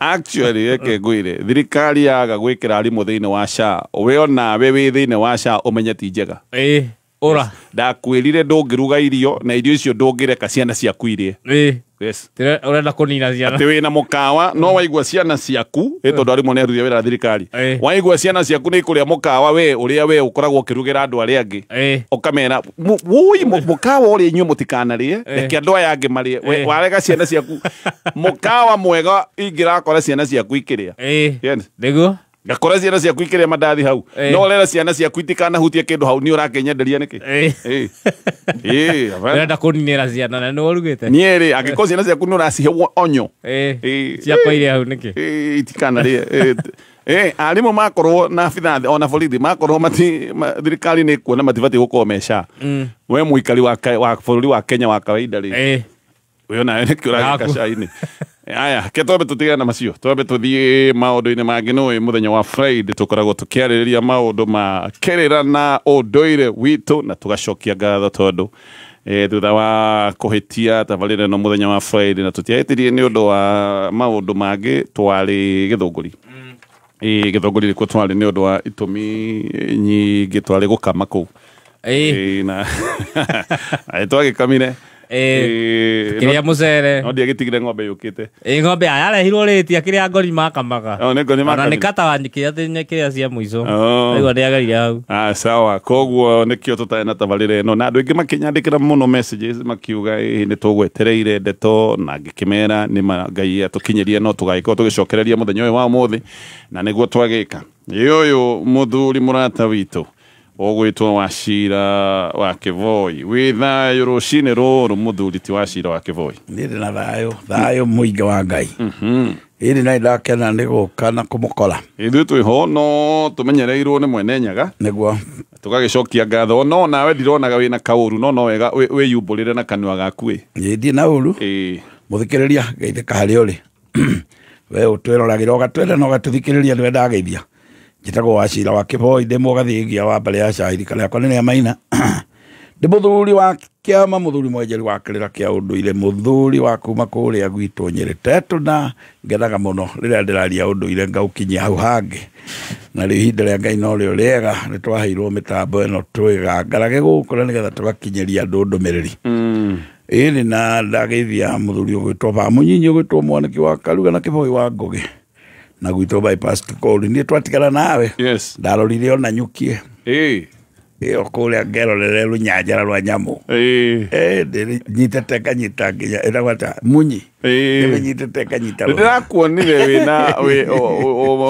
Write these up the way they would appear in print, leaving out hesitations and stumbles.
Actually, reke ngwire, thirikari yaga gwikira arimũ thĩinĩ wa SHA, we onawe wĩ thĩinĩ wa SHA ũmenye ti njega. Ĩĩ, ũra. Ndakwĩrire ndũngĩruga irio na irio icio ndũngĩreka ciana ciaku irie. Ĩĩ. Yes. Ũrenda kũnina ciana. Atĩ wĩna mũkawa no waigua ciana ciaku, ĩ tondũ arimũ nĩ aruti a wĩra a thirikari. Ĩĩ. Waigua ciana ciaku nĩ ikũrĩa mũkawa we ũrĩa we ũkoragwo ũkĩrugĩra andũ arĩa angĩ. Ĩĩ. Ũkamera, wũi, mũkawa ũrĩa inyuĩ mũtikanarĩe, Ĩĩ. reke andũ aya angĩ marĩe. Ĩĩ. Warega ciana ciaku. Mũkawa mwega ingĩrakora ciana ciaku ikĩrĩa. Ĩĩ. Yes. Nĩguo? Ngakora ciana ciaku ikĩrĩa mandathi hau. Ĩĩ. No ũrera ciana ciaku itikanahutie kĩndũ hau, nĩ ũrakĩnyenderia nĩkĩ? Ĩĩ. Ĩĩ. Ĩĩ, hapana. Ũrenda kũninĩra ciana na nĩwe ũrugĩte? Niĩ rĩ, angĩkorwo ciana ciaku nĩ ũracihe onyo. Ĩĩ. Ĩĩ. Ciakwa irĩa hau nĩkĩ? Ĩĩ, itikanarĩe. Ĩĩ, ĩĩ, arimũ makorwo na abithaa ona borithi makorwo mati, thirikari nĩ ĩkuona matibatiĩ gũkorwo me SHA. We mũikari wa bũrũri wa Kenya wa kawaida rĩ. Ĩĩ. We onawe nĩkĩ ũragĩka Gaku. SHA-inĩ? Aya, ke twambe tũtigane na macio, twambe tũthiĩ maũndũ-inĩ mangĩ. Nĩũĩ mũthenya wa Friday tũkoragwo tũkĩarĩrĩria maũndũ ma kĩrĩra na ũndũire witũ, na tũgacokia ngatho tondũ thutha wa kũhĩtia tabarĩra ĩno mũthenya wa Friday, na tũtiahĩtirie nĩ ũndũ wa maũndũ mangĩ, twarĩ Gĩthũngũri. Gĩthũngũri nĩkuo twarĩ nĩ ũndũ wa itũmi nyingĩ, twarĩ gũkama kũu. Na twagĩkamire. Kĩrĩa mũcere. No ndiagĩtigire ng'ombe yũkĩte. Ng'ombe aya yarehirwo rĩtia kĩrĩa ngori makamaga. Oh, nĩ ngori Ona nĩ makamire. kata wa nyiki, atĩ nĩ kĩrĩa cia mũico. Oh. Rĩu nĩageririe hau. Sawa. Koguo nĩkĩo tũtarĩ na tabarĩra ĩno. Na andũ aingĩ makĩnyandĩkĩra mũno messages makiuga ĩĩ nĩ tũgwetereire ndeto, na ngĩkĩmera nĩ ma Ngai atũkinyĩrie no tũgagĩkorwo tũgĩcokereria mũthenya ũyũ wa ũmũthĩ, na nĩguo twagĩka. Ĩ ũyũ mũthuri mũrata witũ ũgwĩtwo Wachira wa Kĩboi, wĩ thayũ rũcinĩ rũrũ mũthuri ti Wachira wa Kĩboi? Niĩ ndĩ na thayũ, thayũ mũingĩ wa Ngai. Ĩĩ nĩ ndakena nĩ gũka na kũmũkora. Ithuĩ twĩho no tũmenyereirwo nĩ mwene Nyaga. Nĩguo. Tũgagĩcokia ngatho, no nawe ndironaga wĩna kaũru, no no wega wĩyumbũrĩre na kanua gaku ĩ. Ĩĩ ndirĩ na ũru. Ĩĩ. Mũthikĩrĩria, geithĩka harĩa ũrĩ. We ũtwĩroragĩra ũgatwenda na ũgatũthikĩrĩria, nĩwe ndageithia. Njĩtagwo Wachira wa Kĩboi, ndĩ mũgathigia wa mbere ya Cairi, kana yakwa nĩ rĩa Maina. Ndĩ mũthuri wa kĩama, mũthuri mwenjeri wa kĩrĩra kĩa ũndũire, mũthuri wa kuma kũrĩa gwitũ Nyĩrĩ Tetũ, na ngenaga mũno rĩrĩa ndĩraria ũndũire ngaũkinyia hau hangĩ. Na rĩu ihinda rĩa Ngai no rĩo rĩega, nĩ twaheirwo mĩtambo ĩno twĩgangarage gũkũ na nĩgetha tũgakinyĩria andũ ndũmĩrĩri. Ĩĩ nĩ na ndageithia mũthuri ũgwĩtwo Bamunyinyi, ũgwĩtwo Mwaniki wa Karuga na Kĩboi wa Ngũgĩ, na gwitũ bypass Kikori. Niĩ twatigana nawe. Yes. Ndarorire ona nyukie. Ĩĩ. Ĩyo kũrĩa ngerorere rũnyanjara rwa nyamũ. Ĩĩ. Ĩĩ, ndĩnyitĩte nganyita nginya ĩtagwo atĩa? Munyi. Ĩĩ. Ndĩmĩnyitĩte nganyita. Ndĩrakuonire wĩna, wĩ, o, o, o,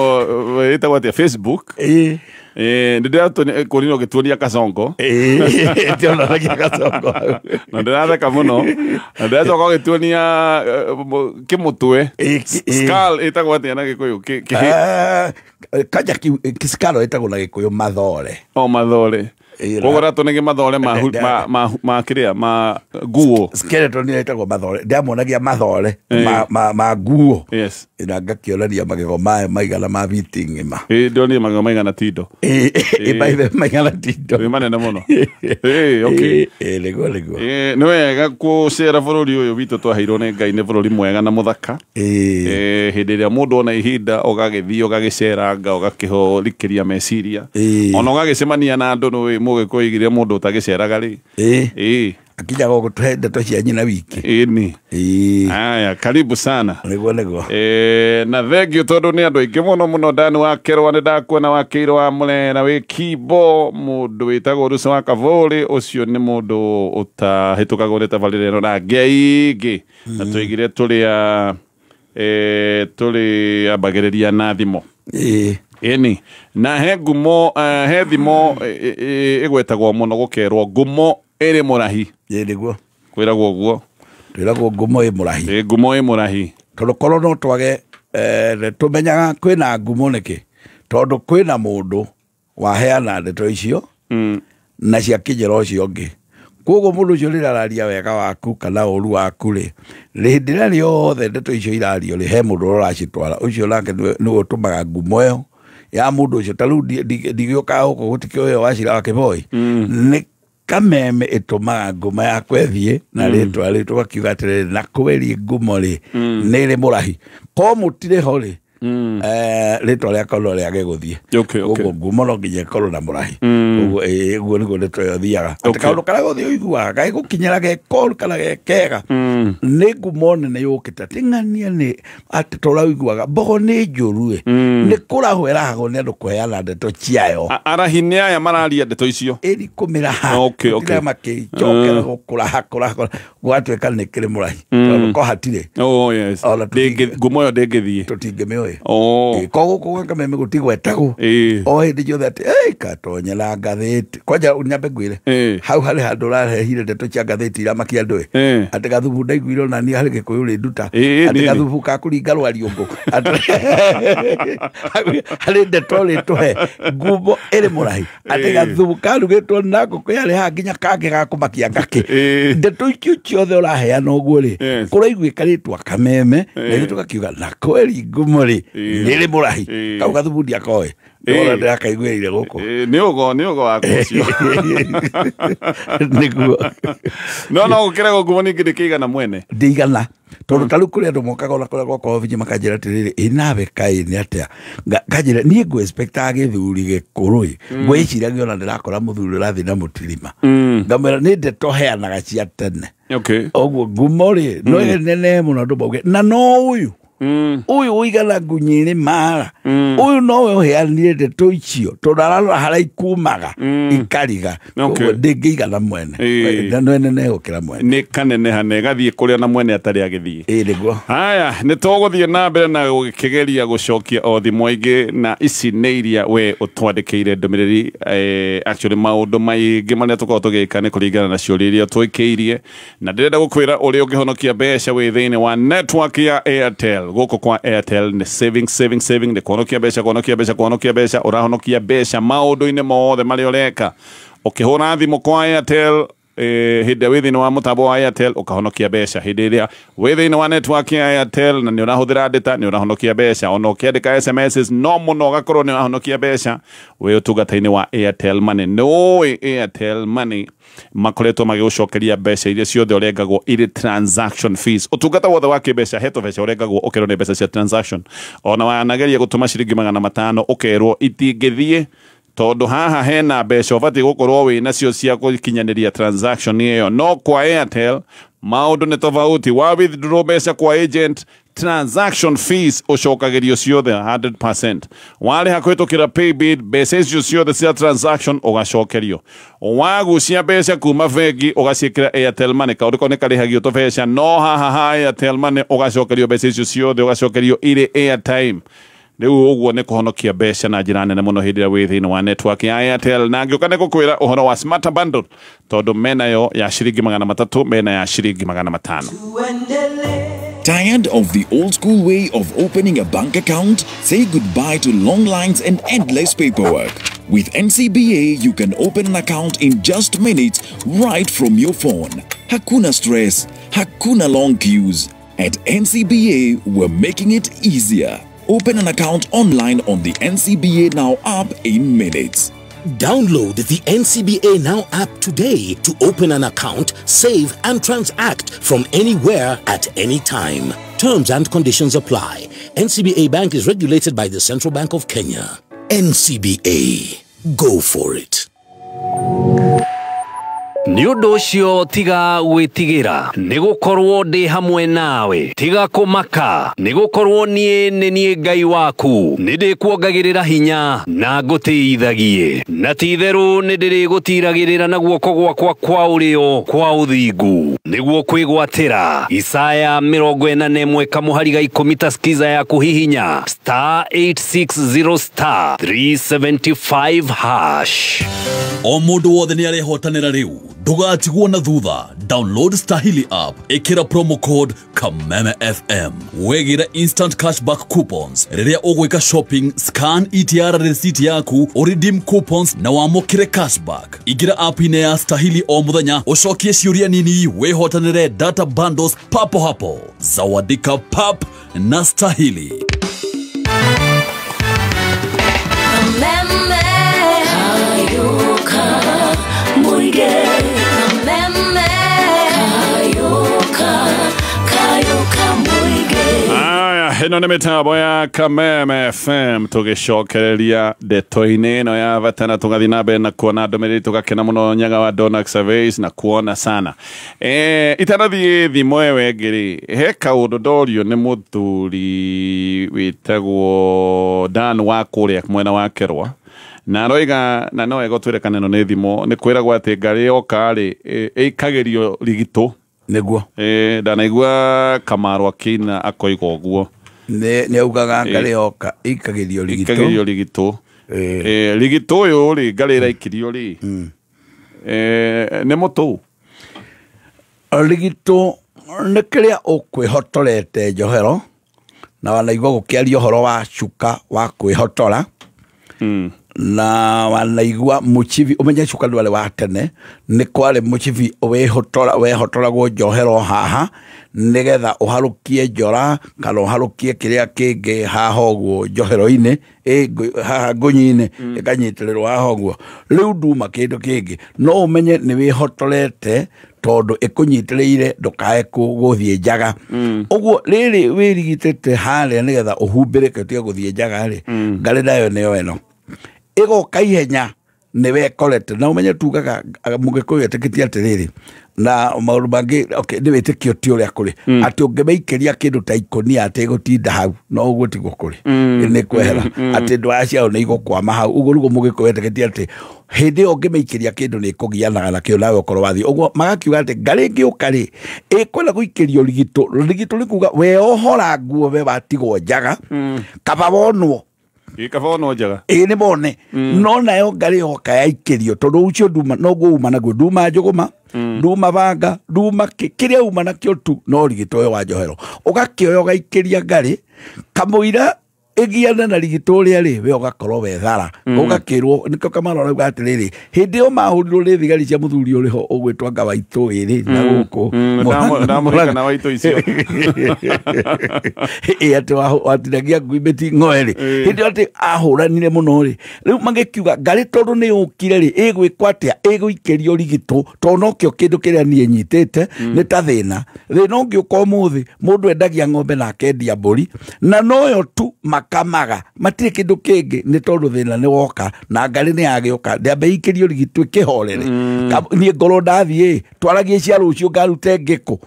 o, ĩtagwo atĩa? Facebook. Ĩĩ. Ĩĩ, ndĩrakuonire ũgĩtuonia kacongo. Ĩĩ, ndĩronanagia kacongo. Na ndĩratheka mũno. Na ndĩracoka ũgĩtuonia, kĩmũtwe. Ĩĩ, ĩĩ. Skull ĩtagwo atĩa na Gĩkũyũ? Kĩ- Kanja kĩsikaro ĩtagwo na Gĩkũyũ mathore. O, mathore. Ĩĩ, Koguo ratũ nĩ mathore ma kĩrĩa, ma nguo. Skeleton nĩ ĩtagwo mathore. Ndĩramuonagia mathore Ĩĩ. ma nguo. Yes. Na ngakĩonania magego mayo maigana ma biti ng'ima. Ĩĩ, ndĩronire magego maigana tindo. Ĩĩ, Ĩĩ. maigana tindo. Ĩĩ, manene mũno. Ĩĩ, okay. Ĩĩ, ĩĩ, nĩguo, nĩguo. Ĩĩ, nĩ wega gũcera bũrũri ũyũ witũ twaheirwo nĩ Ngai, nĩ bũrũri mwega na mũthaka. Ĩĩ. Ĩĩ, hĩndĩ ĩrĩa mũndũ ona ihinda ũgagĩthiĩ ũgagĩceranga, ũgakĩhũrikĩria meciria. Ĩĩ. Ona ũgagĩcemania na andũ, nĩũĩ mũgĩkũyũ oigire mũndũ ũtagĩceraga rĩ. Ĩĩ. Ĩĩ. Akinya gũgũtũhe ndeto cia nyina wiki. Ĩĩ ni. Ĩĩ. Aya, karibu sana. Nĩguo, nĩguo. Ĩĩ, na thengiũ tondũ nĩ andũ aingĩ mũno mũno. Ndani wa Kerwa nĩ ndakuona, wa Kĩirũ wa Mũrera, wĩ Kimbo, mũndũ wĩtagwo Ruco wa Kavũrĩ, ũcio nĩ mũndũ ũtahĩtũkagwo nĩ tabarĩra ĩno na angĩ aingĩ. Na tũigire tũrĩ ambagĩrĩria na thimo. Ĩĩ. Ĩni. Na he ngumo, he thimo, ĩgwetagwo mũno gũkerwo ngumo ĩrĩ mũrahi. Ĩĩ, nĩguo. Kwĩragwo ũguo. Twĩragwo ngumo ĩ mũrahi. Ĩĩ, ngumo ĩ mũrahi. Tondũ korwo no twage, tũmenyaga kwĩna ngumo nĩkĩ? Tondũ kwĩna mũndũ waheana ndeto icio, na ciakinyĩra ũcio ũngĩ. Koguo mũndũ ũcio rĩrĩa araria wega waku kana ũru waku rĩ, hĩndĩ ĩrĩa rĩothe ndeto icio irario rĩ, he mũndũ ũrĩa ũracitwara. Ũcio nake nĩwe ũtũmaga ngumo ĩyo ya mũndũ ũcio. Ta rĩu ndigĩũkaga gũkũ gũtikĩũĩ Wachira wa Kĩboi. Nĩ Kameme ĩtũmaga nguma yakwa ĩthiĩ na rĩtwa rĩu tũgakiuga atĩrĩrĩ na kwĩri ngumo rĩ nĩ ĩrĩ mũrahi ko mũtirĩ ho rĩ rĩtwa rĩakwa no rĩage gũthiĩ. Ũguo ngumo no nginya ĩkorwo na mũrahi. Ũguo ũguo nĩguo ndeto ĩyo ĩthiaga. Atĩ kaũndũ karĩa gothe ũiguaga gagĩgũkinyĩra ge koru kana ge kega nĩ ngumo nene yũkĩte. Ti ng'ania nĩ atĩ tũraiguaga mbogo nĩ njũru ĩ nĩ kũrahwo ĩrahagwo nĩ andũ kũheana ndeto ciayo. Arahi nĩ aya mararia ndeto icio ĩri kũmĩraha makĩcokera gũkũraha kũraha gũgatuĩka nĩ kĩrĩ mũrahi tondũ ko hatirĩ. Oh yes. Ngumo ĩyo ndĩngĩthiĩ tũtingĩmĩũĩ. Ko gũkũ gwa Kameme gũtigwetagwo o hĩndĩ ciothe atĩ katonyera ngathĩti. Kwanja nyambe ngwĩre hau harĩ handũ ũrarehire ndeto cia ngathĩti iramakia andũ ĩ atĩ gathubu ndaiguire ona niĩ harĩ Gĩkũyũ rĩ nduta atĩ gathubu ka kũringa rwariũngũ harĩ ndeto rĩtũhe ngumo ĩrĩ mũrahi atĩ gathubu karugĩtwo na ngũkũ yarĩ haha nginya kangĩ ga kũmakia ngakĩ. Ndeto icio ciothe ũraheana ũguo rĩ kũraiguĩka rĩtwa Kameme na ithuĩ tũgakiuga na kweri ngumo rĩ nĩ mũrahi kau gathubu ndiakoĩ ndona ndĩrakaiguĩrĩire gũkũ. Nĩ ũgo waku ũcio. Nĩguo. No gũkĩragwo ngumo ningĩ ndĩkĩigana mwene ndĩigana tondũ ta rĩu kũrĩ andũ mokaga ona kũrĩa gwakwa obici makanjĩra atĩrĩrĩ ĩ nawe kaĩ nĩ atĩa nganjĩra niĩ ngũ-expectaga gĩthuri gĩkũrũ ĩ ngwĩciragia ona ndĩrakora mũthuri ũrathiĩ na mũtirima ngamwĩra nĩ ndeto heanaga cia tene. Ũguo ngumo rĩ no ĩnene mũno andũ mauge na no ũyũ ũyũ ũigana ngunyĩrĩ mara ũyũ nowe ũheanire ndeto icio tondũ ararora harĩa ikumaga ikariga. Koguo ndĩngĩigana mwene no ĩnene gũkĩra mwene nĩ kaneneha na ĩgathiĩ kũrĩa na mwene atarĩ agĩthiĩ. Ĩĩ nĩguo. Haya nĩ tũgũthiĩ na mbere na gũkĩgeria gũcokia o thimũ ingĩ na ici nĩ iria we ũtwandĩkĩire ndũmĩrĩri. Actually maũndũ maingĩ marĩa tũkoragwo tũgĩka nĩ kũringana na ciũria iria twĩkĩirie na ndĩrenda gũkwĩra ũrĩa ũngĩhonokia mbeca wĩ thĩinĩ wa network ya Airtel. Gũkũ kwa Airtel nĩ saving saving saving nĩ kũhonokia mbeca kũhonokia mbeca kũhonokia mbeca ũrahonokia mbeca maũndũ-inĩ mothe marĩa ũreka. Ũkĩhũra thimũ kwa Airtel hĩndĩ ĩrĩa wĩ thĩinĩ wa mũtambo wa Airtel ũkahonokia mbeca, hĩndĩ ĩrĩa wĩ thĩinĩ wa network ya Airtel na nĩ ũrahũthĩra data nĩ ũrahonokia mbeca, ona ũkĩandĩka SMSs no mũno ũgakorwo nĩ ũrahonokia mbeca wĩ ũtungata-inĩ wa Airtel Money. Nĩ ũĩ Airtel Money makoretwo magĩgũcokeria mbeca iria ciothe ũrengagwo irĩ transaction fees. Ũtungata wothe wa kĩmbeca he tũbeca ũrengagwo ũkerwo nĩ mbeca cia transaction. Ona wanageria gũtũma ciringi 500 ũkerwo itingĩthiĩ tondũ haha hena mbeca ũbatiĩ gũkorwo wĩ nacio cia gũkinyanĩria transaction ĩyo. No kwa Airtel maũndũ nĩ tofauti. Wa withdraw mbeca kwa agent transaction fees ũcokagĩrio ciothe 100%. Warĩha kũhĩtũkĩra paybill mbeca icio ciothe cia transaction ũgacokerio. Wagucia mbeca kuma bengi ũgaciĩkĩra Airtel Money kaũndũ kau nĩ karĩhagio tũbeca no haha ha Airtel Money ũgacokerio mbeca icio ciothe ũgacokerio irĩ airtime. Rĩu ũguo nĩ kũhonokia mbeca na njĩra nene mũno hĩndĩ ĩrĩa wĩ thĩinĩ wa network ya Airtel. Na ngĩũka nĩ gũkwĩra ũhoro wa Smart Bundle tondũ menayo ya ciringi 300 mena ya ciringi 500. Tired of the old school way of opening a bank account? Say goodbye to long lines and endless paperwork. With NCBA, you can open an account in just minutes right from your phone. Hakuna stress, hakuna long queues. At NCBA, we're making it easier. Open an account online on the NCBA Now app in minutes. Download the NCBA Now app today to open an account, save and transact from anywhere at any time. Terms and conditions apply. NCBA Bank is regulated by the Central Bank of Kenya. NCBA. Go for it. Nĩ ũndũ ũcio tiga gwĩtigĩra, nĩgũkorwo ndĩ hamwe nawe. Tiga kũmaka, nĩgũkorwo niĩ nĩ niĩ Ngai waku. Nĩndĩkuongagĩrĩra hinya na ngũtĩithagie, na ti-itherũ nĩndĩrĩgũtiragĩrĩra na guoko gwakwa kwa ũrĩo kwa ũthingu, nĩguo kwĩgwatĩra. Isaya 41 kamũhari ga 10 ta skiza ya kũhihinya *860 *375#. O mũndũ wothe nĩ arehotanĩra rĩu, ndũgatigwo na thutha. Download Stahili app, ĩkĩra promo code Kameme FM, wegĩre instant cashback coupons rĩrĩa ũgwĩka shopping. Scan ETR receipt yaku ũredeem coupons na wamũkĩre cashback. Ingĩra app-inĩ ya Stahili o mũthenya ũcokie ciũria nini wĩhotanĩre data bundles papo hapo. Zawadika pap na Stahili. Kameme. Ayuka, muige. Ĩno nĩ mĩtambo ya Kameme FM tũgĩcokereria ndeto-inĩ ĩno ya bata na tũgathiĩ na mbere na kuona ndũmĩrĩri tũgakena mũno Nyaga wa Donax Surveys na kuona sana. Itanathiĩ thimũ ĩyo ĩngĩ rĩ, he kaũndũ ndorio nĩ mũthuri wĩtagwo Dan wa kũrĩa mwena wa Kerwa na aroiga na no egũtwĩre kana ĩno nĩ thimũ nĩ kwĩragwo atĩ ngarĩ yoka rĩ ĩikagĩrio rigitũ nĩguo. Ndanaigua Kamaru akĩina akoiga ũguo. Nĩ augaga ngarĩ yoka ĩikagĩrio rigitũ. Ĩikagĩrio rigitũ. Rigitũ ũyũ rĩ ngarĩ ĩraikirio rĩ nĩ mũtũ. Rigitũ nĩ kĩrĩa ũkwĩhotorete njohero na wanaigua gũkĩaria ũhoro wa cuka wa kwĩhotora na wanaigua mũchibi ũmenye cuka ndwarĩ wa tene nĩ kwarĩ mũchibi wehotoragwo njohero haha nĩgetha ũharũkie njora kana ũharũkie kĩrĩa kĩngĩ haha ũguo njohero-inĩ haha ngũnyi-inĩ ĩkanyitĩrĩrwo haha ũguo. Rĩu nduma kĩndũ kĩngĩ no ũmenye nĩ wĩhotorete tondũ ĩkũnyitĩrĩire ndũkae gũthiĩ njaga. Ũguo rĩrĩ wĩrigitĩte harĩa nĩgetha ũhumbĩrĩke ũtige gũthiĩ njaga rĩ, ngarĩ nayo nĩyo ĩno ĩgoka ihenya nĩ wekorete. Na ũmenye tugaga mũgĩkũyũ etĩkĩtie atĩrĩrĩ na maũndũ mangĩ okay, nĩ wĩtĩkio ti ũrĩa kũrĩ atĩ ũngĩmĩikĩria kĩndũ ta ikũnia atĩ ĩgũtinda hau no ũguo tiguo kũrĩ nĩ kwehera atĩ ndwaya ciao nĩ igũkwama hau. Ũguo nĩguo mũgĩkũyũ etĩkĩtie atĩ hĩndĩ ĩyo ũngĩmĩikĩria kĩndũ nĩ ĩkũgianaga nakĩo nawe ũkorwo wathiĩ ũguo. Magakiuga atĩ ngarĩ ĩngĩũka rĩ ĩkwenda gũikĩrio rigitũ. Rigitũ nĩ kuga weohora nguo we watigwo njaga kaba wonwo Ikabona njaga. Ĩ nĩ mone no nayo ngarĩ yoka yaikĩrio tondũ ũcio nduma noguo uma naguo nduma njũgũma nduma banga nduma kĩrĩa uma nakĩo tu no rigitũ ũyũ wa njohero ũgakĩoya ũgaikĩria ngarĩ kamũira ĩgiana na rigitũ ũrĩa rĩ we ũgakorwo wethara ũgakĩrwo nĩkĩo Kamaru arauga atĩrĩrĩ hĩndĩ ĩyo mahũrirwo nĩ thigari cia mũthuri ũrĩ ho ũgwĩtwo anga Waitũ ĩrĩ na gũkũ Ndamũririkana Waitũ icio. Ĩ atĩ watinagia ngui mĩting'oe rĩ hĩndĩ ĩyo atĩ ahũranire mũno rĩ rĩu magĩkiuga ngarĩ tondũ nĩ yũkire rĩ ĩgwĩkwo atĩa ĩgũikĩrio rigitũ tondũ nokĩo kĩndũ kĩrĩa niĩ nyitĩte nĩ ta thĩna. Thĩna ũngĩũka ũmũthĩ mũndũ endagia ng'ombe na akendia mbũri na noyo tu makamaga matirĩ kĩndũ kĩngĩ nĩ tondũ thĩna nĩ woka na ngarĩ nĩ yagĩũka ndĩambe ĩikĩrio rigitũ ĩkĩhorere niĩ ngorwo ndathiĩ twaragie cia rũciũ ngarute ngĩkũ.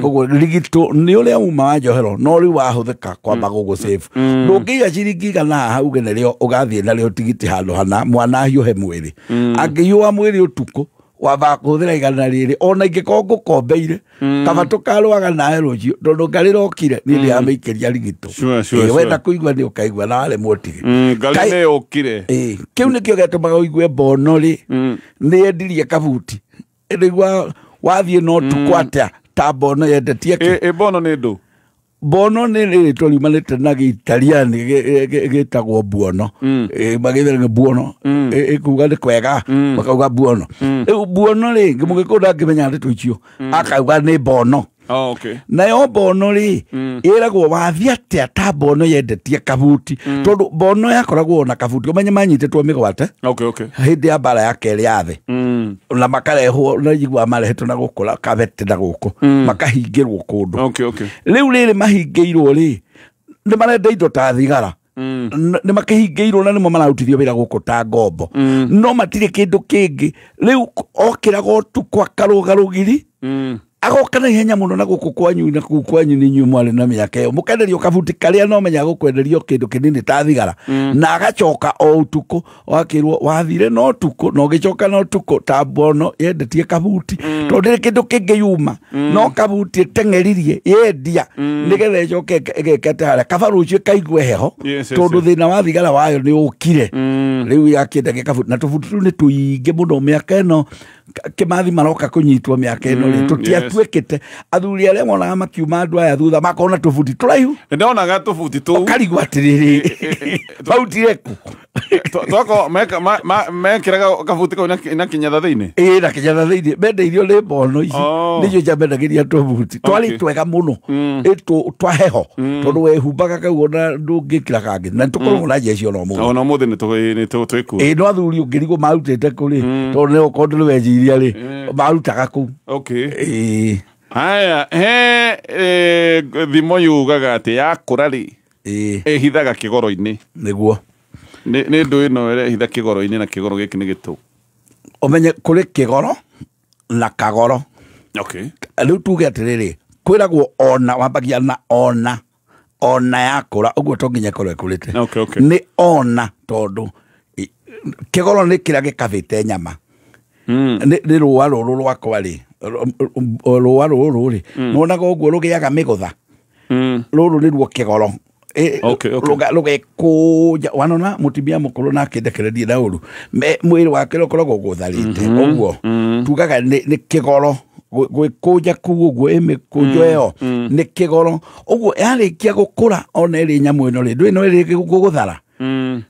Koguo rigitũ nĩ ũrĩa uma wa njohero no rĩu wahũthĩka kwamba gũgũ save. Ndũngĩiga ciringi igana haha uge nĩrĩo ũgathiĩ narĩo tigiti handũ hana mwana ahiũhe mwĩrĩ angĩhiũha mwĩrĩ ũtukũ wamba kũhũthĩra igana rĩrĩ ona ingĩkorwo ngũkombeire kaba tũkarũaga nawe rũciũ tondũ ngarĩ rokire niĩ ndĩramĩikĩria rigitũ. Wenda kũigua nĩ ũkaigua na waremwo ũtige. Ngarĩ nĩ yũkire. Kĩu nĩkĩo gĩatũmaga ũigue mbono rĩ nĩ yendirie kabuti nĩguo wathiĩ na ũtukũ atĩa ta mbono yendetie kĩ. Mbono nĩ ndũ? Mbono nĩ rĩtwa riumanĩte na gĩitaliani gĩtagwo buono magĩthera buono ĩkuga nĩ kwega makauga buono. Rĩu buono rĩ mũgĩkũyũ ndangĩmenya ndeto icio akauga nĩ mbono. Nayo mbono rĩ ĩragwo wathiĩ atĩa ta mbono yendetie kabuti tondũ mbono yakoragwo na kabuti ũmenye manyitĩtwo mĩgwate hĩndĩ ya mbara ya kerĩ ya thĩ na makarehwo na njiguaga marehetwo na gũkũ kabete na gũkũ makahingĩrwo kũndũ. Rĩu rĩrĩ mahingĩirwo rĩ nĩ marenda indo ta thigara nĩ makĩhingĩirwo na nĩmo mararutithio wĩra gũkũ ta ngombo no matirĩ kĩndũ kĩngĩ. Rĩu okĩraga ũtukũ akarũga rũgiri agoka na ihenya mũno na gũkũ kwanyu na kũu kwanyu nĩ inyuĩ mwarĩ na mĩaka ĩyo mũkenderio kabuti karĩa no menya gũkwenderio kĩndũ kĩnini ta thigara na agacoka o ũtukũ wakĩrwo wathire na ũtukũ na ũgĩcoka na ũtukũ ta mbono yendetie kabuti tondũ ndĩrĩ kĩndũ kĩngĩ yuma no kabuti ĩteng'eririe yendia nĩgetha ĩcoke ĩgekete harĩa kaba rũciũ ĩkaigue heho tondũ thĩna wa thigara wayo nĩ ũkire. Rĩu yakĩendagia kabuti na tũbuti tũu nĩ tũingĩ mũno mĩaka ĩno Kĩmathi maroka kũnyitwo mĩaka ĩno rĩ tũtiatuĩkĩte athuri arĩa monaga makiuma andũ aya thutha makona tũbuti tũraihu. Ndonaga tũbuti tũu ũkarigwo atĩrĩrĩ bautire kũ twako mekĩraga kabuti kau na kĩnyatha thĩinĩ. Ĩĩ na kĩnyatha thĩinĩ mendeirio nĩ mbono ici nĩcio ciamendagĩria tũbuti twarĩ twega mũno twa heho tondũ wehumbaga kau ona ndũngĩkĩra kangĩ na nĩtũkoragwo na njeci ona ũmũthĩ. Ona ũmũthĩ nĩ twĩkuo. Ĩĩ no athuri ũngĩrigwo marutĩte kũ rĩ tondũ nĩ okorwo ndũrĩ wenjiria rĩ marutaga kũu. Haya, he thimo yugaga atĩ yakũra rĩ ĩhithaga kĩgoro-inĩ. Nĩguo. Nĩ ndũ ĩno ĩrehitha kĩgoro-inĩ na kĩgoro gĩkĩ nĩ gĩtũ. Ũmenye kũrĩ kĩgoro na kagoro. Okay. Rĩu tuge atĩrĩrĩ, kwĩragwo ona wambagia na ona ona yakũra ũguo to nginya ĩkorwo ĩkũrĩte. Okay, okay. Nĩ ona tondũ kĩgoro nĩ kĩrĩa gĩkabĩte nyama. Nĩ rũa rũrũ rwakwa rĩ, rũa rũrũ rĩ, nĩwonaga ũguo rũgĩaga mĩgũtha. Rũrũ nĩruo kĩgoro. Okay, okay. Rũgekũnja wanona mũtumia mũkũrũ nake ndekererie na ũru mwĩrĩ wake ũkoragwo gũtharĩte ũguo tugaga nĩ kĩgoro gwĩkũnja kuu ũguo ĩmĩkũnjo ĩyo nĩ kĩgoro ũguo yarĩkia gũkũra ona ĩrĩ nyamũ ĩno rĩ ndũĩ no ĩrĩ gũgũthara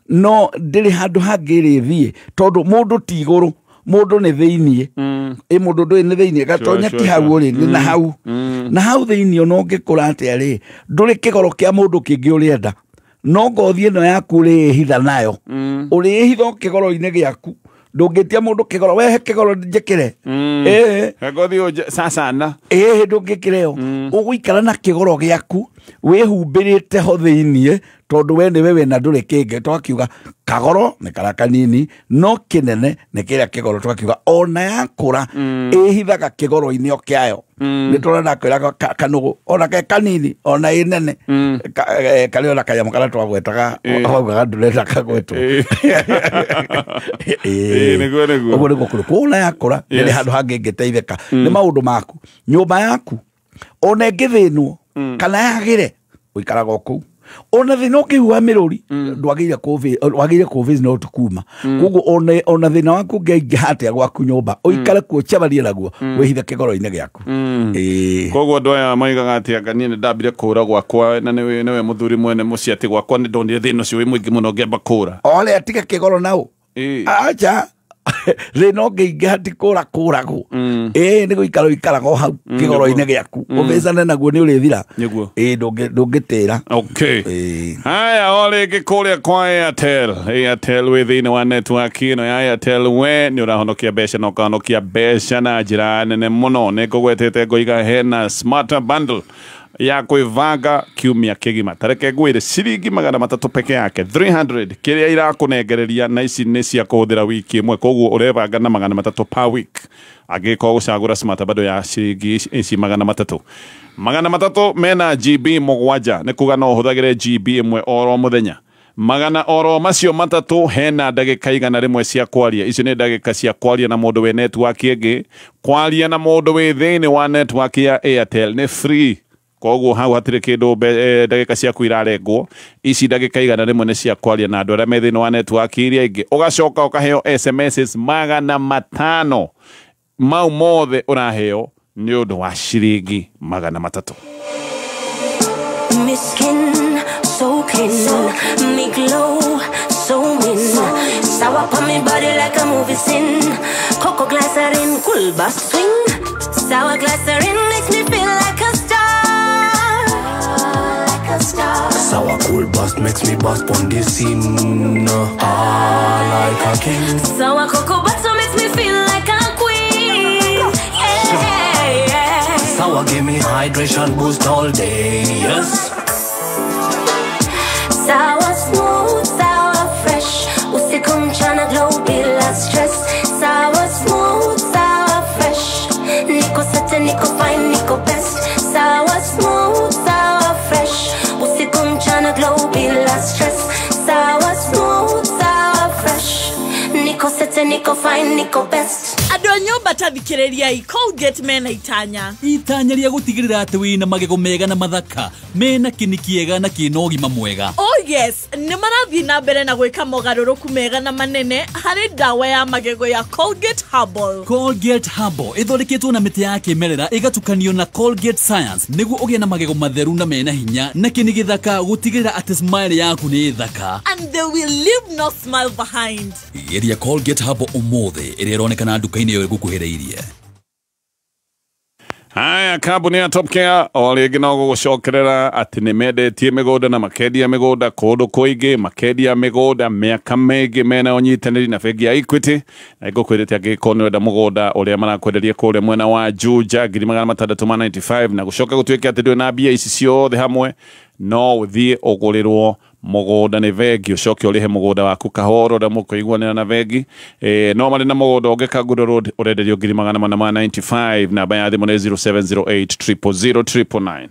no ndĩrĩ handũ hangĩ ĩrĩthiĩ tondũ mũndũ ti igũrũ mũndũ nĩ thĩiniĩ ĩ mũndũ ndũĩ nĩ thĩiniĩ gatonya ti hau rĩ nĩ na hau na hau thĩiniĩ ona ũngĩkũra atĩa rĩ ndũrĩ kĩgoro kĩa mũndũ kĩngĩ ũrĩenda no ngothi ĩno yaku ũrĩĩhitha nayo ũrĩĩhitha kĩgoro-inĩ gĩaku ndũngĩtia mũndũ kĩgoro wehe kĩgoro njĩkĩre ngothi ũyũ sasana ndũngĩkĩre yo ũgũikara na kĩgoro gĩaku wĩhumbĩrĩte ho thĩiniĩ tondũ we nĩwe wĩna ndũrĩ kĩngĩ twakiuga kagoro nĩ karĩa kanini no kĩnene nĩ kĩrĩa kĩgoro twakiuga ona yakũra ĩhithaga kĩgoro-inĩ o kĩayo nĩ tũrona kwĩraga kanũgũ ona ke kanini ona ĩ nene karĩ ona kanyamũ karĩa twagwetaga waugaga ndũrenda kagwetwo nĩguo nĩguo ũguo nĩguo kũrĩ kuona yakũra ndĩrĩ handũ hangĩ ĩngĩteithĩka nĩ maũndũ maku nyũmba yaku ona ĩngĩthĩnwo kana yagĩre ũikaraga o kũu ona thĩna ũngĩhuha mĩrũri ndwagĩrĩire kũvĩzi no tũkuma koguo ona thĩna waku ũngĩaingĩha atĩa gwaku nyũmba ũikare kuo ũcemanie naguo wĩhithe kĩgoro-inĩ gĩaku. Koguo andũ aya moigaga atĩ anga niĩ nĩndambire kũra gwakwa na nĩwe mũthuri mwene mũciĩ atĩ gwakwa nĩndonire thĩna ũcio wĩ mũingĩ mũno ngĩamba kũra ole atiga kĩgoro nau acha thĩna ũngĩingĩha ti kũra kũragwo nĩ gũikara ũikaraga o hau kĩgoro-inĩ gĩaku ũbĩcane naguo nĩ ũrĩthira ndũngĩtĩra. Okay. Haya o rĩngĩ kũrĩa kwa Airtel Airtel wĩ thĩinĩ wa network ĩno ya Airtel we nĩ ũrahonokia mbeca na ũkahonokia mbeca na njĩra nene mũno nĩ ngũgwetete ngoiga hena smarter bundle ya kwĩbanga kiumia kĩgima tareke ngwĩre ciringi 300 peke yake 300 kĩrĩa irakũnengereria na ici nĩ cia kũhũthĩra wiki ĩmwe koguo ũrebanga na 300 per week angĩkorwo gũcagũra smart bado ya ciringi ici 300 300 mena GB 7 nĩ kuga no ũhũthagĩre GB ĩmwe oro mũthenya magana oro macio 3 hena ndagĩka 101 cia kwaria icio nĩ ndagĩka cia kwaria na mũndũ wĩ network ĩngĩ kwaria na mũndũ wĩ thĩinĩ wa network ya Airtel nĩ free koguo hau hatirĩ kĩndũ ndagĩka ciaku irarengwo ici ndagĩka 101 nĩ cia kwaria na andũ arĩa me thĩinĩ wa network iria ingĩ ũgacoka ũkaheo SMSs 500 mau mothe ũraheo nĩ ũndũ wa ciringi 300. Me skin so clean, me glow so mean, sour on me body like a movie scene. Cocoa glycerin, cool bass swing. Sour glycerin makes me feel like a star, like a star. Sour cool bust makes me bust on the scene, ah, like a king. Sour cocoa butter makes me feel like a queen, yeah, yeah. Sour give me hydration boost all day, yes. Sour smooth, sour fresh. Usiku mchana glow bila stress. Sour smooth, sour fresh. Niko set, niko fine, niko best. Sour smooth, sour fresh. Usiku mchana glow bila stress. Sour smooth, sour fresh. Niko set, niko fine, niko best. Andũ a nyũmba ta thikĩrĩriai Colgate mena itanya itanya rĩa gũtigĩrĩra atĩ wĩna magego mega na mathaka mena kĩni kĩega na kĩna ũgima mwega. Oh yes, nĩ marathiĩ na mbere na gwĩka mogarũrũku mega na manene harĩ ndawa ya magego ya Colgate Herbal. Colgate Herbal ĩthondeketwo na mĩtĩ ya kĩmerera ĩgatukanio na Colgate Science nĩguo ũgĩe na magego matheru na mena hinya na kĩni gĩthaka gũtigĩrĩra atĩ smile yaku nĩ thaka. And they will leave no smile behind. Geria Colgate Herbal ũmũthĩ ĩrĩa ĩronekana nduka-inĩ ĩyo ĩgũkuhĩrĩirie. Haya, kambuni ya Top Care o rĩngĩ no gũgũcokerera atĩ nĩ mendetie mĩgũnda na makendia mĩgũnda kũndũ kũingĩ, makendia mĩgũnda mĩaka mĩingĩ mena ũnyitanĩri na bengi ya Equity, na ngũkwĩrĩte angĩkorwo nĩ ũrenda mũgũnda ũrĩa marakwenderia kũrĩa mwena wa Juja 695 na gũcoka gũtuĩke atĩ ndũrĩ na mbia ici ciothe hamwe, no ũthiĩ ũgũrĩrwo mũgũnda nĩ bengi ũcoke ũrĩhe mũgũnda waku kahora ũrĩa mũkũiguanĩra na bengi. No marĩ na mũgũnda ũngĩ Kangundo Road ũrenderio 495, namba ya thimũ nĩ 0708 000 999.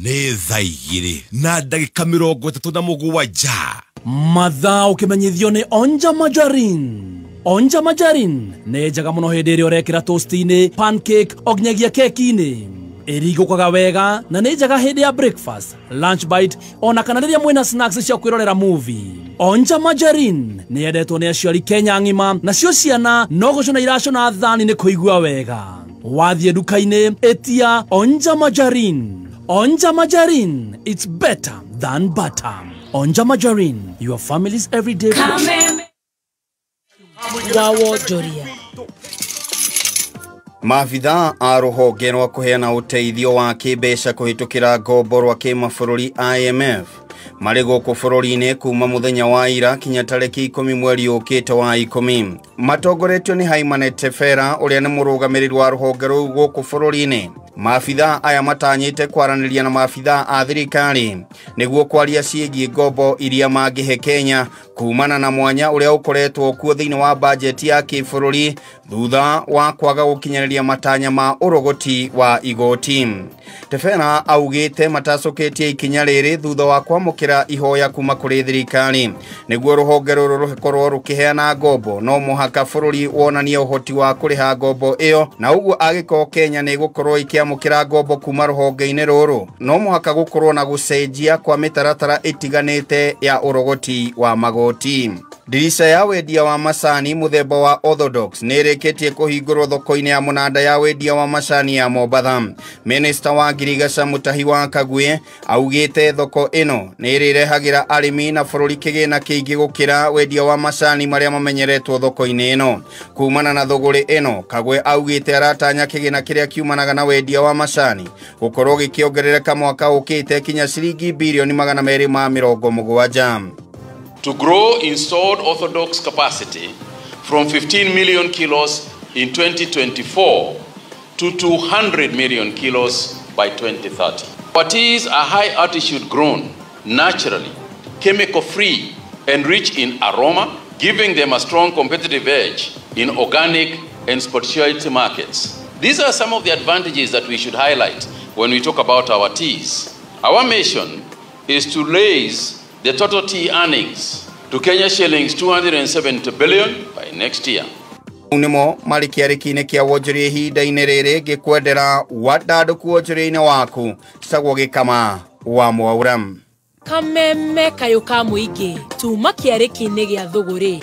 Nĩ thaa 2:37. Mathaa ũkĩmenyithio nĩ Onja Majarin. Onja Majarin nĩ njega mũno hĩndĩ ĩrĩa ũrekĩra toast-inĩ, pancake o nginyagia keki-inĩ. Ĩringũkaga wega na nĩ njega hĩndĩ ya breakfast, lunch bite ona kana rĩrĩa mwĩna snacks cia kwĩrorera movie. Onja Majarin nĩ yendetwo nĩ aciari Kenya ng'ima, nacio ciana no gũcũna iracũna thani nĩ kũigua wega. Wathiĩ nduka-inĩ ĩtia Onja Majarin. Onja Majarin, it's better than butter. Onja Majarin, your family's everyday. Wa wonjoria. Maabithaa a rũhonge rwa kũheana ũteithio wa kĩmbeca kũhĩtũkĩra ngombo rwa kĩmabũrũri IMF marĩ gũkũ bũrũri-inĩ kuma mũthenya wa ira kinya tarĩki 10 mweri ũkĩte wa 10. Matongoretio nĩ Haimane Tefera ũrĩa nĩ mũrũgamĩrĩri wa rũhonge rũu gũkũ bũrũri-inĩ. Maabithaa aya matanyĩte kwaranĩria na maabithaa a thirikari nĩguo kwaria ciĩgiĩ ngombo iria mangĩhe Kenya kumana na mwanya ũrĩa ũkoretwo kuo thĩinĩ wa bajeti ya kĩbũrũri thutha wa kwaga gũkinyanĩria matanya ma ũrogoti wa igoti. Tefera augĩte matacũkĩtie ikinya rĩrĩ thutha wa kwamũkĩra ihoya kuma kũrĩ thirikari nĩguo rũhonge rũrũ rũkorwo rũkĩheana ngombo no mũhaka bũrũri wonanie ũhoti wa kũrĩha ngombo ĩyo, na ũguo angĩkorwo Kenya nĩ ĩgũkorwo ĩkĩamũkĩra ngombo kuma rũhonge-inĩ rũrũ no mũhaka gũkorwo na gũcenjia kwa mĩtaratara ĩtiganĩte ya ũrogoti wa magoti. Ndirica ya wendia wa macani mũthemba wa Orthodox nĩ ĩrĩkĩtie kũhingũrwo thoko-inĩ ya mũnanda ya wendia wa macani ya Mombatha. Minista wa ngirigaca Mutahi wa Kagwe augĩte thoko ĩno nĩ ĩrĩrehagĩra arĩmi na bũrũri kĩgĩna kĩingĩ gũkĩra wendia wa macani marĩa mamenyeretwo thoko-inĩ ĩno. Kumana na thũgũrĩ ĩno, Kagwe augĩte aratanya kĩgĩna kĩrĩa kiumanaga na wendia wa macani gũkorwo gĩkĩongerereka mwaka ũkĩte kinya ciringi birioni 270. To grow installed orthodox capacity from 15 million kilos in 2024 to 200 million kilos by 2030. Our teas are high altitude grown, naturally, chemical free, and rich in aroma, giving them a strong competitive edge in organic and specialty markets. These are some of the advantages that we should highlight when we talk about our teas. Our mission is to raise the total tea earnings to Kenya shillings 270 billion by next year. Nimo marĩ kĩarĩki-inĩ kĩa wonjoria ihinda-inĩ rĩrĩ ngĩkwendera wandandũku wonjoria-inĩ waku cagwo gĩkama wa Mwaura. Kameme kayũ ka mũingĩ tuma kĩarĩki-inĩ gĩa thũgũrĩ.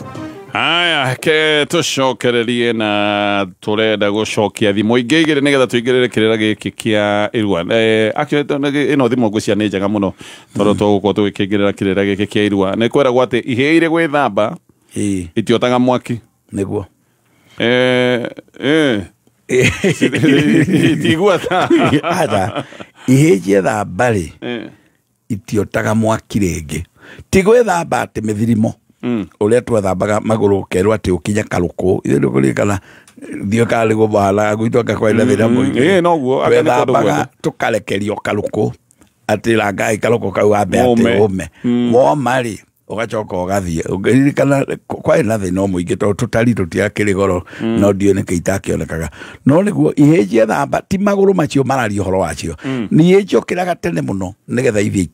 Haya, ke tũcokererie na tũrenda gũcokia thimũ ingĩ igĩrĩ nĩgetha tũingĩrĩre kĩrĩra gĩkĩ kĩa irua. Actually ĩno thimũ ngwĩciria nĩ njega mũno tondũ tũgũkorwo tũgĩkĩingĩrĩra kĩrĩra gĩkĩ kĩa irua. Nĩ kwĩragwo atĩ ihĩĩ irĩ gwĩthamba itiotaga mwaki. Nĩguo. Itiguata. Aca, ihĩĩ ciethamba rĩ itiotaga mwaki rĩngĩ. Ti gwĩthamba atĩ mĩthirimo uria twethambaga magũrũ ũkerwo atĩ ũkinye karũkũ ithuĩ ndũkũririkana thiĩ kana nĩguo mahanaga gwitũ anga kwarĩ na thĩna mũingĩ. Noguo anga nĩ kũndũ Twethambaga guothe. tũkarekerio karũkũ atĩ rangai karũkũ kau wambe atĩ ũme woma rĩ ũgacoka ũgathiĩ. Ũngĩririkana kwarĩ na thĩna mũingĩ tondũ tũtari tũtiakĩrĩ goro no ndiũĩ nĩkĩ itakĩonekaga. No nĩguo ihĩĩ ciethamba ti magũrũ macio mararia ũhoro wacio, nĩ ihĩĩ ciokĩraga tene mũno nĩgetha ithiĩ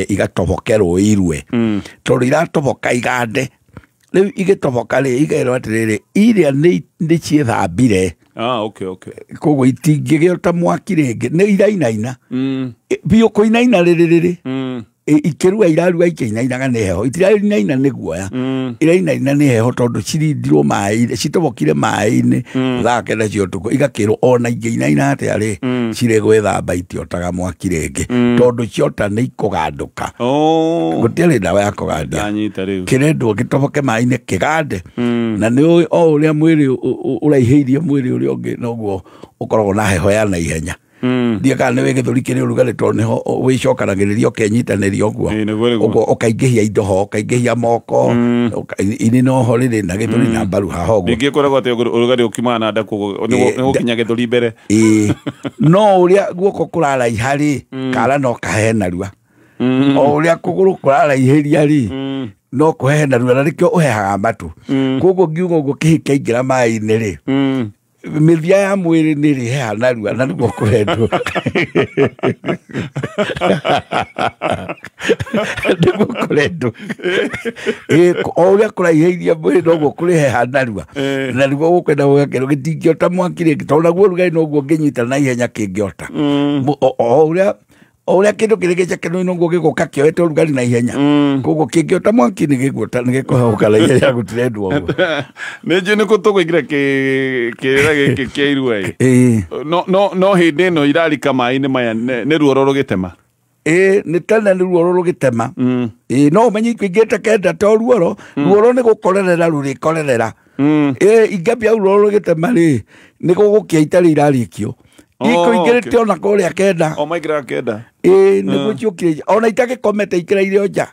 igatoboke rũĩ irue, tondũ iratoboka igande. Rĩu igĩtoboka rĩ ikerwo atĩrĩrĩ iria nĩ ciethambire. Koguo itingĩgĩota mwaki rĩngĩ, nĩ irainaina biũ kũinaina rĩrĩrĩrĩ. Ikĩrua irarua ikĩinainaga nĩ heho, itirainaina nĩ guoya, irainaina nĩ heho tondũ cirindirwo maĩ-inĩ, citobokire maĩ-inĩ thaa 9 cia ũtukũ, igakĩrwo ona ingĩinaina atĩa rĩ, cirĩ gwĩthamba itiotaga mwaki rĩngĩ, tondũ ciota nĩ ikũgandũka. Gũtiarĩ ndawa ya kũgandia, kĩrendwo gĩtoboke maĩ-inĩ kĩgande, na nĩ o ũrĩa mwĩrĩ ũraihĩirie mwĩrĩ ũrĩa ũngĩ noguo ũkoragwo na heho ya naihenya. Ndiĩ kana nĩ wĩ gĩthũri kĩrĩ ũrugarĩ tondũ nĩho wĩcokanagĩrĩria ũkenyitanĩria ũguo, ũguo ũkaingĩhia indo ho, ũkaingĩhia moko, ini noho rĩrĩ na gĩthũri na mbaru haha ũguo. Ningĩ kwĩragwo atĩ ũrugarĩ ũkiumaga na nda koguo nĩ gũkinya gĩthũri mbere. No ũrĩa guoko kũraraiha rĩ, kara no kahehe narua, o ũrĩa kũgũrũ kũraraihĩria rĩ, no kũhehe narua, na nĩkĩo ũhehaga matũ. Koguo ngiuga ũguo kĩhĩ kĩaingĩra maĩ-inĩ rĩ, mĩthia ya mwĩrĩ nĩ ĩrĩheha narua, na nĩguo kũrendwo. Nĩguo kũrendwo. O ũrĩa kũraihĩirie mwĩrĩ noguo kũrĩheha narua, na nĩguo gũkwenda gũgakĩrwo gĩtingĩota mwaki rĩngĩ, tondũ naguo ũrugarĩ noguo ũngĩnyita na ihenya kĩngĩota. O ũrĩa kĩndũ kĩrĩ gĩceke noguo gĩgũka kĩoete ũrugarĩ na ihenya, koguo kĩngĩota mwaki nĩ gĩguota, nĩ gĩkũhehũka na ihenya, gũtirendwo ũguo. Nĩ njũĩ nĩkũ tũkũingĩra kĩrĩra gĩkĩ kĩa irua ĩ. No hĩndĩ ĩno irarika maĩ-inĩ maya nĩ ruoro rũgĩtema. Nĩ tene nĩ ruoro rũgĩtema. No ũmenye ikũingĩte 9 to ruoro, ruoro nĩ gũkorerera rũrĩkorerera. Ingĩambia ruoro rũgĩtema rĩ, nĩ gũgũkĩa itarĩ irarĩkio. Ikũingĩrĩte ona kũrĩa 9. O maingĩraga 9. Nĩguo ciũkire ona itagĩkomete ikĩraire o nja.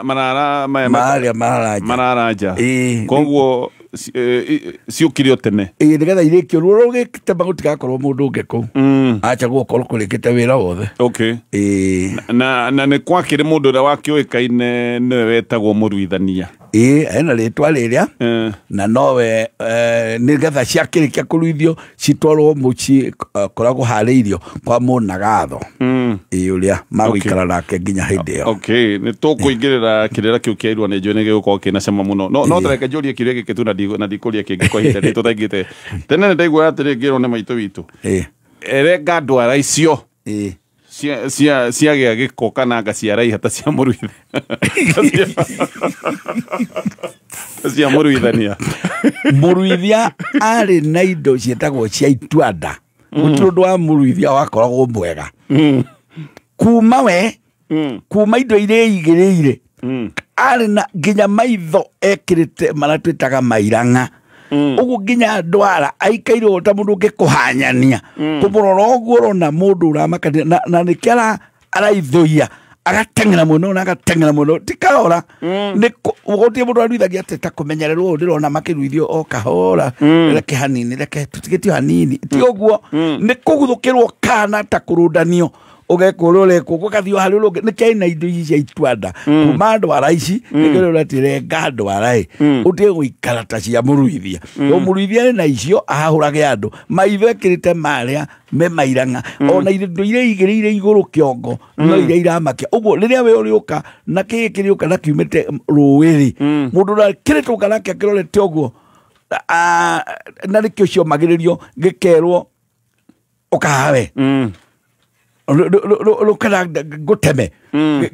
Marara maya marĩa marara nja. Marara nja. Koguo ciũkire o tene. Nĩgetha irĩkio ruoro rũgĩtema gũtigakorwo mũndũ ũngĩ kũu. Acha gũkorwo kũrĩkĩte wĩra wothe. Okay. Na nĩ kwakĩrĩ mũndũ ũrĩa wakĩũĩkaine nĩwe wetagwo mũruithania. Ena rĩtwa rĩrĩa, na nowe nĩgetha ciakĩrĩkia kũruithio citwarwo mũciĩ kũrĩa kũharĩirio kwa mũnagatho, ũrĩa magũikara nake nginya hĩndĩ ĩyo. Okay, nĩ tũkũingĩrĩra kĩrĩra kĩu kĩa irua, nĩ njũĩ nĩ gĩgũkorwo kĩna cama mũno. No tareke njũrie kĩũria gĩkĩ tu na ndikũria kĩngĩ kwa ihinda rĩrĩ tũthaingĩte. Tene nĩ ndaiguaga atĩrĩ ngĩrwo nĩ maitũ witũ, erenga ndwara icio ciagĩa gĩko kana anga ciaraiha ta cia mũruithania. Mũruithia arĩ na indo ciĩtagwo cia ituanda. Gũtirĩ ũndũ wa mũruithia wakoragwo mwega. Kuma we, kuma indo iria igĩrĩire, arĩ na nginya maitho ekĩrĩte marĩa twĩtaga mairang'a. Ũguo nginya ndwara aikaire ta mũndũ ũngĩkũhanyania, kũmũrora ũguo ũrona mũndũ ũramakania, na nĩkĩo araithũia agateng'era mũno na agateng'era mũno, ti kahora. Gũtirĩ mũndũ aruithagia atĩ ta kũmenyererwo ũũ ndĩrona makĩruithio o kahora, reke hanini, reke tũtigĩtio hanini, ti ũguo. Nĩ kũguthũkĩrwo kana ta kũrũndanio, ũgekwo ũrĩa ũrekwo, gũgathiĩ o harĩa ũrĩa ũngĩ. Nĩkĩo ena indo ici cia ituanda, kuma ndwara ici, nĩkĩo ũrĩa renga ndwara ĩ, ũtige gũikara ta cia mũruithia. Mũruithia ena icio ahahũrage andũ, maitho ekĩrĩte marĩa me mairang'a, ona indo iria igĩrĩire igũrũ kĩongo, no iria iramakia. Ũguo rĩrĩa we ũrĩũka na kĩĩ kĩrĩũka na kiumĩte rũĩ rĩ, mũndũ ũrĩa kĩrĩtũka nake akĩrorete ũguo, na nĩkĩo ciomagĩrĩrio gĩkerwo ũkahawe. Rũkana ngũteme,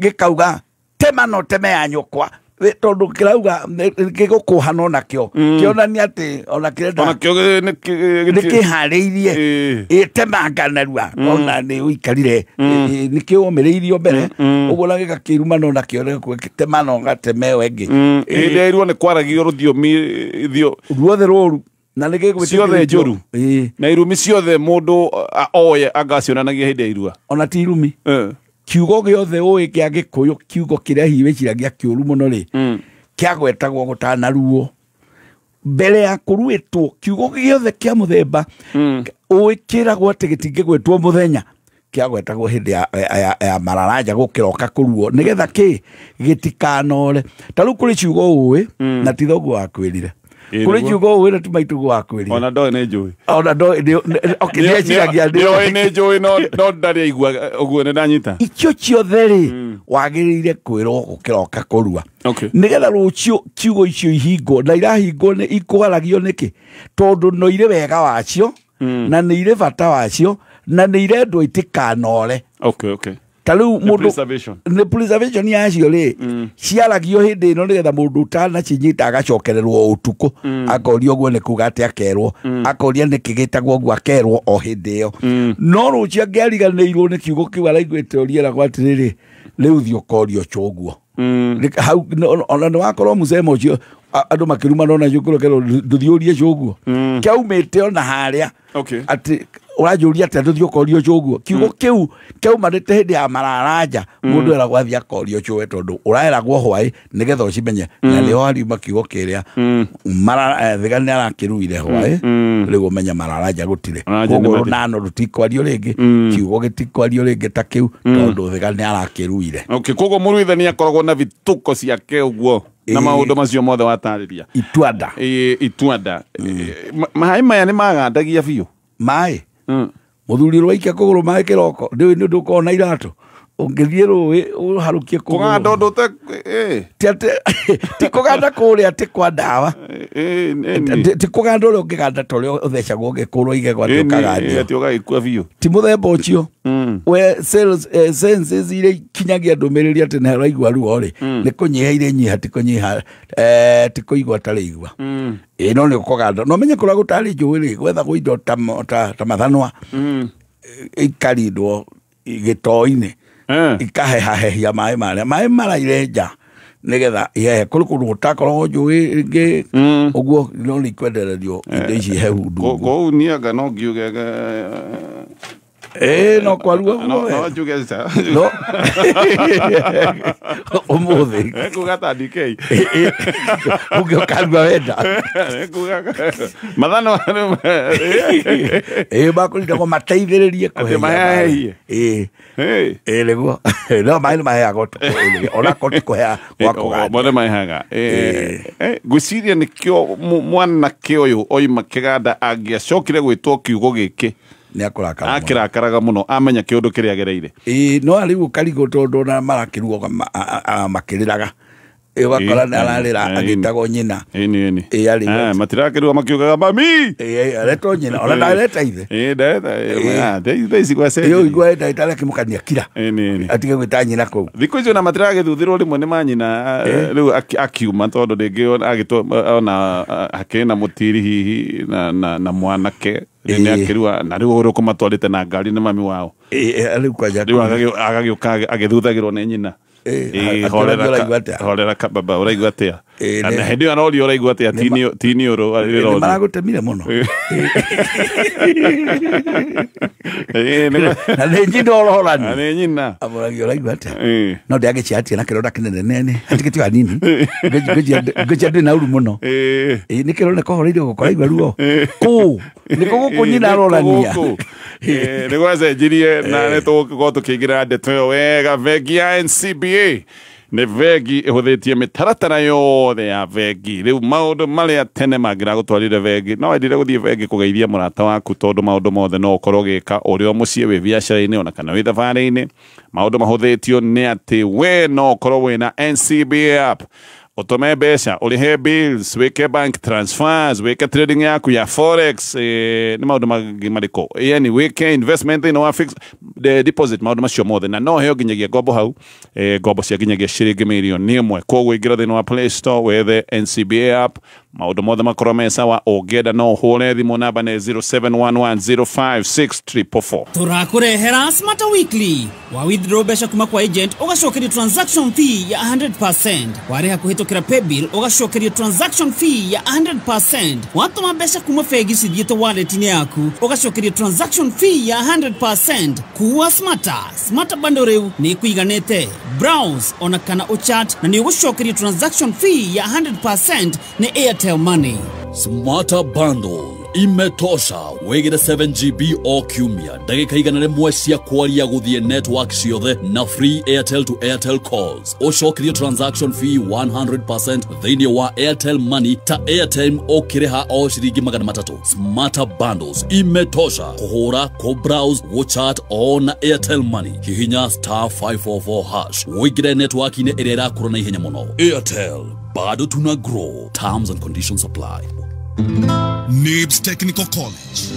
gĩkauga tema no teme ya nyũkwa, tondũ kĩrauga gĩgũkũha no nakĩo, kĩonania atĩ ona kĩrenda nĩ kĩharĩirie, temanga narua, ona nĩ ũikarire, nĩkĩo womĩrĩirio mbere, ũguo na gĩgakĩruma no nakĩo, tema no gateme ĩyo ĩngĩ. Hĩndĩ ya irua nĩ kwaragio rũthiomi ruothe rũru, na nĩ gĩgwĩtĩkĩrĩtio. Ciothe njũru. Na irumi ciothe mũndũ oye angacionanagia hĩndĩ ya irua. Ona ti irumi. Kiugo gĩothe ũĩ kĩa Gĩkũyũ, kiugo kĩrĩa hihi wĩciragia kĩũru mũno rĩ, kĩagwetagwo gũtanaruo. Mbere ya kũruĩtwo, kiugo gĩothe kĩa mũthemba ũĩ kĩragwo atĩ gĩtingĩgwetwo mũthenya, kĩagwetagwo hĩndĩ ya mararanja gũkĩroka kũruo, nĩgetha kĩ gĩtikanore. Ta rĩu kũrĩ ciugo ũĩ na ti thoguo wakwĩrire. Kũrĩ ciugo ũĩ na ti maitũguo wakwĩrire. Ona ndoĩ nĩ njũĩ. Ona ndoĩ nĩ, okay, nĩeciragia nĩ Nĩoĩ nĩ njũĩ, no ndarĩ aigua ũguo, nĩ ndanyita. Icio ciothe rĩ, wagĩrĩire kwĩrwo gũkĩroka kũrua. Nĩgetha rũciũ ciugo icio ihingwo, na irahingwo nĩ ikwaragio nĩkĩ? Tondũ no irĩ wega wacio, na nĩ irĩ bata wacio, na nĩ irendwo itikanore. Okay, okay. Ta rĩu mũndũ preservation. Nĩ preservation yacio rĩ, ciaragio hĩndĩ ĩno nĩgetha mũndũ ũtanacinyita agacokererwo ũtukũ, akorio ũguo nĩ kuga atĩ akerwo, akoria nĩkĩ gĩtagwo ũguo, akerwo o hĩndĩ ĩyo. No rũciũ angĩariganĩirwo nĩ kiugo kĩu araiguĩte ũrieragwo atĩrĩrĩ, rĩu thiĩ ũkorio ũguo. Hau ona nĩ wakorwo mũcemo ũcio andũ makĩrumana ona cukuru kerwo ndũthiĩ ũrie ũguo, kĩaumĩte ona harĩa atĩ ũranjũria atĩ ndũthiĩ ũkorio ũguo. Kiugo kĩu kĩaumanĩte hĩndĩ ya mararanja, mũndũ eragwo athiĩ akorio cũwe tondũ ũraeragwo hwaĩ nĩgetha ũcimenye, na nĩho hariuma kiugo kĩrĩa thiga nĩ arakĩruire hwaĩ, rĩu ũmenye mararanja gũtirĩ. Koguo rũnano rũtikwario rĩngĩ, kiugo gĩtikwario rĩngĩ ta kĩu tondũ thiga nĩ arakĩruire. Okay, koguo mũruithania akoragwo na vituko ciake ũguo na maũndũ macio mothe watarĩria. Ituanda. Ituanda. Maĩ maya nĩ magandagia biũ. Maĩ mũthuri rwaikia kũgũrũ maĩ kĩroko ndĩũĩ nĩ ũndũ ũkoragwo na iratũ, ũngĩthiĩ rũĩ ũharũkie kũgũrũ. Kũganda ũndũ ũte ti kũganda kũrĩa atĩ kwa ndawa, ti kũganda ũrĩa ũngĩganda ta ũrĩa ũthecagwo ũgĩkũrwo igego atĩ ũkagandio, atĩ ũgagĩkua biũ, ti mũthemba ũcio. We cells senses iria ikinyagia ndũmĩrĩri atĩ nĩ haraigua ruo rĩ, nĩ kũnyiha irĩ nyiha, ti kũnyiha, ti kũigua tarĩ igua. Ĩ no nĩ ũkũganda no menye kũrĩa gũtarĩ njũĩ rĩ, gwethagwo indo ta mathanwa ikarindwo gĩtoo-inĩ, ikahehahehia maĩ marĩa maĩ maraire nja nĩgetha ihehe. Kũrĩ kũndũ gũtakoragwo njũĩ ĩngĩ ũguo, no nĩ ikwendererio indo ici hehu ndungu. Kũu nianga no ngiuge no kwaruo no njuge ca no ũmũthĩ kuga ta DK ũngĩũkarua wenda kuga mathano makũrindagwo mateithĩrĩrie kũhehia mahehie. Nĩguo no maĩ nĩ maheagwo onakorwo ti kũhea gwa kũganda mothe maheaga. Ngwĩciria nĩkĩo mwanake ũyũ oima kĩganda angĩacokire gwĩtwo kiugo gĩkĩ nĩ akũrakara, akĩrakaraga mũno amenya kĩũndũ kĩrĩa agereire. No rĩu ũkarigwo tondũ ona marakĩruo makĩrĩraga, ũgakora nĩ ararĩra agĩtagwo nyina. Matirakĩrua makiugaga mami, aretwo nyina ona ndareta ithe. Igua ndagĩtarĩ akĩmũkania kira atige gwĩta nyina kũu. Thikũ icio na matiragĩthuthĩrwo rĩmwe nĩ manyina rĩu akiuma tondũ rĩngĩ agĩtwo ona hakĩrĩ na mũtiri hihi na mwanake nĩ akĩrua na rĩu ũrĩa ũkũmatwarĩte na ngari nĩ mami wao, rĩu agagĩũka agĩthuthagĩrwo nĩ nyina. Horera kababa ũraigua atĩa? Na hĩndĩ ĩyo arorio ũraigua atĩa, ti nĩ ũrũ nĩ maragũtemire mũno na nĩ nyina ũrohorani na nĩ nyina amũragia ũraigua atĩa, no ndĩagĩciatia na kĩronda kĩnene nene hatikĩtio hanini, ngwĩcia ndĩ na uru mũno, nĩ kĩronda kũhoreire gũkora ruo kũu nĩkũ gũkũ nyina arorania. Nĩ gwacenjirie na nĩ tũgũkorwo tũkĩingĩra ndeto ĩyo wega. Bengi ya NCBA nĩ bengi ĩhũthĩtie mĩtaratara yothe ya bengi. Rĩu maũndũ marĩa tene mangĩragũtwarire bengi, no wendire gũthiĩ bengi kũgeithia mũrata waku tondũ maũndũ mothe no ũkorwo ũgĩka ũrĩ o mũciĩ, wĩ biacara-inĩ ona kana wĩ thabarĩ-inĩ. Maũndũ mahũthĩtio nĩ atĩ we no ũkorwo wĩna NCBA app, ũtũme mbeca, ũrĩhe bills, wĩke bank transfers, wĩke trading yaku ya forex, nĩ maũndũ mangĩ marĩkũ, yani wĩke investment thĩinĩ wa fixed deposit, maũndũ macio mothe. Na no heo nginyagia ngombo hau, ngombo cia nginyagia ciringi mirioni 1. Koguo ingĩra thĩinĩ wa Play Store wethe NCBA app, maũndũ mothe makorwo me sawa. Ũngĩenda no ũhũre thimũ namba nĩ 0711056444. Tũrakũrehera Smarter Weekly wa withdraw mbeca kuma kwa agent ũgacokerio transaction fee ya 100%, warĩha kũhĩtũkĩra paybill ũgacokerio transaction fee ya 100%, watũma mbeca kuma bengi cithiĩte wallet-inĩ yaku ũgacokerio transaction fee ya 100%. Kuwa Smarter, Smarter bundle rĩu nĩ ĩkũiganĩte. Browse ona kana ũchat na nĩ ũgũcokerio transaction fee ya 100% nĩ Airtel Money. Smarter bundle imetosha. Wigire 7GB o kiumia, ndagĩka 100 cia kwaria gũthiĩ network ciothe na free Airtel to Airtel calls. Ũcokerio transaction fee 100% thĩinĩ wa Airtel Money ta airtime ũkĩrĩha o ciringi 300. Smarter bundles imetosha kũhũra, kũ-browse, gũ-chat ona Airtel Money. Hihinya *544# wĩingĩre network-inĩ ĩrĩa ĩrakũra na ihenya mũno. Airtel, bado tuna grow. Terms and conditions apply. Nibs Technical College.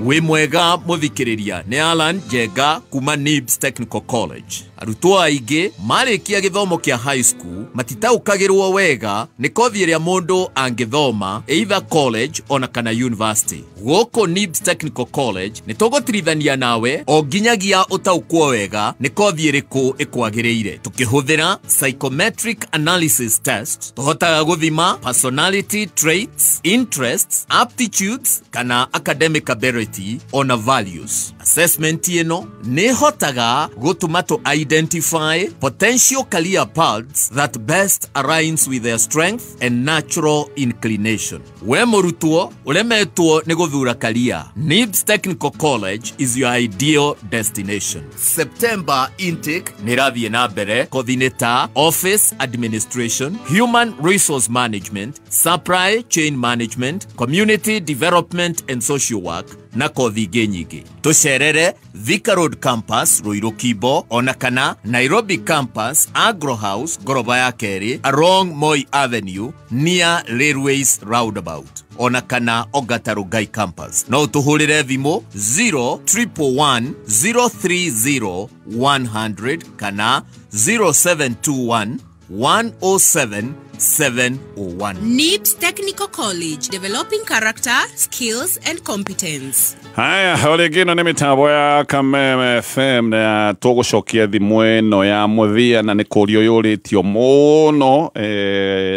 Wĩ mwega mũthikĩrĩria nĩ Alan Njenga kuma Nibs Technical College. Arutwo aingĩ marĩkia gĩthomo kĩa high school matitaũkagĩrwo wega nĩ kothi ĩrĩa mũndũ angĩthoma either college ona kana university. Gũkũ Nibs Technical College nĩ tũgũtirithania nawe o nginyagia ũtaũkwo wega nĩ kothi ĩrĩkũ ĩkwagĩrĩire. Tũkĩhũthĩra psychometric analysis test tũhotaga gũthima personality traits, interests, aptitudes kana academic ability ona values. Assessment ĩno nĩ ĩhotaga gũtũma tũ identify potential career paths that best aligns with their strength and natural inclination. We mũrutwo ũremetwo nĩ gũthura career, Nibs Technical College is your ideal destination. September intake nĩ ĩrathiĩ na mbere kothi-inĩ ta office administration, human resource management, supply chain management, community development and social work na kothi ingĩ nyingĩ. Tũcerere Thika Road Campus Ruiru Kimbo ona kana Nairobi Campus Agro House ngoroba ya kerĩ along Moi Avenue near Railways Roundabout ona kana Ongata Rongai Campus. No ũtũhũrĩre thimũ 0111 030 100 kana 0721 107 701. Nibs Technical College, developing character, skills and competence. Haya, rĩngĩ ĩno nĩ mĩtambo ya Kameme FM na tũgũcokia thimũ ĩno ya mũthia na nĩ kũrio yũrĩtio mũno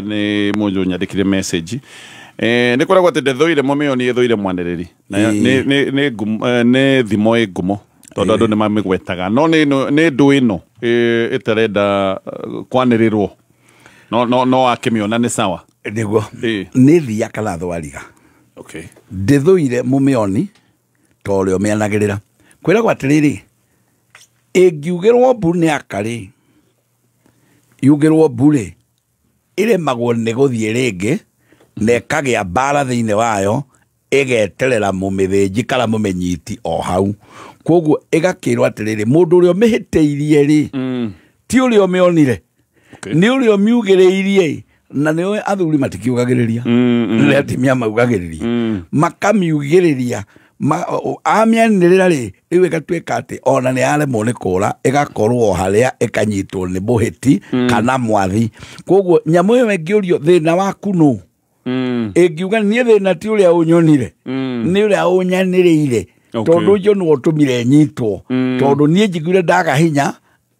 nĩ mũndũ nyandĩkire message. Nĩ kũragwo atĩ ndĩthũire mũmĩo nĩ ĩthũire mwanĩrĩri. Na nĩ thimo ĩ ngumo tondũ andũ nĩ mamĩgwetaga no nĩ ndũ ĩno ĩtarenda kwanĩrĩrwo. No akĩmĩona nĩ sawa. Nĩguo. Nĩ thia kana thwariga. Okay. Ndĩthũire mũmĩoni ta ũrĩa ũmĩanagĩrĩra. Kwĩragwo atĩrĩrĩ, ĩngiugĩrwo mbu nĩ aka-rĩ, yugĩrwo mbu-rĩ, ĩremagwo nĩ gũthiĩ rĩngĩ na ĩkagĩa mbara thĩinĩ wayo ĩgeterera mũmĩthĩnji kana mũmĩnyiti o hau. Koguo ĩgakĩrwo atĩrĩrĩ, mũndũ ũrĩa ũmĩhĩtĩirie rĩ, ti ũrĩa ũmĩonire, nĩ ũrĩa ũmiugĩrĩirie na nĩ athuri matikiugagĩrĩria nĩ atumia maugagĩrĩria makamiugĩrĩria amĩanĩrĩra rĩ, rĩu ĩgatuĩka atĩ ona nĩ yaremwo nĩ kũra ĩgakorwo harĩa ĩkanyitwo nĩ mũhĩti kana mwathi. Koguo nyamũ ĩyo ĩngĩũrio thĩna waku nũ, ĩngiuga niĩ thĩna ti ũrĩa ũnyonire, nĩ ũrĩa ũnyanĩrĩire, tondũ ũcio nĩwe ũtũmire nyitwo, tondũ niĩ njiguire ndaga hinya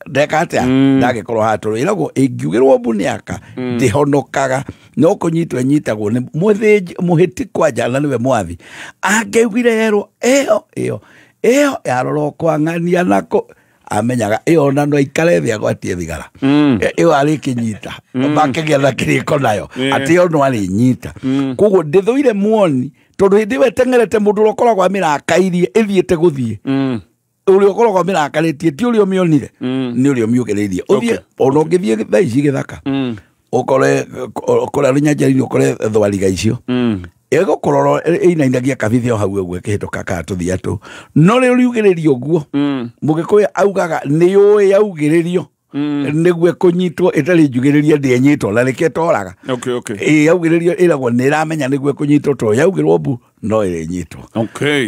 ndeka atĩa ndagĩkorwo haha tondũ ĩragwo ĩngiugĩrwo mbu nĩ aka ndĩhonokaga no kũnyitwo ĩnyitagwo nĩ mũthĩnji mũhĩti kwanja na nĩwe mwathi. Angĩaugire erwo ĩyo ĩyo ĩyo yarora kwang'ania nako amenyaga ĩyo ona no aikare thĩ agwatie thigara ĩyo arĩkĩnyita makĩgĩa na kĩrĩko nayo atĩ ĩyo no arĩnyita. Koguo ndĩthũire muoni tondũ hĩndĩ ĩyo ĩteng'erete mũndũ ũrĩa ũkoragwo amĩrakairie ĩthiĩte gũthiĩ ũrĩa ũkoragwo amĩrakarĩtie ti ũrĩa ũmĩonire nĩ ũrĩa ũmiugĩrĩirie. Ũthiĩ ona ũngĩthiĩ thaa ici gĩthaka ũkore kũrĩa rũnyanjara-inĩ ũkore thwariga icio ĩgũkorwo ĩinainagia kabithi o hau ũguo ĩkĩhĩtũka kana tũthia tũ, no rĩu riugĩrĩrio ũguo mũgĩkũyũ augaga nĩ ũĩ yaugĩrĩrio nĩguo ĩkũnyitwo ĩtarĩ njugĩrĩrie ndĩenyitwo na nĩkĩo ĩtoraga. Ĩ yaugĩrĩrio ĩragwo nĩ ĩramenya nĩguo ĩkũnyitwo tondũ yaugĩrwo mbu no ĩrĩnyitwo.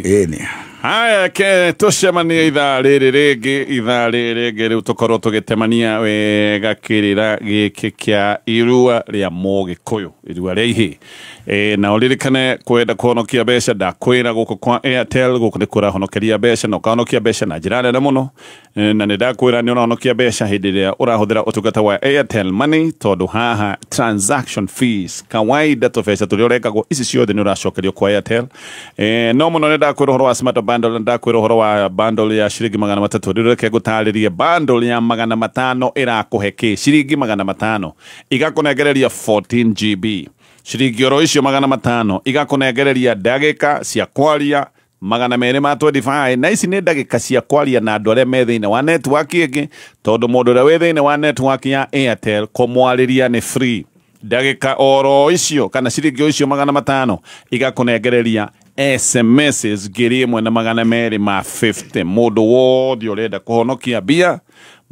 Ĩni. Haya, ke tũcemanie ithaa rĩrĩ rĩngĩ, ithaa rĩrĩ rĩngĩ rĩu tũkorwo tũgĩtemania wega kĩrĩra gĩkĩ kĩa irua rĩa mũgĩkũyũ, irua rĩa ihĩĩ. Na ũririkane kwenda kũhonokia mbeca, ndakwĩra gũkũ kwa Airtel gũkũ nĩ kũrahonokeria mbeca na ũkahonokia mbeca na njĩra nene mũno, na nĩ ndakwĩra nĩ ũrahonokia mbeca hĩndĩ ĩrĩa ũrahũthĩra ũtungata wa Airtel Money, tondũ haha transaction fees kawaida tũbeca tũrĩa ũrengagwo ici ciothe nĩ ũracokerio kwa Airtel. No mũno nĩ ndakwĩra ũhoro wa smart bundle, ndakwĩra ũhoro wa bundle ya ciringi 300. Rĩu reke ngũtarĩrie bundle ya 500 ĩrakũhe kĩ? Ciringi 500 igakũnengereria 14 GB, ciringi oro icio 500 igakũnengereria ndagĩka cia kwaria 225, na ici nĩ ndagĩka cia kwaria na andũ arĩa me thĩinĩ wa network ĩngĩ, tondũ mũndũ ũrĩa wĩ thĩinĩ wa network ya Airtel kũmwarĩria nĩ free. Ndagĩka oro icio kana ciringi icio 500 igakũnengereria SMSs 1250. Mũndũ wothe ũrenda kũhonokia mbia,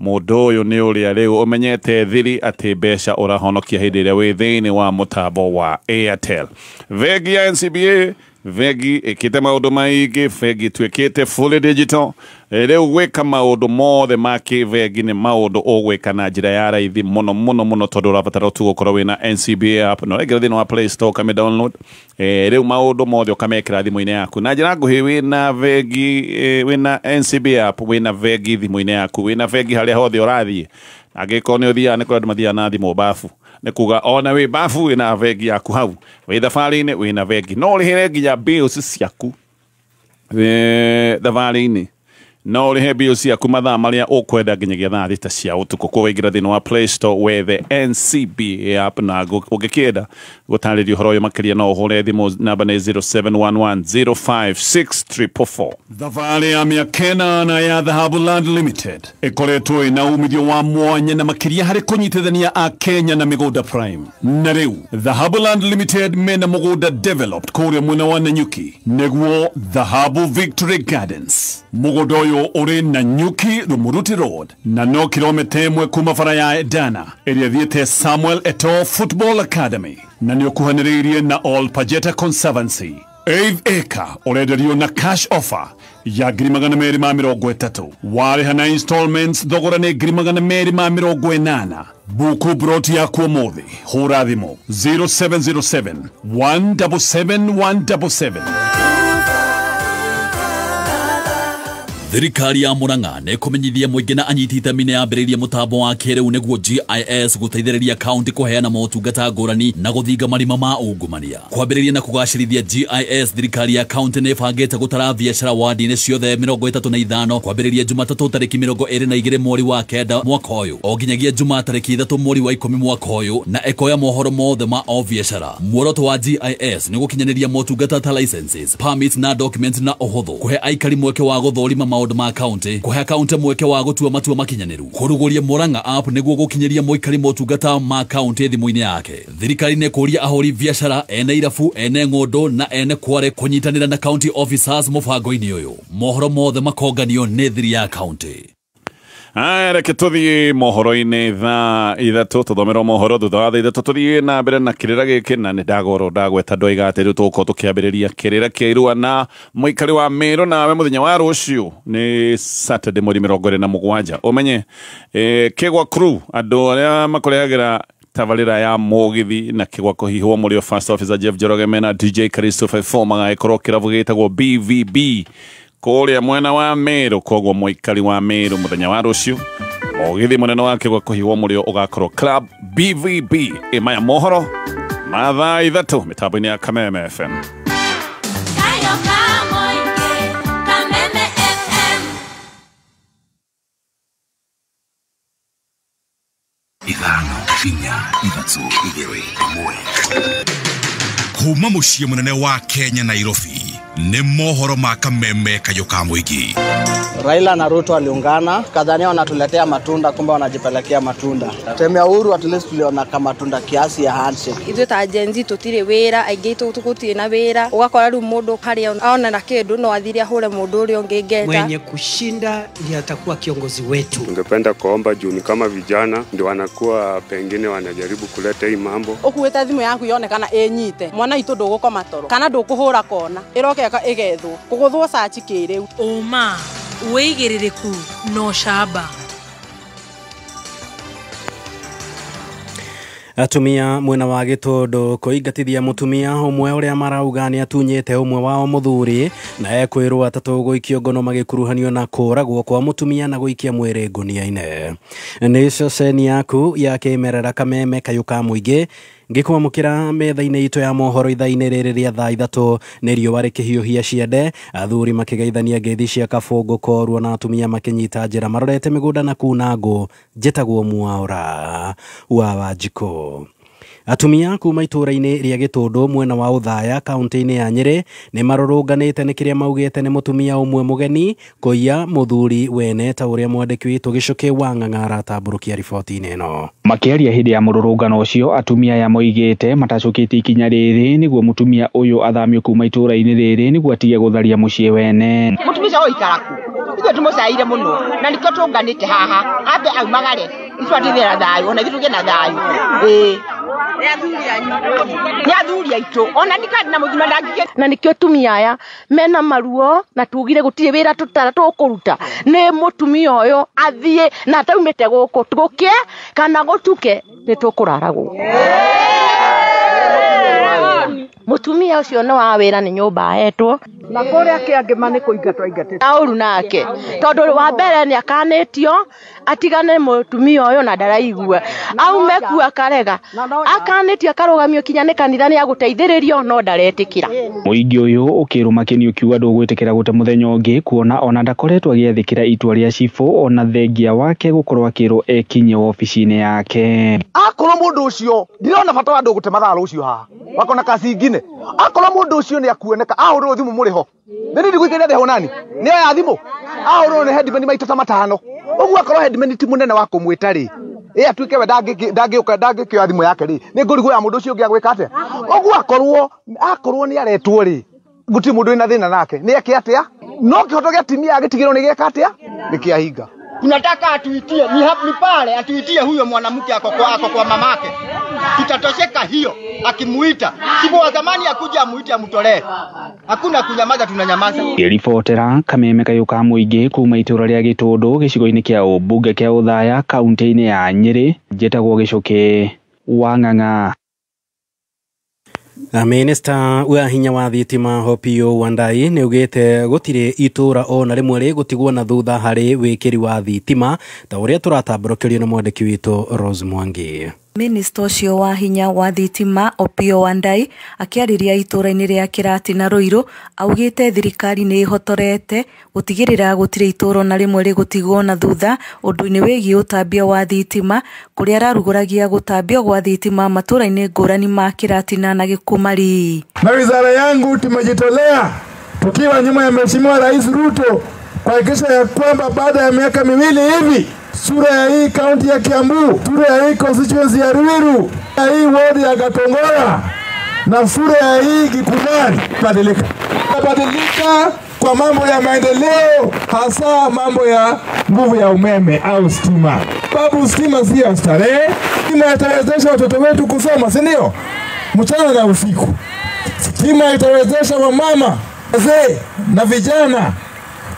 mũndũ ũyũ nĩ ũrĩa rĩu ũmenyete thiri atĩ mbeca ũrahonokia hĩndĩ ĩrĩa wĩ thĩinĩ wa mũtambo wa Airtel. Bengi ya NCBA Bengi ĩkĩte maũndũ maingĩ, bengi ĩtuĩkĩte fully digital. Rĩu gwĩka maũndũ mothe ma kĩbengi nĩ maũndũ ũgwĩka na njĩra ya raithi mũno mũno mũno, tondũ ũrabatara tu gũkorwo wĩna NCBA app na ũraingĩra thĩinĩ wa Play Store ũkamĩ download. Rĩu maũndũ mothe ũkamekĩra thimũ-inĩ yaku na njĩra nguhĩ. Wĩna bengi, wĩna NCBA app, wĩna bengi thimũ-inĩ yaku, wĩna bengi harĩa hothe ũrathiĩ. Angĩkorwo nĩ ũthiaga, nĩ kũrĩ andũ mathiaga na thimũ bafu, nĩ kuga ona wĩ bafu wĩna bengi yaku hau, wĩ thabarĩ-inĩ wĩna bengi, no ũrĩhĩre nginya bills ciaku thabarĩ-inĩ, no ũrĩhe bills ciaku mathaa marĩa ũkwenda nginyagia thaa 6 cia ũtukũ. Koguo waingĩra thĩinĩ wa Play Store wethe NCBA app, na ũngĩkĩenda gũtarĩria ũhoro ũyũ makĩria no ũhũre thimũ, namba nĩ 0711056444. Thabarĩ ya mĩaka 8 ya Dhahabu Land Limited ĩkoretwo ĩna umithio wa mwanya na makĩria harĩ kũnyitithania a Kenya na mĩgũnda prime. Na rĩu Dhahabu Land Limited mena mũgũnda developed kũrĩa mwena wa Nanyuki, nĩguo Dhahabu Victory Gardens. Mũgũnda ũyũ ũrĩ Nanyuki Rumuruti Road na no kilomita 1 kuma bara ya Dana ĩrĩa ĩthiĩte Samuel Eto'o Football Academy, na nĩ ũkuhanĩrĩirie na All Pajeta Conservancy. 8 acre ũrenderio na cash offer ya 230,000, warĩha na installments thogora nĩ 280,000. Buku broti yaku ũmũthĩ, hũra thimũ 0707 177 177. Thirikari ya Murang'a nĩ ĩkũmenyithia mũingĩ na anyiti itemi nĩ yambĩrĩirie mũtambo wa kĩrĩu nĩguo GIS gũteithĩrĩria kaunti kũheana motungata ngũrani na gũthinga marima ma ungumania. Kwambĩrĩria na kũgacĩrithia GIS, thirikari ya kaunti nĩ ĩbangĩte gũtara biacara wadi-inĩ ciothe 35 kwambĩrĩria Jumatatũ tarĩki 22 mweri wa 9 mwaka ũyũ o nginyagia Jumaa tarĩki 3 mweri wa 10 mwaka ũyũ, na ĩkoya mohoro mothe ma o biacara. Muoroto wa GIS nĩ gũkinyanĩria motungata ta licenses, permits na documents na ũhũthũ, kũhe aikari mweke wa gũthũrima maũndũ ma kaunti, kũhe kaunti mweke wa gũtua matua makinyanĩru, kũrugũria Murang'a app nĩguo gũkinyĩria mũikari motungata ma kaunti thimũ-inĩ yake. Thirikari nĩ kũria ahũri biacara, ene irabu, ene ng'ũndũ na ene kware kũnyitanĩra na county officers mũbango-inĩ ũyũ. Mohoro mothe makonganio nĩ thiri ya kaunti. Aya, reke tũthiĩ mohoro-inĩ thaa 3, tũthomerwo mohoro thutha wa thaa 3 tũthiĩ na mbere na kĩrĩra gĩkĩ, na nĩ ndagorwo ndagweta ndoiga atĩ rĩu tũgũkorwo tũkĩambĩrĩria kĩrĩra kĩa irua na mũikari wa Meru nawe mũthenya wa rũciũ nĩ Saturday mweri 27. Ũmenye Kĩgwa crew, andũ arĩa makũrehagĩra tabarĩra ya mũgithi na Kĩgwa kũhihwo mũrĩ first officer Jeff Njoroge mena DJ Christopher 4 magagĩkorwo kĩrabu gĩtagwo BVB kũrĩa mwena wa Meru. Koguo mũikari wa Meru mũthenya wa rũciũ mũgithi mũnene wa Kĩgwa kũhihwo mũrĩo ũgakorwo Club BVB. Ĩmaya mohoro ma thaa 3 mĩtambo-inĩ ya Kameme FM. Kameme FM. 5 4 3 2 1. Kuma mũciĩ mũnene wa Kenya Nairobi nĩ mohoro ma Kameme kayũ ka mũingĩ. Raila na Ruto waliungana, kadhania wanatuletea matunda, kumbe wanajipelekea matunda. Teme ya Uhuru at least tuliona kama matunda kiasi ya handshake. Ithuĩ ta Gen Z tũtirĩ wĩra, aingĩ itũ tũtirĩ na wĩra. Ũgakora rĩu mũndũ harĩa aona na kĩndũ no athire ahũre mũndũ ũrĩa ũngĩ ngeta. Mwenye kushinda ndiye atakuwa kiongozi wetu. Tungependa kuomba juu ni kama vijana ndio wanakuwa pengine wanajaribu kuleta hii mambo. Ũkuĩte thimũ yaku yonekana ĩnyite, mwana itũ ndũgũkoma toro kana ndũkũhũra kona, ĩroke ĩgethwo kũgũthwo caci kĩrĩu. Ũma, wĩigĩrĩrĩku no camba. Atumia mwena wa Gĩtũndũ kũingatithia mũtumia ũmwe ũrĩa marauga nĩ atunyĩte ũmwe wao mũthuri, na ekwĩrwo atatũ gũikio ngono magĩkuruhanio na kũragwo kwa mũtumia na gũikia mwĩrĩ ngũnia-inĩ. Nĩ ceceni yaku ya kĩmerera Kameme kayũ ka mũingĩ ngĩkwamũkĩra metha-inĩ itũ ya mohoro ithaa-inĩ rĩrĩ rĩa thaa 3 nĩ riũa rĩkĩhiũhia ciande, athuri makĩgeithania ngeithi cia kabũngũ korwo na atumia makĩnyita njĩra marorete mĩgũnda na kuna ngũ. Njĩtagwo Mwaũra wa Wanjikũ. Atumia kuma itũra-inĩ rĩa Gĩtũndũ mwena wa Ũthaya kaunti-inĩ ya Nyĩrĩ nĩ marũrũnganĩte nĩ kĩrĩa maugĩte nĩ mũtumia ũmwe mũgeni kũiya mũthuri wene, ta ũrĩa mwandĩki witũ Gĩcũkĩ wa Ng'ang'a aratambũrũkia riboti-inĩ ĩno. Makĩaria hĩndĩ ya mũrũrũngano ũcio, atumia aya moigĩte matacũkĩtie ikinya rĩrĩ nĩguo mũtumia ũyũ athamio kuma itũra-inĩ rĩrĩ nĩguo atige gũtharia mũciĩ wene. Mũtumia ũcio oikara kũ? Ithuĩ tũmũcaire mũno na nĩkĩo tũnganĩte haha, ambe aumagare ithuĩ tũgĩe na thayũ, ona ithuĩ tũgĩe na thayũ. Ĩĩ. Nĩ athuri aitũ ona ndikandi na mũthima ndangĩke na nĩkĩo atumia aya mena maruo na tugire gũtirĩ wĩra tũtara tũkũruta nĩ mũtumia ũyũ athiĩ na ataumĩte gũkũ gũkĩe kana gũtuke nĩ tũkũrara gũkũ. Mũtumia ũcio nĩ wa wĩra nĩ nyũmba ahetwo na kũrĩa kĩangĩma nĩ kũingatwo aingatĩtwo na ũru nake tondũ wa mbere nĩ akanĩtio atigane mũtumia ũyũ na ndaraigua aume kuo akarega akanĩtio akarũgamio kinya nĩ kanitha nĩ agũteithĩrĩrio no ndaretĩkĩra. Mũingĩ ũyũ ũkĩrwo Makeni ũkiuga ndũgwĩtĩkĩra gũte mũthenya ũngĩ kuona ona ndakoretwo agĩathĩkĩra itua rĩa cibũ ona thengia wake gũkorwo akĩrwo ekinye wobici-inĩ yake. Akorwo mũndũ ũcio ndirona bata wa andũ gũte mathaa rũciũ haha wakona kazi ingine akorwo mũndũ ũcio nĩ akuoneka ahũrwo thimũ mũrĩho nĩ ndigũikĩria ndĩho nani nĩ oya thimũ ahũrwo nĩ headman maita ta matano ũguo akorwo headman ti mũnene wa kũmwĩta rĩ ĩ atuĩke we ndangĩũka ndangĩkĩoya thimũ yake rĩ nĩ ngũrigwo ya mũndũ ũcio ũngĩ agwĩka atĩa ũguo akorwo nĩ aretwo rĩ gũtirĩ mũndũ wĩna thĩna nake nĩ eke atĩa no kĩhoto gĩa atumia agĩtigĩrwo nĩ gĩeka atĩa nĩ kĩahinga. Tunataka atuitie ni hapo pale atuitie huyo mwanamke ako kwa mamake. Tutatosheka hiyo akimuita. Sipo wa zamani akuja amuite amutolee. Hakuna kunyamaza, tunanyamaza. Ngĩribotera Kameme Kayũ ka mũingĩ kuma itũra rĩa Gĩtũndũ gĩcigo-inĩ kĩa ũmbunge kĩa Othaya kaunti-inĩ ya Nyĩrĩ, njĩtagwo Gĩcũkĩ wa Ng'ang'a. Minista wa hinya wa thitima Opiyo Wandayi nĩ augĩte gũtirĩ itũra ona rĩmwe rĩgũtigwo na thutha harĩ wĩkĩri wa thitima ta ũrĩa tũratambũrũkĩrio nĩ mwandĩki witũ Rose Mwangi. Minista ũcio wa hinya wa thitima Opiyo Wandayi akĩarĩria itũra-inĩ rĩa Kĩratina Ruiru augĩte thirikari nĩ ĩhotorete gũtigĩrĩra gũtirĩ itũra ona rĩmwe rĩgũtigwo na thutha ũndũ-inĩ wĩgiĩ ũtambia wa thitima kũrĩa ararugũragia gũtambio gwa thitima matũra-inĩ ngũrani ma Kĩratina na Gĩkumari. Na wizara yangu tumejitolea tukiwa nyuma ya Mheshimiwa Rais Ruto kuhakikisha ya kwamba baada ya miaka miwili hivi sura ya hii kaunti ya Kiambu, sura ya hii constituency ya Ruiru, ya hii ward ya Gatongora na sura ya hii Gikumari badilika. Badilika kwa mambo ya maendeleo, hasa mambo ya nguvu ya umeme au stima. Babu, stima si ya starehe. Stima itawezesha watoto wetu kusoma, si ndio? Mchana na usiku. Stima itawezesha wamama, wazee na vijana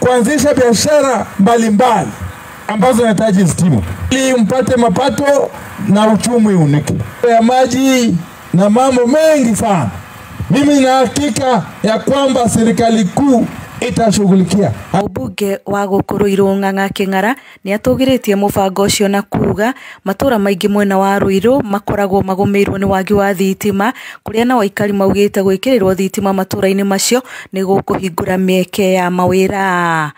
kuanzisha biashara mbalimbali ambazo zinahitaji stima ili mpate mapato na uchumi unike ya maji na mambo mengi sana. Mimi nina hakika ya kwamba serikali kuu itashughulikia. Mũmbunge wa gũkũ Ruiru Ng'ang'a Kĩng'ara nĩ atũgĩrĩtie mũbango ũcio na kuga matũra maingĩ mwena wa Ruiru makoragwo magũmĩirwo nĩ wagi wa thitima kũrĩa nao aikari maugĩte gwĩkĩrĩrwo thitima matũra-inĩ macio nĩ gũkũhingũra mĩeke ya mawĩra.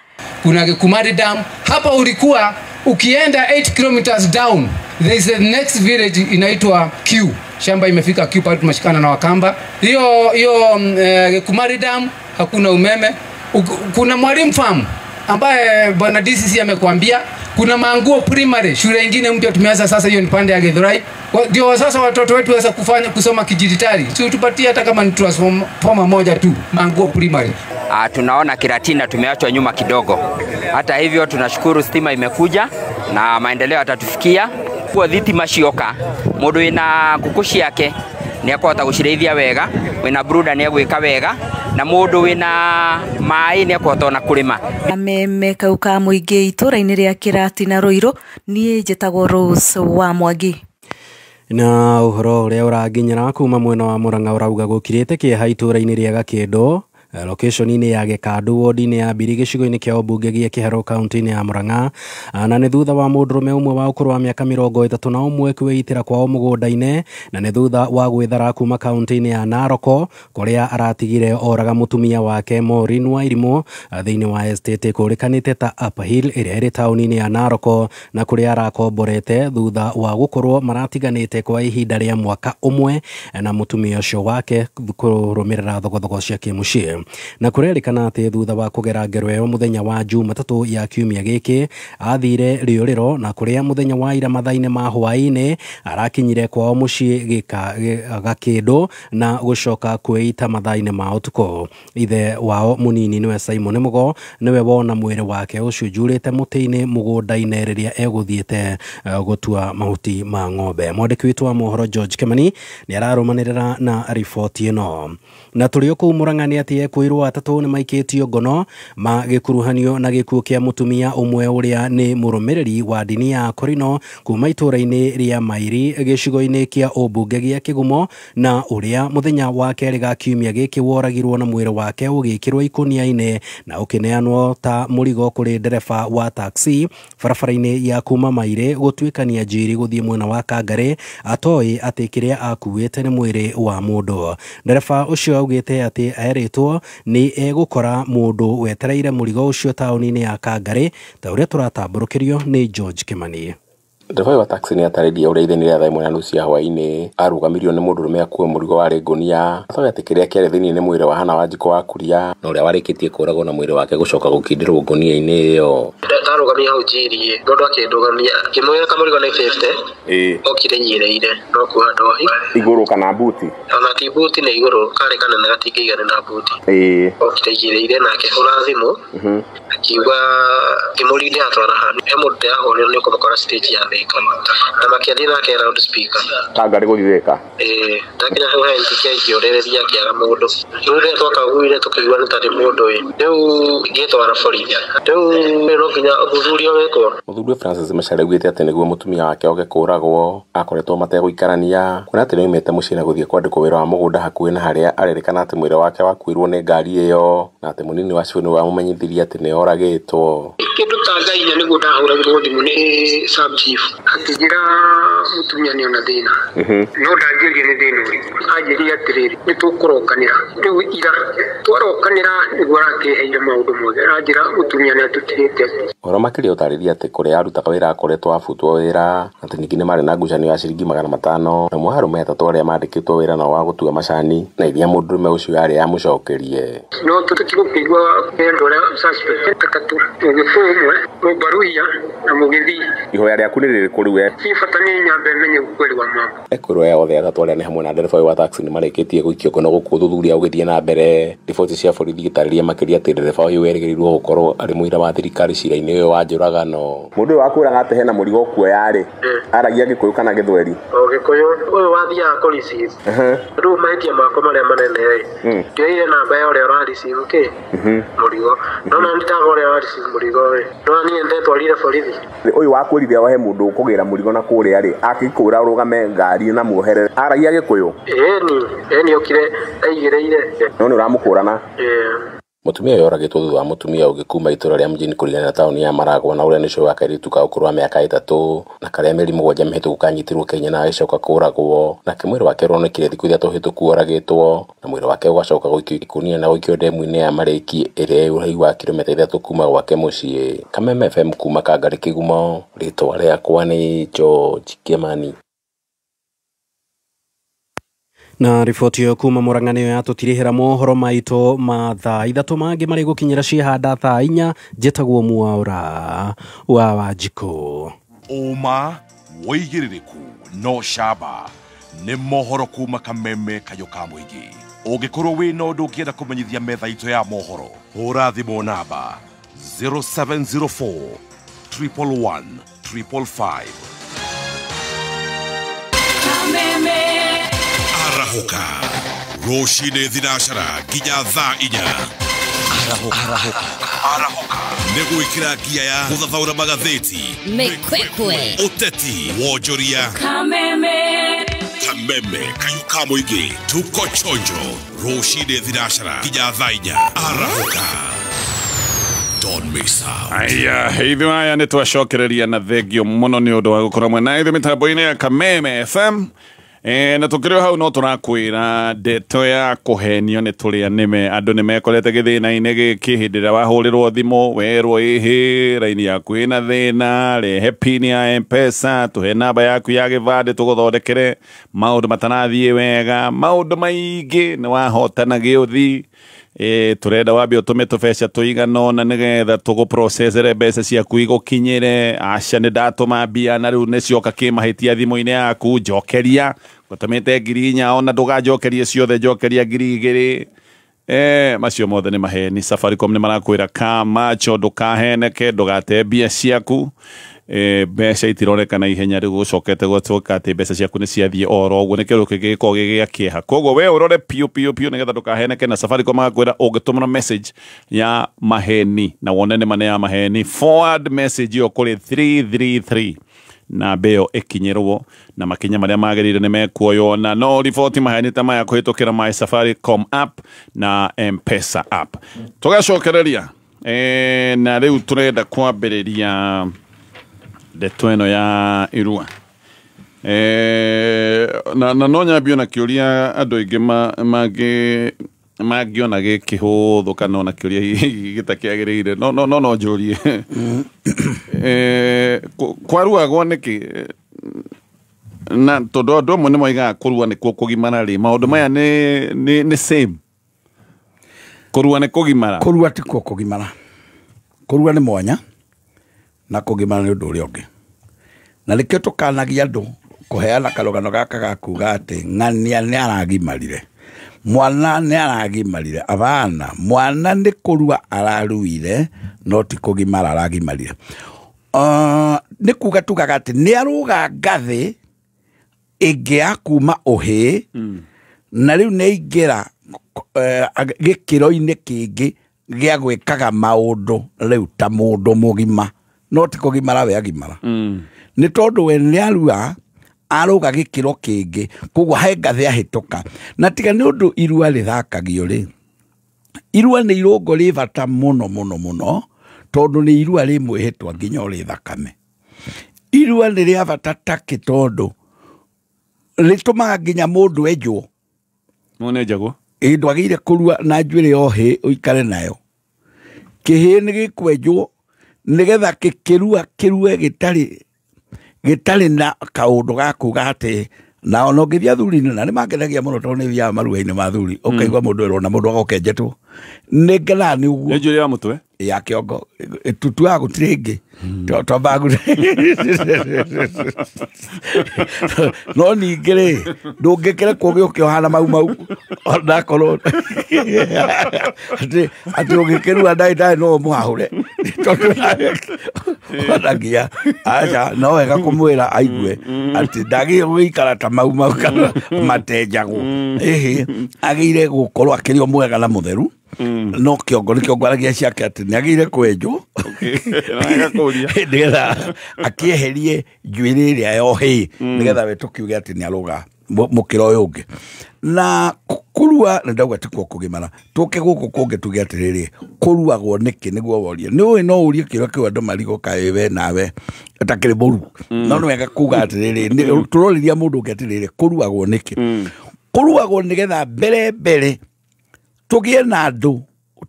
Kuna Gikumari Dam hapa, ulikuwa ukienda 8 kilometers down there is the next village inaitwa Q. Shamba imefika Q pale tumeshikana na Wakamba. Hiyo Gikumari Dam hakuna umeme. Kuna Mwalimu Farm ambaye bwana DCC amekuambia. Kuna Manguo Primary, shule nyingine mpya tumeanza sasa, hiyo ni pande ya Githurai. Ndio sasa watoto wetu waweza kufanya kusoma kidijitali. Si tupatie hata kama ni transformer moja tu, Manguo Primary. Tunaona Kiratina tumeachwa nyuma kidogo. Hata hivyo tunashukuru stima imekuja na maendeleo yatatufikia. Kwa thitima cioka mundu wina nguku ciake ni akũhota gũcirĩithia wega, wĩna brooder nĩ egwĩka wega, na mũndũ wĩna maĩ nĩ akũhota ona kũrĩma. Kameme kau ka mũingĩ itũra-inĩ rĩa Kĩratina Ruiru, niĩ njĩtagwo Rose wa Mwangi. Na ũhoro ũrĩa ũranginyĩra kuma mwena wa Murang'a ũrauga gũkirĩte kĩeha itũra-inĩ rĩa Gakĩndũ location-inĩ ya Gĩkandũ ward-inĩ ya Mbiri gĩcigo-inĩ kĩa ũmbunge gĩa Kĩharũ kaunti-inĩ ya Murang'a, na nĩ thutha wa mũndũrũme ũmwe wa ũkũrũ wa mĩaka 31 kwĩitĩra kwao mũgũnda-inĩ, na nĩ thutha wa gwĩthara kuma kaunti-inĩ ya Narok kũrĩa aratigire oraga mũtumia wake Maureen Wairimu thĩinĩ wa estate kũrĩkanĩte ta Upper Hill ĩrĩa ĩrĩ taũni-inĩ ya Narok, na kũrĩa arakomborete thutha wa gũkorwo maratiganĩte kwa ihinda rĩa mwaka ũmwe na mũtumia ũcio wake kũrũmĩrĩra thogothogo cia kĩmũciĩ. wake na kũrerĩkana atĩ thutha wa kũgera ngero ĩyo mũthenya wa Jumatatũ ya kiumia gĩkĩ athire rĩũrĩro na kũrĩa mũthenya wa ira mathaa-inĩ ma hwaĩ-inĩ arakinyire kwao mũciĩ Gakĩndũ na gũcoka kwĩita mathaa-inĩ ma ũtukũ. Ithe wao mũnini nĩwe Simon Mugo nĩwe wona mwĩrĩ wake ũcunjurĩte mũtĩ-inĩ mũgũnda-inĩ rĩrĩa egũthiĩte gũtua mahuti ma ng'ombe. Mwandĩki witũ wa mohoro George Kimani nĩ ararũmanĩrĩra na riboti ĩno. Na tũrĩ o kũu Murang'a nĩ atĩ ekwĩrwo atatũ nĩ maikĩtio ngono magĩkuruhanio na gĩkuũ kĩa mũtumia ũmwe ũrĩa nĩ mũrũmĩrĩri wa ndini ya Korino kuma itũũra-inĩ rĩa Mairi gĩcigo-inĩ kĩa ũmbunge gĩa Kĩgumo na ũrĩa mũthenya wa kerĩ ga kiumia gĩkĩ woragirwo na mwĩrĩ wake ũgĩkĩrwo ikũnia-inĩ na ũkĩneanwo ta mũrigo kũrĩ ndereba wa taxi barabara-inĩ ya kuma Mairi gũtuĩkania Njiri gũthiĩ mwena wa Kangarĩ atoĩ atĩ kĩrĩa akuĩte nĩ mwĩrĩ wa mũndũ. Ndereba ũcio augĩte atĩ erĩtwo nĩ egũkora mũndũ wetereire mũrigo ũcio taũni-inĩ ya Kangarĩ ta ũrĩa tũratambũrũkĩrio nĩ George Kimani. Ndereba wa taxi nĩ atarĩria ũrĩa ithenya rĩa thaa 1:30 cia hwaĩ-inĩ arũgamirio nĩ mũndũrũme akue mũrigo warĩ ngũnia atoĩ atĩ kĩrĩa kĩarĩ thĩinĩ nĩ mwĩrĩ wa Hannah Wanjikũ wa Kuria na ũrĩa warĩkĩtie kũragwo na mwĩrĩ wake gũcoka gũkindĩrwo ngũnia-inĩ ĩyo. Ndarũgamia hau Njiri mũndũ akĩndũgamia ngĩmwĩra kamũrigo nĩ 50 okire nyĩrĩire no kuoha ndohi igũrũ kana buti ona ti buti nĩ igũrũ karĩ kanene gatingĩigana na buti okire nyĩrĩire na akĩhũra thimũ akiuga ngĩmũrinde atwara handũ he mũndũ ndĩrahũrĩrwo nĩ ũkũmũkora stage ya Thika na makĩathiĩ nake round speaker Kangarĩ gũthiĩ Thika ndakinya hau he NTK ngĩũrĩrĩria ngĩaga mũndũ rĩu rĩrĩa twakaguire tũkĩigua nĩ tarĩ mũndũ ĩ rĩu ngĩtwara borithi rĩu no nginya ũthuthuria wĩkwo. Mũthuri Francis Macharia augĩte atĩ nĩguo mũtumia wake oke kũragwo akoretwo mategũikarania kuona atĩ nĩaumĩte mũciĩ na gũthiĩ kwandĩkwo wĩra wa mũgũnda hakuhĩ na harĩa arerĩkana atĩ mwĩrĩ wake wakuirwo nĩ ngari ĩyo na atĩ mũnini wa cibũ nĩwe wamũmenyithirie atĩ nĩoragĩtwo. Kĩndũ ta thaa 4 nĩguo ndahũragĩrwo thimũ nĩ sub chief akĩnjĩra mũtumia nĩona thĩna no ndanjĩrire nĩ thĩna ũrĩkũ anjĩrire atĩrĩrĩ nĩ tũkũrokanĩra rĩu ira twarokanĩra nĩguo arakĩheire maũndũ mothe aranjĩra mũtumia nĩ atũtigĩte. Ũhoro makĩria ũtarĩria atĩ kũrĩa arutaga wĩra akoretwo abutwo wĩra atĩ ningĩ nĩ marĩ na ngucanio ya ciringi 500 na ũmwe wa arũme atatũ arĩa mandĩkĩtwo wĩra nao wa gũtua macani na iria mũndũrũme ũcio yarĩ amũcokerie. No tũtikũkĩigua andũ arĩa suspect atatũ mũgĩkũyũ ũmwe mũbaruia na mũgĩthii. Ihoya rĩaku nĩ rĩrĩkũ rĩu we? Niĩ bata nĩ nyambe menye ukweli wa mambo. Ekwĩrwo aya othe atatũ arĩa nĩ hamwe na ndereba wa taxi nĩ marĩkĩtie gũikio ngono gũkũ ũthuthuria ũgĩthiĩ na mbere. Riboti cia borithi igĩtarĩria makĩria atĩ ndereba ũyũ erĩgĩrĩirwo gũkorwo arĩ mũira wa thirikari cira-inĩ ũyũ wa njũragano. Mũndũ ũyũ wakwĩraga atĩ hena mũrigo ũkuoya rĩ aragia Gĩkũyũ kana Gĩthweri? O Gĩkũyũ. Ũyũ wathiaga kũ receive rĩu mahĩtia makwa marĩa manene rĩ ndioire namba ya ũrĩa ũra receive kĩ mũrigo no na nditaga ũrĩa wa receive mũrigo rĩ no niĩ ndetwarire borithi. Ũyũ wakwĩrire ohe mũndũ ũkũgĩra mũrigo na kũrĩa rĩ akĩkũra ũrũgame ngari na muoherere aragia Gĩkũyũ? Ĩni okire aigĩrĩire no nĩ ũramũkũrana. Mũtumia ũyũ oragĩtwo thutha wa mũtumia ũngĩ kuma itũũra rĩa mjini kũrigania na taũni ya Maragwa na ũrĩa nĩ cũwe wa kairĩtu ka ũkũrũ wa mĩaka 3 na karĩa mĩeri 7 mĩhĩtũku kanyitirwo Kenya na agĩcoka kũragwo nake mwĩrĩ wake ũronekire thikũ 3 hĩtũku oragĩtwo na mwĩrĩ wake ũgacoka gũikio ikũnia na gũikio ndemu-inĩ ya Marĩki ĩrĩa ĩ ũraihu wa kilomita 3 kuma gwake mũciĩ. Kameme FM kuma Kangarĩ Kĩgumo, rĩtwa rĩakwa nĩ George Kimani. Na riboti ĩyo kuma Murang'a nĩyo yatũtirihĩra mohoro maitũ ma thaa 3 mangĩ marĩ gũkinyĩra ciĩhanda thaa 4. Njĩtagwo Mwaũra wa Wanjikũ. Ũma wĩigĩrĩrĩku no camba nĩ mohoro kuma Kameme kayũ ka mũingĩ. Ũngĩkorwo wĩna ũndũ ũngĩenda kũmenyithia metha itũ ya mohoro hũra thimũ namba 0704 111 555. Kameme Arahoka rũcinĩ thinacara nginya thaa 4. Arahoka nĩ gwĩkĩra ngia ya gũthathaũra magathĩti mĩkwekwe ũteti wonjoria. Kameme Kameme kayũ ka mũingĩ tuko chonjo rũcinĩ thinacara nginya thaa 4. Arahoka. Don't miss out. Aya, ithuĩ aya nĩ twacokereria na thengio mũno nĩ ũndũ wa gũkorwo mwena ithuĩ mĩtambo-inĩ ya Kameme FM. Na tũkĩrĩ hau no tũrakwĩra ndeto ya kũhenio nĩ tũrĩa nĩme andũ nĩ mekorete gĩthĩna-inĩ gĩkĩ hĩndĩ ĩrĩa wahũrĩrwo thimũ werwo ĩhĩ raini yaku ĩna thĩna rehe pin ya M-Pesa tũhe namba yaku ya gĩbandĩ tũgũthondekere maũndũ matarathiĩ wega maũndũ maingĩ nĩ wahotana gĩũthi Turenda wambe utume tubeca tuigana ona nigetha tuguprocessere mbeca ciaku igukinyire. Aca ni ndatuma mbia na riu ni cioka kimahitia thimu-ini yaku, njokeria ngutumite 4,000 ona nduganjokerie ciothe, njokeria 2,000. Macio mothe ni maheni. Safaricom ni marakwira kamacho, ndukaheneke, ndugate mbia ciaku. Mbeca itironeka na ihenya riu gucokete gwatuĩka atĩ mbeca ciaku nĩ ciathiĩ oro ũguo, nĩ kĩndũ kĩngĩgĩkorwo gĩ gĩa kĩeha. Koguo we ũrore piũ piũ piũ nĩgetha ndũkaheneke. Na Safaricom magakwĩra ũngĩtũmĩra message ya maheni na wone nĩ ma nĩ ya maheni, forward message ĩyo kũrĩ 333 na mbeo ĩkinyĩrwo na makinya marĩa magĩrĩire nĩ mekuoywo. Na no riboti maheni ta maya kũhĩtũkĩra my Safaricom app na M-Pesa app. Tũgacokereria na rĩu tũrenda kwambĩrĩria ndeto ĩno ya irua. Na no nyambio na kĩũria andũ aingĩ mangĩona gĩkĩhũthũ kana ona kĩũria gĩtakĩagĩrĩire, no no no no njũrie. Kwaruagwo nĩkĩ? Na tondũ andũ amwe nĩ moigaga kũrua nĩkuo kũgimara rĩ, maũndũ maya nĩ same. Kũrua nĩ kũgimara? Kũrua ti kuo kũgimara. Kũrua nĩ mwanya na kũgimara nĩ ũndũ ũrĩa ũngĩ. Na nĩkĩo tũkanagia andũ kũheana karũgano gaka ga kuga atĩ ng'ania nĩ aragimarire, mwana nĩ aragimarire. Abana, mwana nĩ kũrua araruire no ti kũgimara aragimarire. Nĩ kuga tugaga atĩ nĩ arũga ngathĩ ĩngĩ ya kuma ũhĩĩ, na rĩu nĩ aingĩra gĩkĩro-inĩ kĩngĩ gĩa gwĩkaga maũndũ rĩu ta mũndũ mũgima, no ti kũgimara we agimara. Nĩ tondũ we nĩ arua arũga gĩkĩro kĩngĩ, koguo he ngathĩ ahĩtũka. Na tiga nĩ ũndũ irua rĩthakagio rĩ, irua nĩ irũngo rĩ bata mũno mũno mũno, tondũ nĩ irua rĩ mwĩhĩtwa nginya ũrĩ thakame. Irua nĩ rĩa bata takĩ tondũ rĩtũmaga nginya mũndũ enjwo. Mũndũ enjagwo? Ĩ, ndwagĩrĩire kũrua na njuĩrĩ ya ũhĩĩ ũikare nayo. Kĩhĩĩ nĩ gĩkwenjwo nĩgetha kĩkĩrua kĩrue gĩtarĩ na kaũndũ ga kuga atĩ na ona ũngĩthiĩ athuri-inĩ, na nĩ mangenagia mũno tondũ nĩ thiaga marua-inĩ ma athuri, ũkaigua mũndũ erwo na mũndũ agoka enjetwo. Nĩ ngenaga nĩ ũguo. Nĩ njuĩrĩ ya mũtwe? Ya kĩongo. Tutuaga gũtirĩ ĩngĩ. Twambaga no ningĩ rĩ, ndũngĩkĩrekwo gĩũke ũhana mau mau, onakorwo atĩ ũngĩkĩrua ndagĩtarĩ no ũmũhahũre. Tondũ ona nginya aca, no wega kũmwĩra aigue atĩ ndagĩrĩire gũikara ta mau mau kana matenjagwo. Ĩhĩ, agĩrĩire gũkorwo akĩrĩ o mwega na mũtheru. No kĩongo nĩkĩo ngwaragia ciake atĩ nĩ agĩrĩire kwenjwo nĩgetha akĩeherie njuĩrĩ ĩrĩa ya ũhĩĩ, nĩgetha we tũkiuge atĩ nĩ arũga mũkĩra ũyũ ũngĩ. Na kũrua nĩ ndauga ti kuo kũgimara. Tũke gũkũ kũngĩ tuge atĩrĩrĩ, kũruagwo nĩkĩ nĩguo worie. Nĩ ũĩ no ũrie kĩũria kĩu andũ marigwo kaĩ we nawe ũtakĩrĩ mũru. No nĩ wega kuga atĩrĩrĩ, tũrorĩria mũndũ ũngĩ atĩrĩrĩ, kũruagwo nĩkĩ? Kũruagwo nĩgetha mbere mbere tũgĩe na andũ,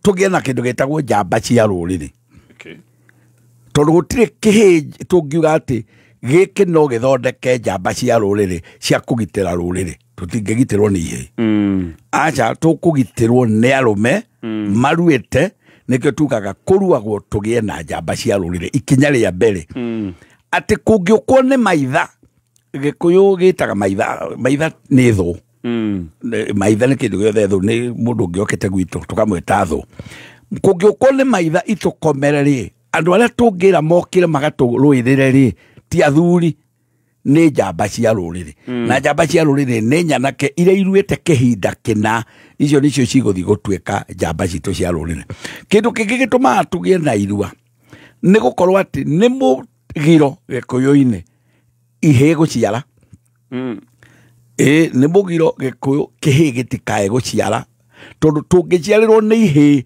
tũgĩe na kĩndũ gĩtagwo njamba cia rũrĩrĩ. Tondũ gũtirĩ kĩhĩĩ tũngiuga atĩ gĩkĩ no gĩthondeke njamba cia rũrĩrĩ cia kũgitĩra rũrĩrĩ. Tũtingĩgitĩrwo nĩ ihĩĩ. Aca, tũkũgitĩrwo nĩ arũme maruĩte, nĩkĩo tugaga kũruagwo tũgĩe na njamba cia rũrĩrĩ ikinya rĩa mbere. Atĩ kũngĩũkwo nĩ maitha, Gĩkũyũ gĩtaga maitha, maitha nĩ thũ. Maitha nĩ kĩndũ gĩothe thũ, nĩ mũndũ ũngĩ okĩte gwitũ tũkamwĩta thũ. Kũngĩũkwo nĩ maitha itũkomere rĩ, andũ arĩa tũngĩra mokĩre magatũrũĩrĩre rĩ, ti athuri, nĩ njamba cia rũrĩrĩ. Na njamba cia rũrĩrĩ nĩ nyanake iria iruĩte kĩhinda kĩna, icio nĩcio cigũthiĩ gũtuĩka njamba citũ cia rũrĩrĩ. Kĩndũ kĩngĩ gĩtũmaga tũgĩe na irua nĩ gũkorwo atĩ nĩ mũgiro Gĩkũyũ-inĩ ihĩĩ gũciara. Nĩ mũgiro Gĩkũyũ kĩhĩĩ gĩtikae gũciara, tondũ tũngĩciarĩrwo nĩ ihĩĩ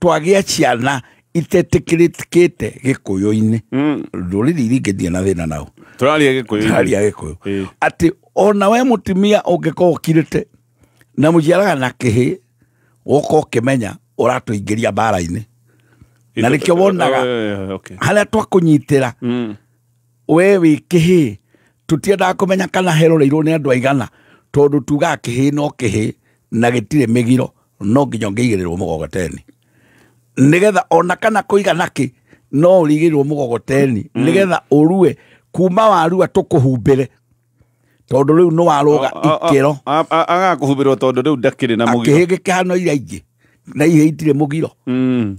twagĩa ciana itetĩkĩrĩkĩte Gĩkũyũ-inĩ. Rũrĩrĩ iria ingĩ ndirĩ na thĩna nao. Tũraria Gĩkũyũ-inĩ. Tũraria Gĩkũyũ. Atĩ ona we mũtumia ũngĩkorwo ũkirĩte na mũciaraga na kĩhĩĩ, ũgoka ũkĩmenya ũratũingĩria mbara-inĩ. Na nĩkĩo wonaga harĩa twakũnyitĩra we wĩ kĩhĩĩ, tũtiendaga kũmenya kana heroreirwo nĩ andũ aigana, tondũ tugaga kĩhĩĩ no kĩhĩĩ na gĩtirĩ mĩgiro. No nginya ũngĩigĩrĩrwo mũgogoteni nĩgetha ona kana kũiga nakĩ no ũrigĩrĩrwo mũgogoteni nĩgetha ũrue kuma warua tũkũhumbĩre tondũ rĩu nĩ warũga ikĩro. Agakũhumbĩrwo tondũ rĩu ndakĩrĩ na mũgiro. Kĩhĩ gĩkĩhano iria ingĩ na ihe itirĩ mũgiro.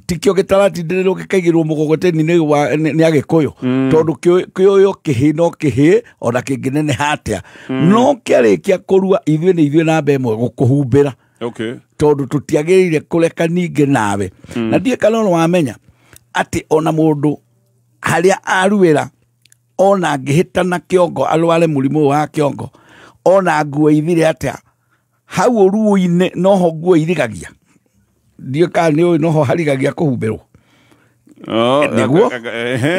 Tikĩo gĩtaratindĩrĩrwo gĩkaigĩrwo mũgogoteni nĩ Agĩkũyũ tondũ kĩũyũ kĩhĩ no kĩhĩ ona kĩngĩneneha atĩa no kĩarĩkia kũrua ithuĩ nĩ ithuĩ namba ĩmwe gũkũhumbĩra. Okay. Tondũ tũtiagĩrĩire kũreka ningĩ nawe. Na ndiĩ kana nĩ wamenya atĩ ona mũndũ harĩa aruĩra ona angĩhĩtana kĩongo arware mũrimũ wa kĩongo ona nguo ithire atĩa hau ũruo-inĩ noho nguo irigagia. Ndiũ kana nĩ ũĩ noho harigagia kũhumbĩrwo. Nĩguo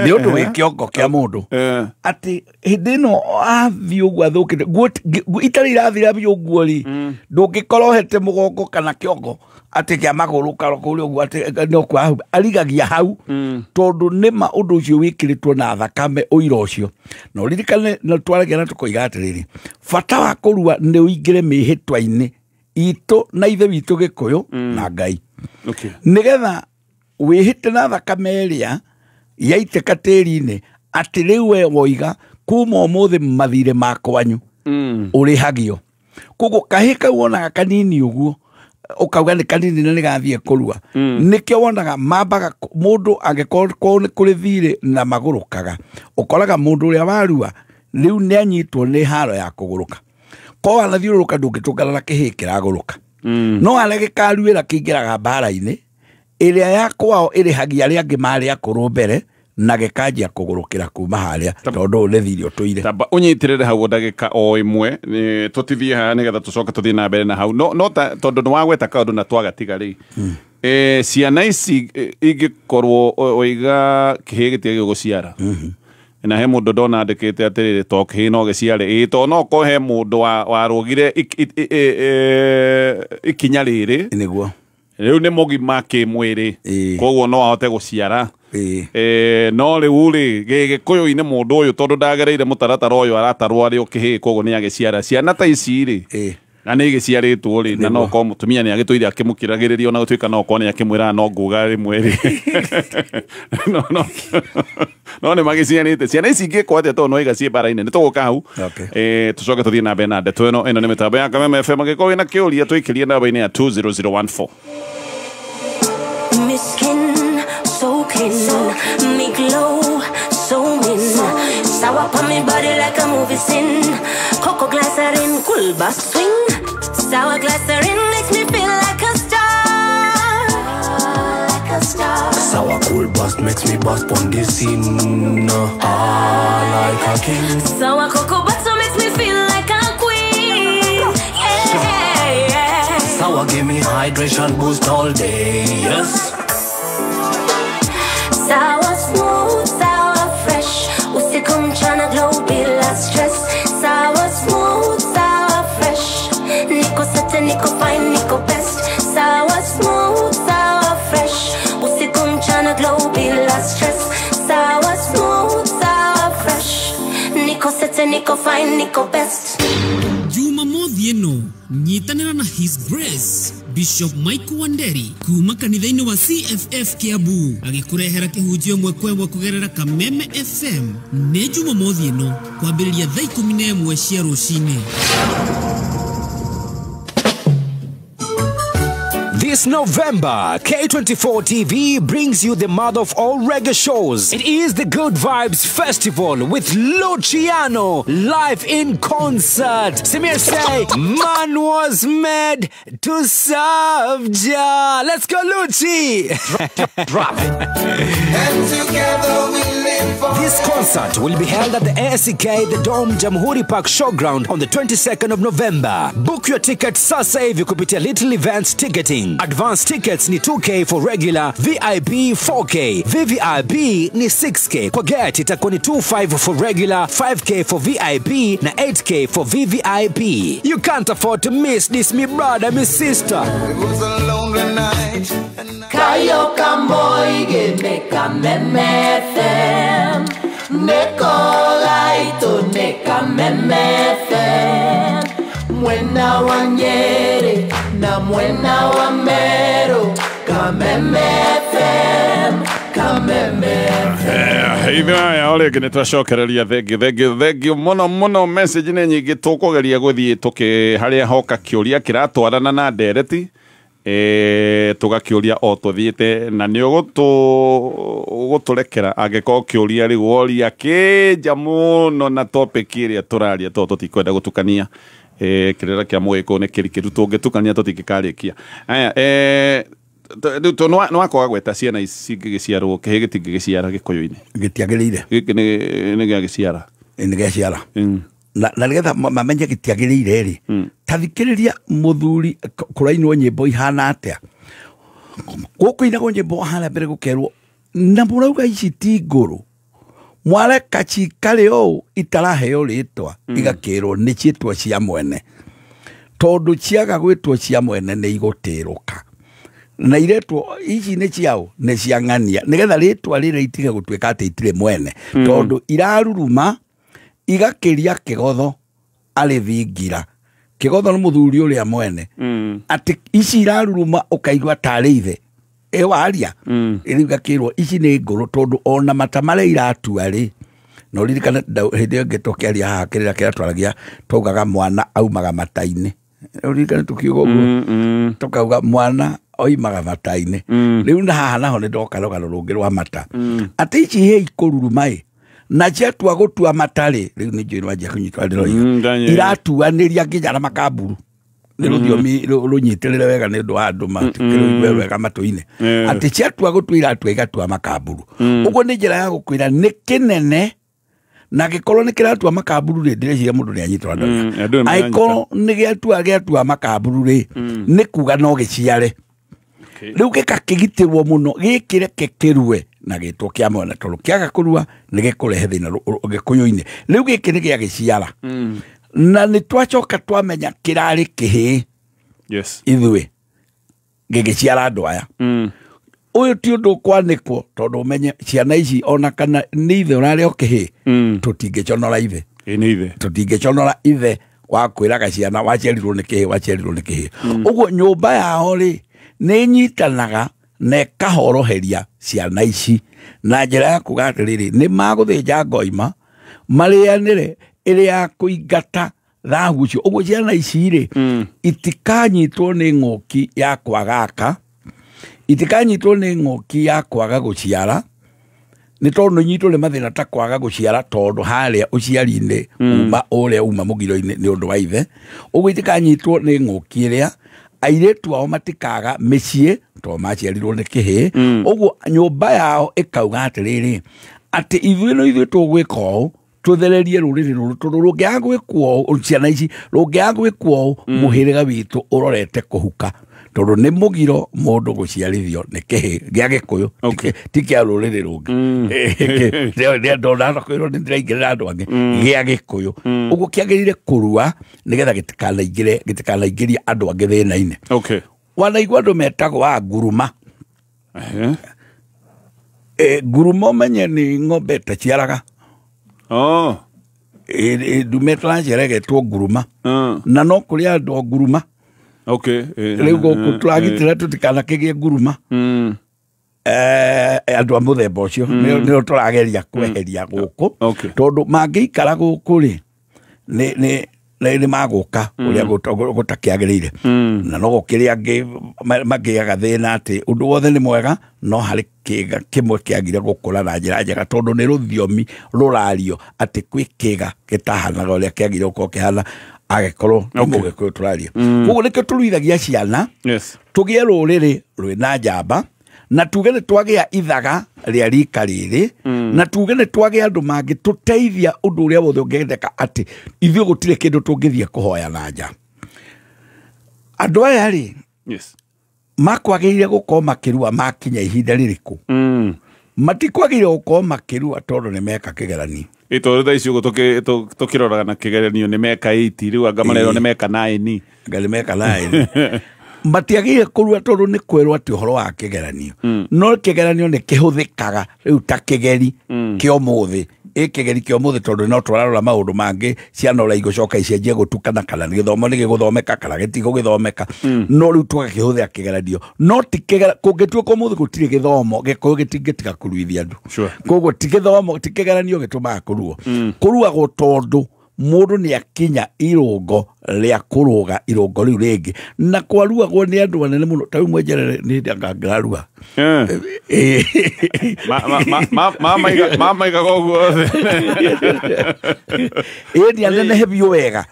nĩ ũndũ wĩ kĩongo kĩa mũndũ atĩ hĩndĩ ĩno athiĩ ũguo athũkĩte nguo itarĩ irathira biũ nguo rĩ ndũngĩkorwo ũhete mũgongo kana kĩongo atĩ kĩa magũrũ kũrĩa ũguo atĩ no kwa arigagia hau tondũ nĩma ũndũ ũcio wĩkĩrĩtwo na thakame ũira ũcio. Na ũririkane na twaragia na tũkoiga atĩrĩrĩ bata wa kũrua nĩ ũingĩre mĩhĩtwa-inĩ itũ na ithe witũ Gĩkũyũ na Ngai. Okay. Nĩgetha wĩhĩte na thakame ĩrĩa yaitĩka tĩri-inĩ atĩ rĩu we woiga kuma ũmũthĩ mathirĩ makwanyu ũrĩhagio. Koguo kahĩ kau wonaga kanini ũguo ũkauga nĩ kanini na nĩgathiĩ kũrua. Nĩkĩo wonaga mambaga mũndũ angĩkorwo nĩ kũrĩ thirĩ na magũrũkaga ũkoraga mũndũ ũrĩa warua rĩu nĩanyitwo nĩ haro ya kũgũrũka. Korwo wanathiũrũrũka ndũngĩtũngana na kĩhĩ kĩragũrũka. No harĩa gĩkaruĩra kĩingĩraga mbara-inĩ ĩrĩa ya kwao ĩrĩhagia arĩa angĩ marĩ akũrũ mbere na gĩkanjia kũgũrũkĩra kuma harĩa tondũ ũyũ nĩ thirĩ ũtũire. Tamba ũnyitĩrĩre hau ndagĩka o ĩmwe tũtithie haha nĩgetha tũcoke tũthiĩ na mbere na hau no tondũ nĩ wagweta kaũndũ na twagatiga rĩ ciana ici ingĩkorwo oiga kĩhĩ gĩtiagĩrĩirwo gũciara na he mũndũ ndona andĩkĩte atĩrĩrĩ to kĩhĩ no gĩciare ĩĩ to no ko he mũndũ warũgire ikinya rĩrĩ nĩguo rĩu nĩ mũgima kĩmwĩrĩ koguo no ahote gũciara. No rĩu rĩ Gĩkũyũ-inĩ mũndũ ũyũ tondũ ndagereire mũtaratara ũyũ aratarwo arĩ o kĩhĩ koguo nĩ agĩciara ciana ta ici rĩ na nĩ igĩciarĩtwo rĩ na no korwo mũtumia nĩ agĩtũire akĩmũkiragĩrĩria ona gũtuĩka no korwo nĩ akĩmwĩraga no nguga rĩmwe rĩ no nĩ magĩciarĩte ciana ici ingĩkwo atĩa tondũ no iga ciĩ mbara-inĩ nĩ tũgũka hau tũcoke tũthiĩ na mbere na ndeto ĩno ĩno nĩ mĩtambo ya Kameme FM angĩkorwo wĩna kĩũria tũikĩrie namba-inĩ ya 20014. Me skin so clean, me glow so mean. Sour on me body like a movie scene. Cocoa glycerin, cool bass swing. Sour glycerin makes me feel like a star, like a star. Sour cool bust makes me bust on the scene. Ah, like a king. Sour cocoa butter makes me feel like a queen. Yeah, yeah. Sour give me hydration boost all day. Yes. Sour smooth, sour fresh. Usiku mchana glow bila stress. Sour smooth, sour fresh. Niko sete, niko fine, niko best. Sour smooth, sour fresh. Usiku mchana glow bila stress. Sour smooth, sour fresh. Niko sete, niko fine, niko best. Jumamothi ĩno nyitanĩra na His Grace Bishop Michael Wanderi kuma kanitha-inĩ wa CFF Kiambu agĩkũrehera kĩhunjio ĩmwe kwa ĩmwe kũgerera Kameme FM nĩ Jumamothi ĩno kwambĩrĩria thaa 11 cia rũcinĩ. This November, K24 TV brings you the mother of all reggae shows. It is the Good Vibes Festival with Luciano live in concert. Samir say, man was made to serve Jah. Let's go, Lucci. Drop it. And together we live for. This concert will be held at the ASK, the Dome, Jamhuri Park Showground on the 22nd of November. Book your ticket sasa hivi kupitia Little Events Ticketing. Advance tickets ni 2K for regular, VIP 4K, VVIP ni 6K. Kwa gate itakuwa ni 25 for regular, 5K for VIP na 8K for VVIP. You can't afford to miss this, me brother, me sister. It was a lonely night. Kayo kamoige meka meme FM. Neko laito neka meme FM. Mwena wa Nyeri na Mwena wa Meru, Kameme FM, Kameme FM. Ithuĩ o rĩngĩ nĩ twacokereria thengiũ thengiũ thengiũ mũno mũno. Message nĩ nyingĩ, tũkũgeria gũthiĩ tũkĩ harĩa hoka kĩũria kĩratwarana na ndereti, tũgakĩũria o tũthiĩte, na nĩ ũgũtũrekera angĩkorwo kĩũria rĩu woria kĩnja mũno na topic ĩrĩa tũraria, tondũ tũtikwenda gũtukania. Kĩrĩra kĩa mũgĩkũyũ nĩ kĩrikĩru, tũngĩtukania tũtingĩkarĩkia. Aya, rĩu nĩ wakwaga gweta ciana ici cingĩgĩciarwo, kĩhĩ gĩtingĩgĩciara gĩkũyũ-inĩ? Gĩtiagĩrĩire. Gĩkĩ nĩ gĩagĩciara. Nĩ gĩaciara, na nĩgetha mamenye gĩtiagĩrĩire rĩ, ta thikĩrĩria mũthuri kũrainwo nyĩmbo ihana atĩa. Gũkũ inagwo nyĩmbo harĩa mbere gũkerwo na mũrauga ici ti ngũrũ, mwareka cikare ũũ itaraheo rĩtwa, igakĩrwo nĩ ciĩtwo cia mwene, tondũ ciaga gwĩtwo cia mwene nĩ igũtĩrũka, na iretwo ici nĩ ciao, nĩ cia ng'ania, nĩgetha rĩtwa rĩrĩa itige gũtuĩka atĩ itirĩ mwene, tondũ iraruruma igakĩria kĩgotho arĩ thingira. Kĩgotho nĩ mũthuri ũrĩa mwene, atĩ ici iraruruma ũkaigua tarĩ ithe ĩwaria. Rĩu igakĩrwo ici nĩ ngũrũ, tondũ ona mata marĩa iratua rĩ, na ũririkane hĩndĩ ĩyo ĩngĩ tũkĩaria haha kĩrĩra kĩrĩa twaragia, twaugaga mwana aumaga mata-inĩ. Ũririkane tũkiuga ũguo, tũkauga mwana oimaga mata-inĩ. Rĩu na haha naho nĩ ndoka rũgano rũngĩ rwa mata, atĩ ici hĩ ikũruruma ĩ, na ciatua gũtua mata rĩ, rĩu nĩ njũĩ nĩwanjia kũnyitwo ndĩroiga, iratuanĩria nginya na makamburu. Nĩ rũthiomi rũnyitĩrĩre wega nĩ ũndũ wa andũ matikĩrũigue wega matũ-inĩ, atĩ ciatua gũtua iratua igatua makamburu. Ũguo nĩ njĩra ya gũkwĩra nĩ kĩnene, na gĩkorwo nĩ kĩratua makamburu rĩ, ndĩreciria mũndũ nĩ anyitwo andũ nĩ angĩkorwo nĩ gĩatua makamburu rĩ, nĩ kuga no gĩciare. Rĩu gĩkakĩgitĩrwo mũno, gĩkĩreke kĩrue na gĩtwo kĩa mwene, tondũ kĩaga kũrua nĩ gĩkũrehe thĩna gĩkũyũ-inĩ. Rĩu gĩkĩ nĩ gĩagĩciara, na nĩ twacoka twamenya kĩrarĩ kĩhĩ. Ithuĩ gĩgĩciara andũ aya. Ũyũ ti ũndũ ũkwanĩkwo, tondũ ũmenye ciana ici ona kana nĩ ithe ũrarĩ o kĩhĩ, tũtingĩconora ithe. Nĩ ithe. Tũtingĩconora ithe wa kwĩraga ciana waciarirwo nĩ kĩhĩ, waciarirwo nĩ kĩhĩ. Ũguo nyũmba yao rĩ nĩ ĩnyitanaga na ĩkahoroheria ciana ici na njĩra ya kuga atĩrĩrĩ, nĩ magũthĩnja ngoima marĩanĩre ĩrĩ ya kũingata thahu ũcio. Ũguo ciana ici rĩ itikanyitwo nĩ ng'ũki ya kwaga aka, itikanyitwo nĩ ng'ũki ya kwaga gũciara, nĩ tondũ nyitwo nĩ mathĩna ta kwaga gũciara, tondũ harĩa ũciari-inĩ uma ũrĩa uma mũgiro-inĩ nĩ ũndũ wa ithe. Ũguo itikanyitwo nĩ ng'ũki ĩrĩa airĩtu ao matikaga mĩciĩ tondũ maciarirwo nĩ kĩhĩ. Ũguo nyũmba yao ĩkauga atĩrĩrĩ, atĩ ithuĩ no ithuĩ tũgwĩka ũũ, tũthererie rũrĩrĩ rũrũ, tondũ rũngĩaga gwĩkwo ũũ, ciana ici rũngĩaga gwĩkwo ũũ, mũhĩrĩga witũ ũrorete kũhuka, tondũ nĩ mũgiro mũndũ gũciarithio nĩ kĩhĩ gĩa gĩkũyũ, ti kĩa rũrĩrĩ rũngĩ. Ndona kwĩrwo nĩ ndĩraingĩrĩra andũ angĩ, gĩa gĩkũyũ. Ũguo kĩagĩrĩire kũrua nĩgetha gĩtikanaingĩrie andũ angĩ thĩna-inĩ. Wanaigua andũ metagwo a nguruma. Nguruma ũmenye nĩ ng'ombe ĩtaciaraga. Ndume tũraciara ĩgetwo nguruma, na no kũrĩ andũ a nguruma. Rĩu gũkũ tũragitĩra tũtikanakĩgĩe nguruma. Andũ a mũthemba ũcio nĩo tũrageria kweheria gũkũ, tondũ mangĩikara gũkũ rĩ nĩ magũka ũrĩa gũtakĩagĩrĩire. Na no gũkĩrĩ angĩ mangĩaga thĩna atĩ ũndũ wothe nĩ mwega, no harĩ kĩga kĩmwe kĩagire gũkũra na njĩra njega, tondũ nĩ rũthiomi rũrario atĩ kwĩ kĩga gĩtahanaga ũrĩa kĩagire gũkorwo kĩhana agĩkorwo nĩ mũgĩkũyũ tũraria. Koguo nĩkĩo tũruithagia ciana tũgĩe rũrĩrĩ rwĩna njamba, na tuge nĩ twagĩa ithaga rĩa rika rĩrĩ, na tuge nĩ twagĩa andũ mangĩtũteithia ũndũ ũrĩa wothe ũngĩendeka, atĩ ithuĩ gũtirĩ kĩndũ tũngĩthiĩ kũhoya na nja. Andũ aya rĩ makwagĩrĩire gũkorwo makĩrua makinya ihinda rĩrĩkũ? Matikwagĩrĩire gũkorwo makĩrua tondũ nĩ meka kĩgeranio. Tondũ thaa ici ũguo tũkĩroraga na kĩgeranio nĩ meka 8 rĩu, anga marerwo nĩ meka 9. Anga nĩ meka 9. Matiagĩrĩire kũrua tondũ nĩ kwĩrwo atĩ ũhoro wa kĩgeranio. No kĩgeranio nĩ kĩhũthĩkaga rĩu ta kĩgeri kĩa ũmũthĩ. Ĩ kĩgeri kĩa ũmũthĩ tondũ no tũrarora maũndũ mangĩ, ciana ũrĩa igũcoka icenjie gũtukana kana nĩ gĩthomo nĩ gĩgũthomeka kana gĩtigũgĩthomeka. No rĩu tũgakĩhũthĩra kĩgeranio. No ti kũngĩtuĩka ũmũthĩ gũtirĩ gĩthomo, Gĩkũyũ gĩtingĩtiga kũruithia andũ. Koguo ti gĩthomo, ti kĩgeranio gĩtũmaga kũruo. Kũruagwo tondũ mũndũ nĩ akinya irũngo rĩa kũrũga irũngo rĩu rĩngĩ, na kwaruagwo nĩ andũ anene mũno. Ta rĩu Mwenjerere nĩ hĩndĩ angangĩrarua. Mamaigaga ũguo othe. Ĩĩ anenehe biũ wega,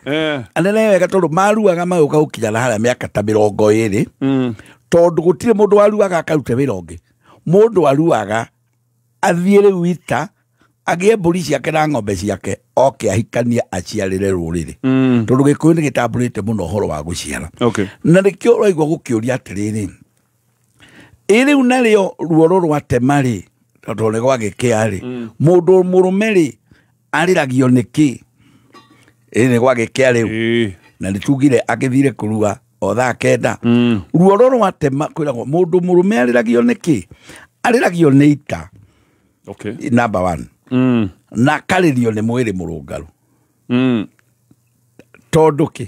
anenehe wega tondũ maruaga magũka gũkinya na harĩa mĩaka ta 20, tondũ gũtirĩ mũndũ waruaga akarute wĩra ũngĩ. Mũndũ aruaga athiĩ rĩu ita agĩe mbũri ciake na ng'ombe ciake oke ahikanie aciarĩre rũrĩrĩ. Tondũ Gĩkũyũ nĩ gĩtambũrĩte mũno ũhoro wa gũciara. Na nĩkĩo ũraigua gũkĩũria atĩrĩrĩ, ĩ rĩu narĩo ruoro rwa tema rĩ, tondũ nĩ gwagĩkĩa rĩ, mũndũ mũrũme rĩ arĩragio nĩkĩ? Ĩ nĩ gwagĩkĩa rĩu. Na nĩ tugire agĩthire kũrua o thaa 9. Ruoro rwa tema kwĩragwo mũndũ mũrũme arĩragio nĩkĩ? Arĩragio nĩ ita. Number 1. Na karĩrio nĩ mwĩrĩ mũrũngaru. Tondũ kĩ?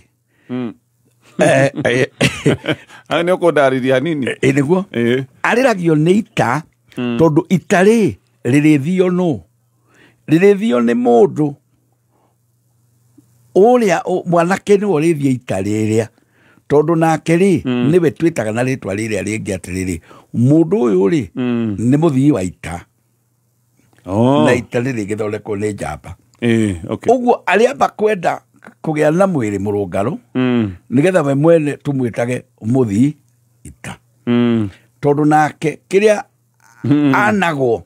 Nĩ ũkũndarĩria hanini. Ĩ nĩguo? Arĩragio nĩ ita tondũ ita rĩ rĩrĩthio nũ? Rĩrĩthio nĩ mũndũ ũrĩa mwanake nĩwe ũrĩthiĩ ita rĩrĩa, tondũ nake rĩ nĩwe twĩtaga na rĩtwa rĩrĩa rĩngĩ atĩrĩrĩ, mũndũ ũyũ rĩ nĩ mũthii wa ita. Na ita rĩrĩ rĩgĩthondekwo nĩ njamba. Ũguo arĩa kwenda kũgĩa na mwĩrĩ mũrũngarũ nĩgetha we mwene tũmwĩtage mũthii ita. Tondũ nake kĩrĩa anagwo,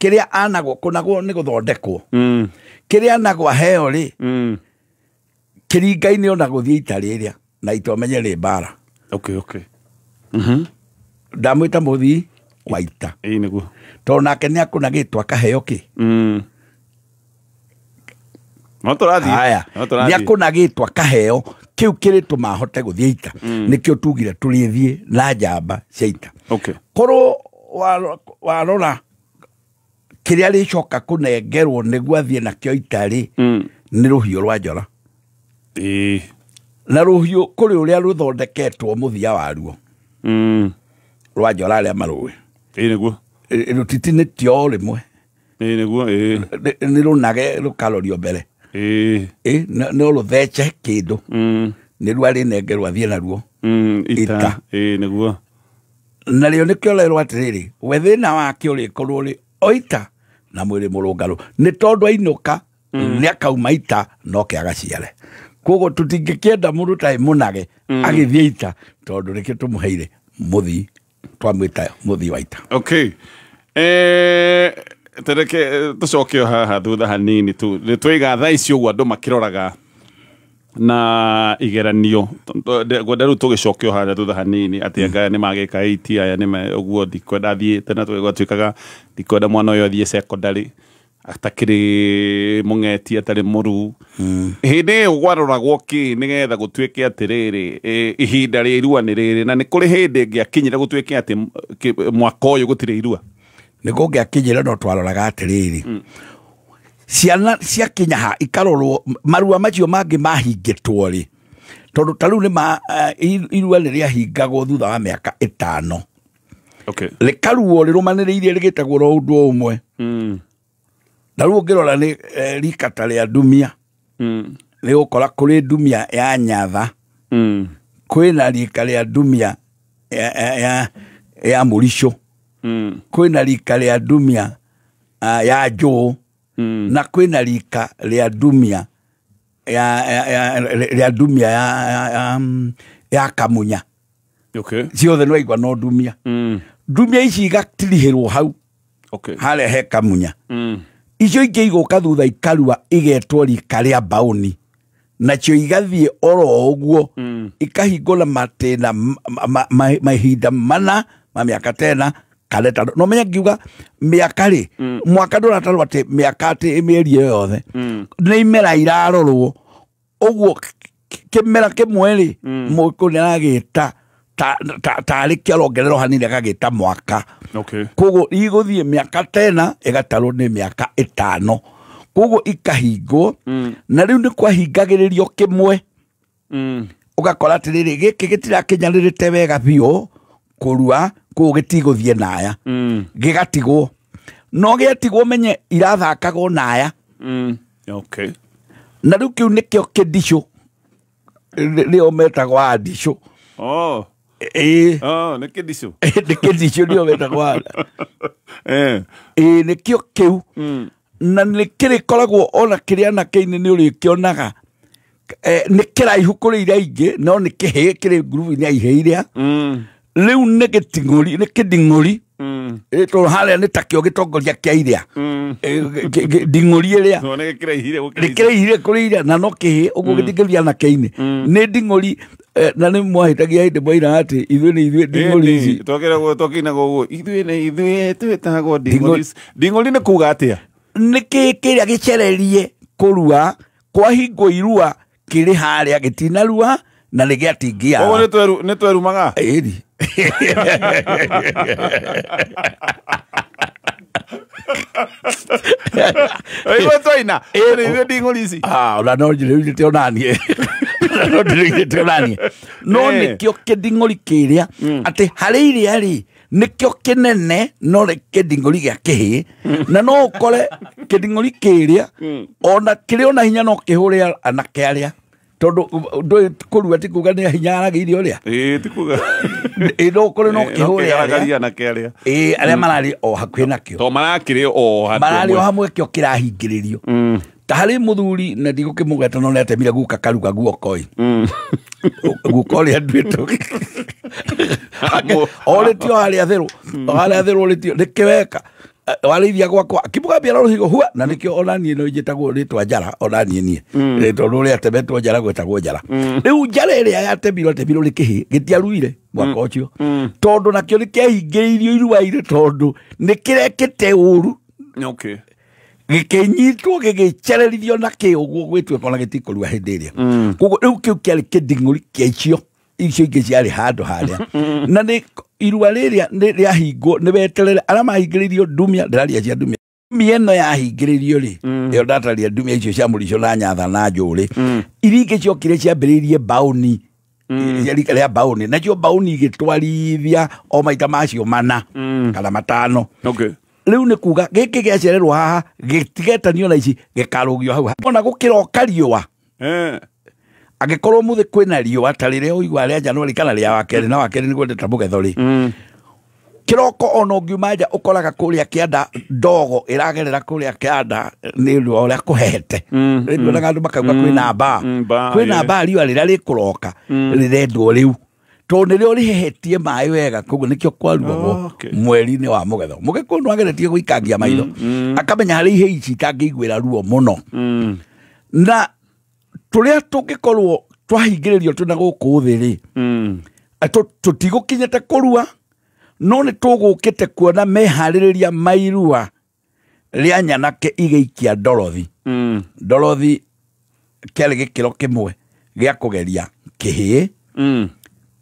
kĩrĩa anagwo kũnagwo nĩ gũthondekwo. Kĩrĩa anagwo aheo rĩ kĩringaine ona gũthiĩ ita rĩrĩa na ita ũmenye rĩ mbara. Ndamwĩta mũthii wa ita. Nĩguo. Tondũ nake nĩ akũnagĩtwo akaheo kĩ? No tũrathiĩ. Haya, nĩ akũnagĩtwo akaheo kĩu kĩrĩtũma ahote gũthiĩ ita. Nĩkĩo tugire tũrĩthiĩ na njamba cia ita. Korwo warora kĩrĩa rĩcoka kũnengerwo nĩguo athiĩ nakĩo ita rĩ, nĩ rũhiũ rwa njora. Na rũhiũ kũrĩ ũrĩa rũthondeketwo mũthia waruo. Rwa njora arĩa marũĩ. Nĩguo. Rũtitinĩtio o rĩmwe. Nĩguo. Nĩ rũnage rũkarorio mbere. No rũthece kĩndũ. Nĩruo arĩnengerwo athiĩ naruo ita. Nĩguo. Narĩo nĩkĩo ũrerwo atĩrĩrĩ, we thĩna wake ũrĩkorwo ũrĩ o ita na mwĩrĩ mũrũngarũ, nĩ tondũ ainũka nĩ akauma ita noke agaciare. Koguo tũtingĩkĩenda mũndũ tarĩ mũnage agĩthiĩ ita, tondũ nĩkĩo tũmũheire mũthii, twamwĩta mũthii wa ita. Tereke tũcoke o haha thutha hanini tu. Nĩ twaiga thaa ici ũguo andũ makĩroraga na igeranio. Ngwenda rĩu tũgĩcoke o haha thutha hanini atĩ anga aya nĩ magĩka 8, aya nĩ ũguo ndikwenda athiĩ tene twĩkaga ndikwenda mwana ũyũ athiĩ secondary atakĩrĩ mũng'eti atarĩ mũru. Hĩndĩ ĩyo gwaroragwo kĩ nĩgetha gũtuĩke atĩrĩrĩ, ihinda rĩa irua nĩ rĩrĩ, na nĩ kũrĩ hĩndĩ ĩngĩakinyire gũtuĩke atĩ mwaka ũyũ gũtirĩ irua? Nĩ kũngĩakinyire no twaroraga atĩrĩrĩ, ciana ciakinya ha ikarorwo marua macio mangĩ mahingĩtwo rĩ, tondũ ta rĩu nĩ irua nĩ rĩahingagwo thutha wa mĩaka 5. Rĩkaruo rĩrũmanĩrĩirie rĩgĩtagwo ro ũndũ ũmwe. Na rĩu ũngĩrora nĩ rika ta rĩa ndumia, nĩ ũgũkora kũrĩ ndumia ya Nyatha, kwĩna rika rĩa ndumia ya Mũricũ, kwĩna rika rĩa ndumia ya Njũũ, na kwĩna rika rĩa ndumia rĩa ndumia ya Kamunya. Ciothe nĩ waigua no ndumia. Ndumia ici igatirihĩrwo hau harĩa he Kamunya. Icio ingĩ igũka thutha ikarua igetwo rika rĩa Mbaũni, nacio igathiĩ oro ũguo ikahingũra matĩna mahinda mana ma mĩaka tena kana 5. No menya ngiuga mĩaka rĩ, mwaka ndũratarwo atĩ mĩaka atĩ mĩeri ĩyo yothe, nĩ imera irarorwo. Ũguo kĩmera kĩmwe rĩ, mũgĩkũyũ nĩ aragĩta tarĩ kĩarongererwo hanini agagĩta mwaka. Okay. Koguo igũthiĩ mĩaka tena ĩgatarwo nĩ mĩaka 5. Koguo ikahingwo na rĩu nĩ kwahingagĩrĩrio kĩmwe. Ũgakora atĩrĩrĩ gĩkĩ gĩtirakinyanĩrĩte wega biũ kũrua koguo gĩtigũthiĩ naya. Gĩgatigwo. No gĩatigwo menye irathakagwo naya. Okay. Na rĩu kĩu nĩkĩo kĩndicũ. Nĩo metagwo andicũ. Oh. Oh, nĩ kĩndicũ. Nĩ kĩndicũ nĩo metagwo anda. Nĩkĩo kĩu. Na nĩ kĩrĩkoragwo ona kĩrĩ anake-inĩ nĩ ũrĩkĩonaga. Nĩ kĩraihu kũrĩ iria ingĩ no nĩ kĩhĩ kĩrĩ ngurubu-inĩ ya ihĩ iria. Rĩu nĩ gĩting'ũri, nĩ kĩnding'ũri. Tondũ harĩa nĩ takĩo gĩtongoria kĩa iria. Nding'ũri ĩrĩa. Nĩ kĩraihire gũkĩra Nĩ kĩraihire kũrĩ iria na no kĩhĩ ũguo gĩtingĩthiĩ anake-inĩ. Nĩ nding'ũri na nĩ mwahĩtagia hĩndĩ mwaira atĩ ithuĩ nĩ ithuĩ nding'ũri ici. Twakĩragwo twakĩinaga ũguo ithuĩ nĩ ithuĩ twĩtagwo nding'ũri. Nding'ũri nĩ kuga atĩa? Nĩ kĩĩ kĩrĩa gĩcererie kũrua kwahingwo irua kĩrĩ harĩa gĩtinarua na nĩ gĩatingia. Ũguo nĩ twerumaga? Ĩni. Oigua twaina nĩ ithuĩ nding'ũri ici. Ona no njĩrĩire onaniĩ. No ndĩrĩire onaniĩ. No nĩkĩo kĩnding'ũri kĩrĩa atĩ harĩ iria rĩ nĩkĩo kĩnene no nĩ kĩnding'ũri gĩa kĩhĩ na no ũkore kĩnding'ũri kĩrĩa ona kĩrĩ ona hinya no kĩhũre anake arĩa tondũ ndũĩ kũrua ti kuga nĩ hinya aragĩire ũrĩa. Ĩĩ ti kuga. Ĩĩ no ũkore no kĩhũre arĩa anake arĩa. Ĩĩ arĩa mararĩ o hakuhĩ nakĩo. To marakĩrĩ o handũ. Mararĩ o hamwe kĩo kĩrahingĩrĩrio. Ta harĩ mũthuri na ndigũkĩmũgweta no nĩatemire guka karuga guoko ĩ. Guka ũrĩa nduĩtwo. Orĩtio harĩa therũ. Harĩa therũ orĩtio nĩkĩweka. Warĩithia gwakwa akĩmũgambia na rũhigo hua na nĩkĩo ona niĩ no njĩtagwo rĩtwa njara ona niĩ niĩ. Tondũ ũrĩa atemetwo njara gwetagwo njara. Rĩu njara ĩrĩa yatemirwo atemirwo nĩ kĩhĩ gĩtiaruire mwaka ũcio. Tondũ nakĩo nĩkĩahingĩrĩirio irua-inĩ tondũ nĩkĩrekĩte ũru. Okay. Gĩkĩnyitwo gĩgĩcererithio na kĩ ũguo gwĩtuĩka ona gĩtikũrua hĩndĩ ĩrĩa. Koguo rĩu kĩu kĩarĩ kĩnding'ũri kĩa icio icio ingĩ ciarĩ handũ harĩa. Na nĩ irua rĩrĩa rĩahingwo nĩ weterere arĩa mahingĩrĩirio ndumia ndĩraria cia ndumia. Ndumia ĩno yahingĩrĩirio rĩ ĩyo ndataria ndumia icio cia mũrico na nyatha na njũrĩ. Iria ingĩ ciokire ciambĩrĩirie mbaũni. Rika rĩa mbaũni nacio mbaũni igĩtwarithia o maita macio 4 kana 5. Okay. Rĩu nĩ kuga gĩkĩ gĩacererwo haha gĩtigetanio na ici gĩkarũgio hau. Ona gũkĩroka riũa. Angĩkorwo mũthĩ kwĩna riũa ta rĩrĩa ũigua rĩa Januari kana rĩa wakerĩ na wakerĩ nĩguo ndĩta mũgetho rĩ. Kĩroko ona ũngiuma nja ũkoraga kũrĩa kĩanda ndogo ĩragerera kũrĩa kĩanda nĩ ũndũ wa ũrĩa kũhehete. Rĩu nyonaga andũ makauga kwĩna mbaa. Kwĩna mbaa riũa rĩrĩa rĩkũroka rĩrendwo rĩu. Tondũ nĩrĩo rĩhehetie maĩ wega koguo nĩkĩo kwaruagwo mweri-inĩ wa mũgetho. Mũgĩkũyũ nĩ ageretie gũikangia maitho akamenya harĩ ihĩ ici itangĩiguĩra ruo mũno. Na tũrĩa tũngĩkorwo twahingĩrĩrio twĩna gũkũ thĩ rĩ tũtigũkinyĩte kũrua no nĩ tũgũkĩte kuona meharĩrĩria ma irua rĩa nyanake igĩikia ndorothi. Ndorothi kĩarĩ gĩkĩro kĩmwe gĩa kũgeria kĩhĩ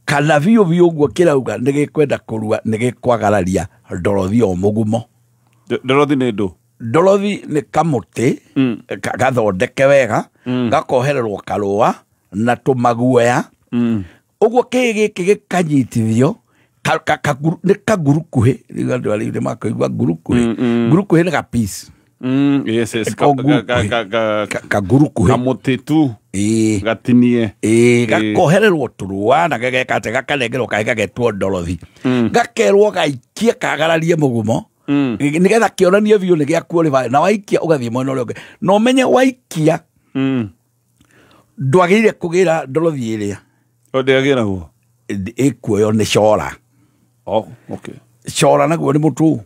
kana biũ biũ ũguo kĩrauga nĩ gĩkwenda kũrua nĩ gĩkwagararia ndorothi o mũgumo. Ndorothi nĩ ndũ? Ndorothi nĩ kamũtĩ gathondeke wega gakohererwo karũa na tũmaguoya ũguo kĩĩ gĩkĩ gĩkanyitithio nĩ kagurukuhĩ. Rĩu andũ arĩa nĩ makaigua ngurukuhĩ. Ngurukuhĩ nĩ ga piece. Yes, yes. Kagurukuhĩ. Kamũtĩ tu. Gatinie. Gakohererwo tũrũa na gageka atĩ gakanengerwo kaĩ gagetwo ndorothi. Gakerwo gaikie kagararie mũgumo. Nĩgetha kĩonanie biũ nĩ gĩakuo rĩ na waikia ũgathiĩ mwena ũrĩa ũngĩ. Na ũmenye waikia ndwagĩrĩire kũgĩra ndorothi ĩrĩa. Ndĩagĩragwo? Ĩkuoywo nĩ cora. Oh, okay. Cora naguo nĩ mũtũ.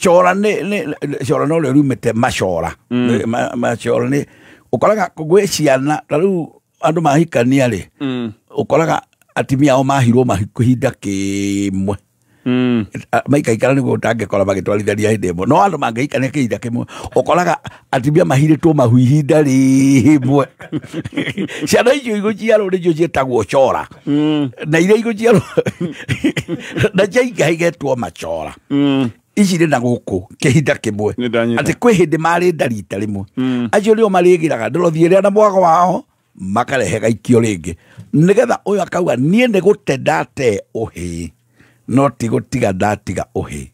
Cora nĩ cora no rĩo riumĩte macora. Macora nĩ ũkoraga gwĩ ciana ta rĩu andũ mahikania rĩ ũkoraga atimia ao mahirwo ihinda kĩmwe. Maikaikara nĩguo ũtangĩkora magĩtwarithania hĩndĩ ĩmwe, no andũ mangĩhikania kĩhinda kĩmwe ũkoraga atumia mahirĩtwo mahu ihinda rĩmwe. Ciana icio igũciarwo nĩcio ciĩtagwo cora, na iria igũciarwo na ciaingĩha igetwo macora. Ici rĩ na gũkũ kĩhinda kĩmwe atĩ kwĩ hĩndĩ marĩ nda rita rĩmwe, acio nĩo marĩgĩraga ndorothi ĩrĩa na mwago wao makarehe gaikio rĩngĩ, nĩgetha ũyũ akauga niĩ nĩ gũte ndate ũhĩ no ti gũtiga ndatiga ũhĩ.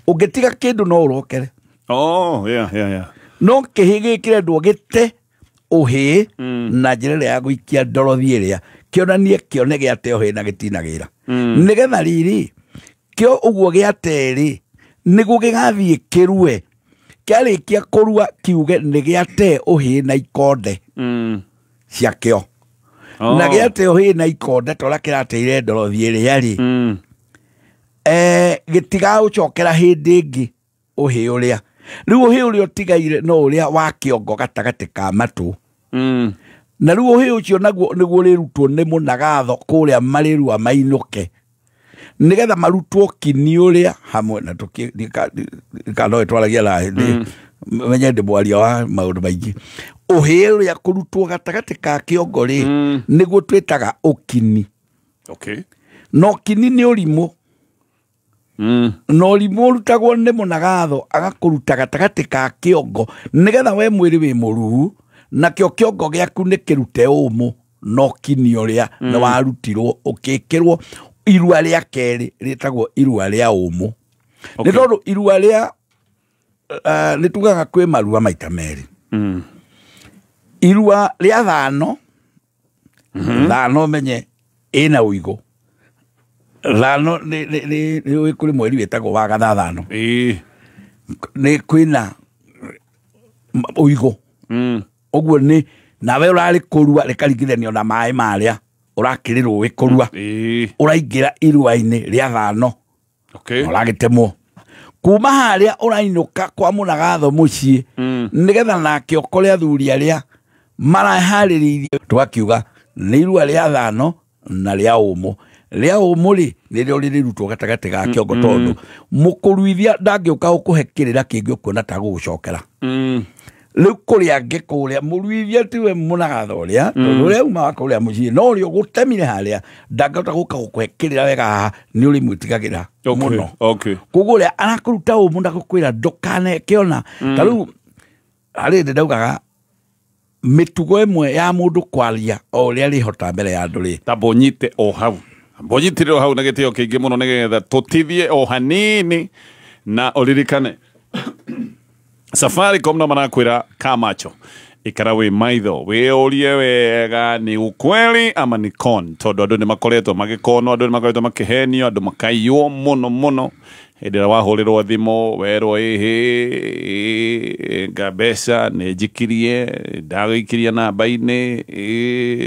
Ũngĩtiga kĩndũ no ũrokere. Oh, yeah. No kĩhĩ gĩkĩrendwo gĩte ũhĩ na njĩra ĩrĩa ya gũikia ndorothi ĩrĩa kĩonanie kĩone gĩate ũhĩ na gĩtinagĩra, nĩgetha rĩrĩ kĩo ũguo gĩate rĩ nĩguo gĩgathiĩ kĩrue, kĩarĩkia kũrua kiuge nĩ gĩate ũhĩ na ikonde ciakĩo. Na gĩate ũhĩ na ikonde ta ũrĩa kĩrateire ndorothi ĩrĩa rĩ, gĩtigaũcokera hĩndĩ ĩngĩ ũhĩ ũrĩa. Rĩu ũhĩ ũrĩa ũtigaire no ũrĩa wa kĩongo gatagatĩ ka matũ. Na rĩu ũhĩ ũcio naguo nĩguo ũrĩrutwo nĩ mũnagatho kũrĩa marĩrua mainũke, nĩgetha marutwo kini ũrĩa hamwe na no ĩtwaragia na menye ndĩ mwaria wa maũndũ maingĩ. Ũhĩ ũrĩa kũrutwo gatagatĩ ka kĩongo rĩ, nĩguo twĩtaga ũkini. Okay. No kini nĩ ũrimũ. Na ũrimũ ũrutagwo nĩ mũnagatho agakũruta gatagatĩ ka kĩongo nĩgetha we mwĩrĩ wĩ mũruu nakĩo kĩongo gĩaku nĩ kĩrute ũmũ no kini ũrĩa nĩ warutirwo ũkĩkĩrwo irua rĩa kerĩ rĩtagwo irua rĩa ũmũ. Nĩ tondũ irua rĩa nĩ tugaga kwĩ marua maita merĩ. Irua rĩa thano, thano menye ĩna ũigũ. Thano nĩ kũrĩ mweri wĩtagwo wa gathathano. Nĩ kwĩna ũigũ. Ũguo nĩ nawe ũrarĩ kũrua rĩkaringithanio na maĩ marĩa ũrakĩrĩ rũĩ kũrua, ũraingĩra irua-inĩ rĩa thano. Ũragĩtemwo kuma harĩa ũrainũka kwa mũnagatho mũciĩ, nĩgetha nake ũkore athuri arĩa maraharĩrĩirie. Tũgakiuga nĩ irua rĩa thano na rĩa ũmũ. Rĩa ũmũ rĩ nĩrĩo rĩrĩrutwo gatagatĩ ga kĩongo, tondũ mũkũruithia ndangĩũka gũkũhe kĩrĩra kĩngĩ ũkuona ta gũgũcokera. Rĩu kũrĩa angĩ kũrĩa mũruithia tiwe mũnagatho ũrĩa, tondũ ũrĩa uma wa kũrĩa mũciĩ no ũrĩa ũgũtemire harĩa ndangĩhota gũka gũkũhe kĩrĩra wega haha, nĩ ũrĩmwĩtigagĩra mũno. Koguo ũrĩa arakũruta ũmũ na gũkwĩra ndũkaneke ona. Ta rĩu harĩ hĩndĩ ndaugaga mĩtugo ĩmwe ya mũndũ kwaria o ũrĩa arĩhota mbere ya andũ rĩ, ta mbũnyite o hau, mbũnyitire o hau na gĩtĩo kĩingĩ mũno nĩgetha tũtithie o hanini na ũririkane Safaricom no marakwĩra kamacho ikara wĩ maitho wĩyũrie wega nĩ ukweli ama nĩ con, tondũ andũ nĩ makoretwo magĩkonwo, andũ nĩ makoretwo makĩhenio, andũ makaiywo mũno mũno. Hĩndĩ ĩrĩa wahũrĩrwo thimũ werwo ĩhĩ nga mbeca nĩ njikirie ndagĩikiria namba-inĩ,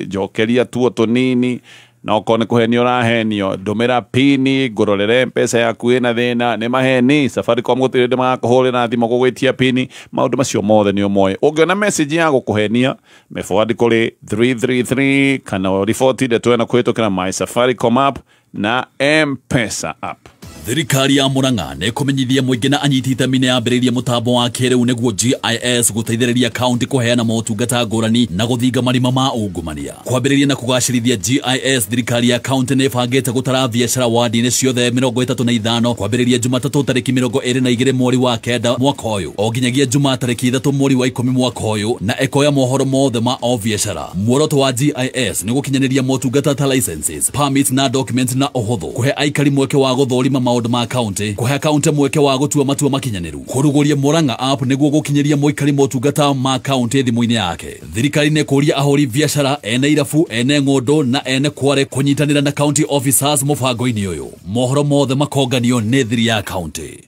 njokeria tuo tũnini, na okorwo nĩ kũhenio ũrahenio ndũmĩra pini ngũrorere mpesa yaku ĩna thĩna. Nĩ maheni. Safaricom gũtirĩ hĩndĩ magakũhũrĩra thimũ gũgwĩtia pini. Maũndũ macio mothe nĩ ũmoĩ. Ũngĩona message ya gũkũhenia mĩforward kũrĩ 333 kana ũriboti ndeto ĩno kũhĩtũkĩra My Safaricom app na M-Pesa app. Thirikari ya Murang'a nĩ ĩkũmenyithia mũingĩ na anyiti itemi nĩ yambĩrĩirie mũtambo wa kĩrĩu nĩguo GIS gũteithĩrĩria kaunti kũheana motungata ngũrani na gũthinga marima ma ungumania. Kwambĩrĩria na kũgacĩrithia GIS, thirikari ya kaunti nĩ ĩbangĩte gũtara biacara wadi-inĩ ciothe 35 kwambĩrĩria Jumatatũ tarĩki 22 mweri wa 9 mwaka ũyũ o nginyagia Jumaa tarĩki 3 mweri wa 10 mwaka ũyũ, na ĩkoya mohoro mothe ma o biacara. Muoroto wa GIS nĩ gũkinyanĩria motungata ta licenses, permits na documents na ũhũthũ, kũhe aikari mweke wa gũthũrima maũndũ ma kaunti, kũhe kaunti mweke wa gũtua matua makinyanĩru, kũrugũria Murang'a app nĩguo gũkinyĩria mũikari motungata ma kaunti thimũ-inĩ yake. Thirikari nĩ kũria ahũri biacara, ene irabu, ene ng'ũndũ na ene kware kũnyitanĩra na county officers mũbango-inĩ ũyũ. Mohoro mothe makonganio nĩ thiri ya kaunti.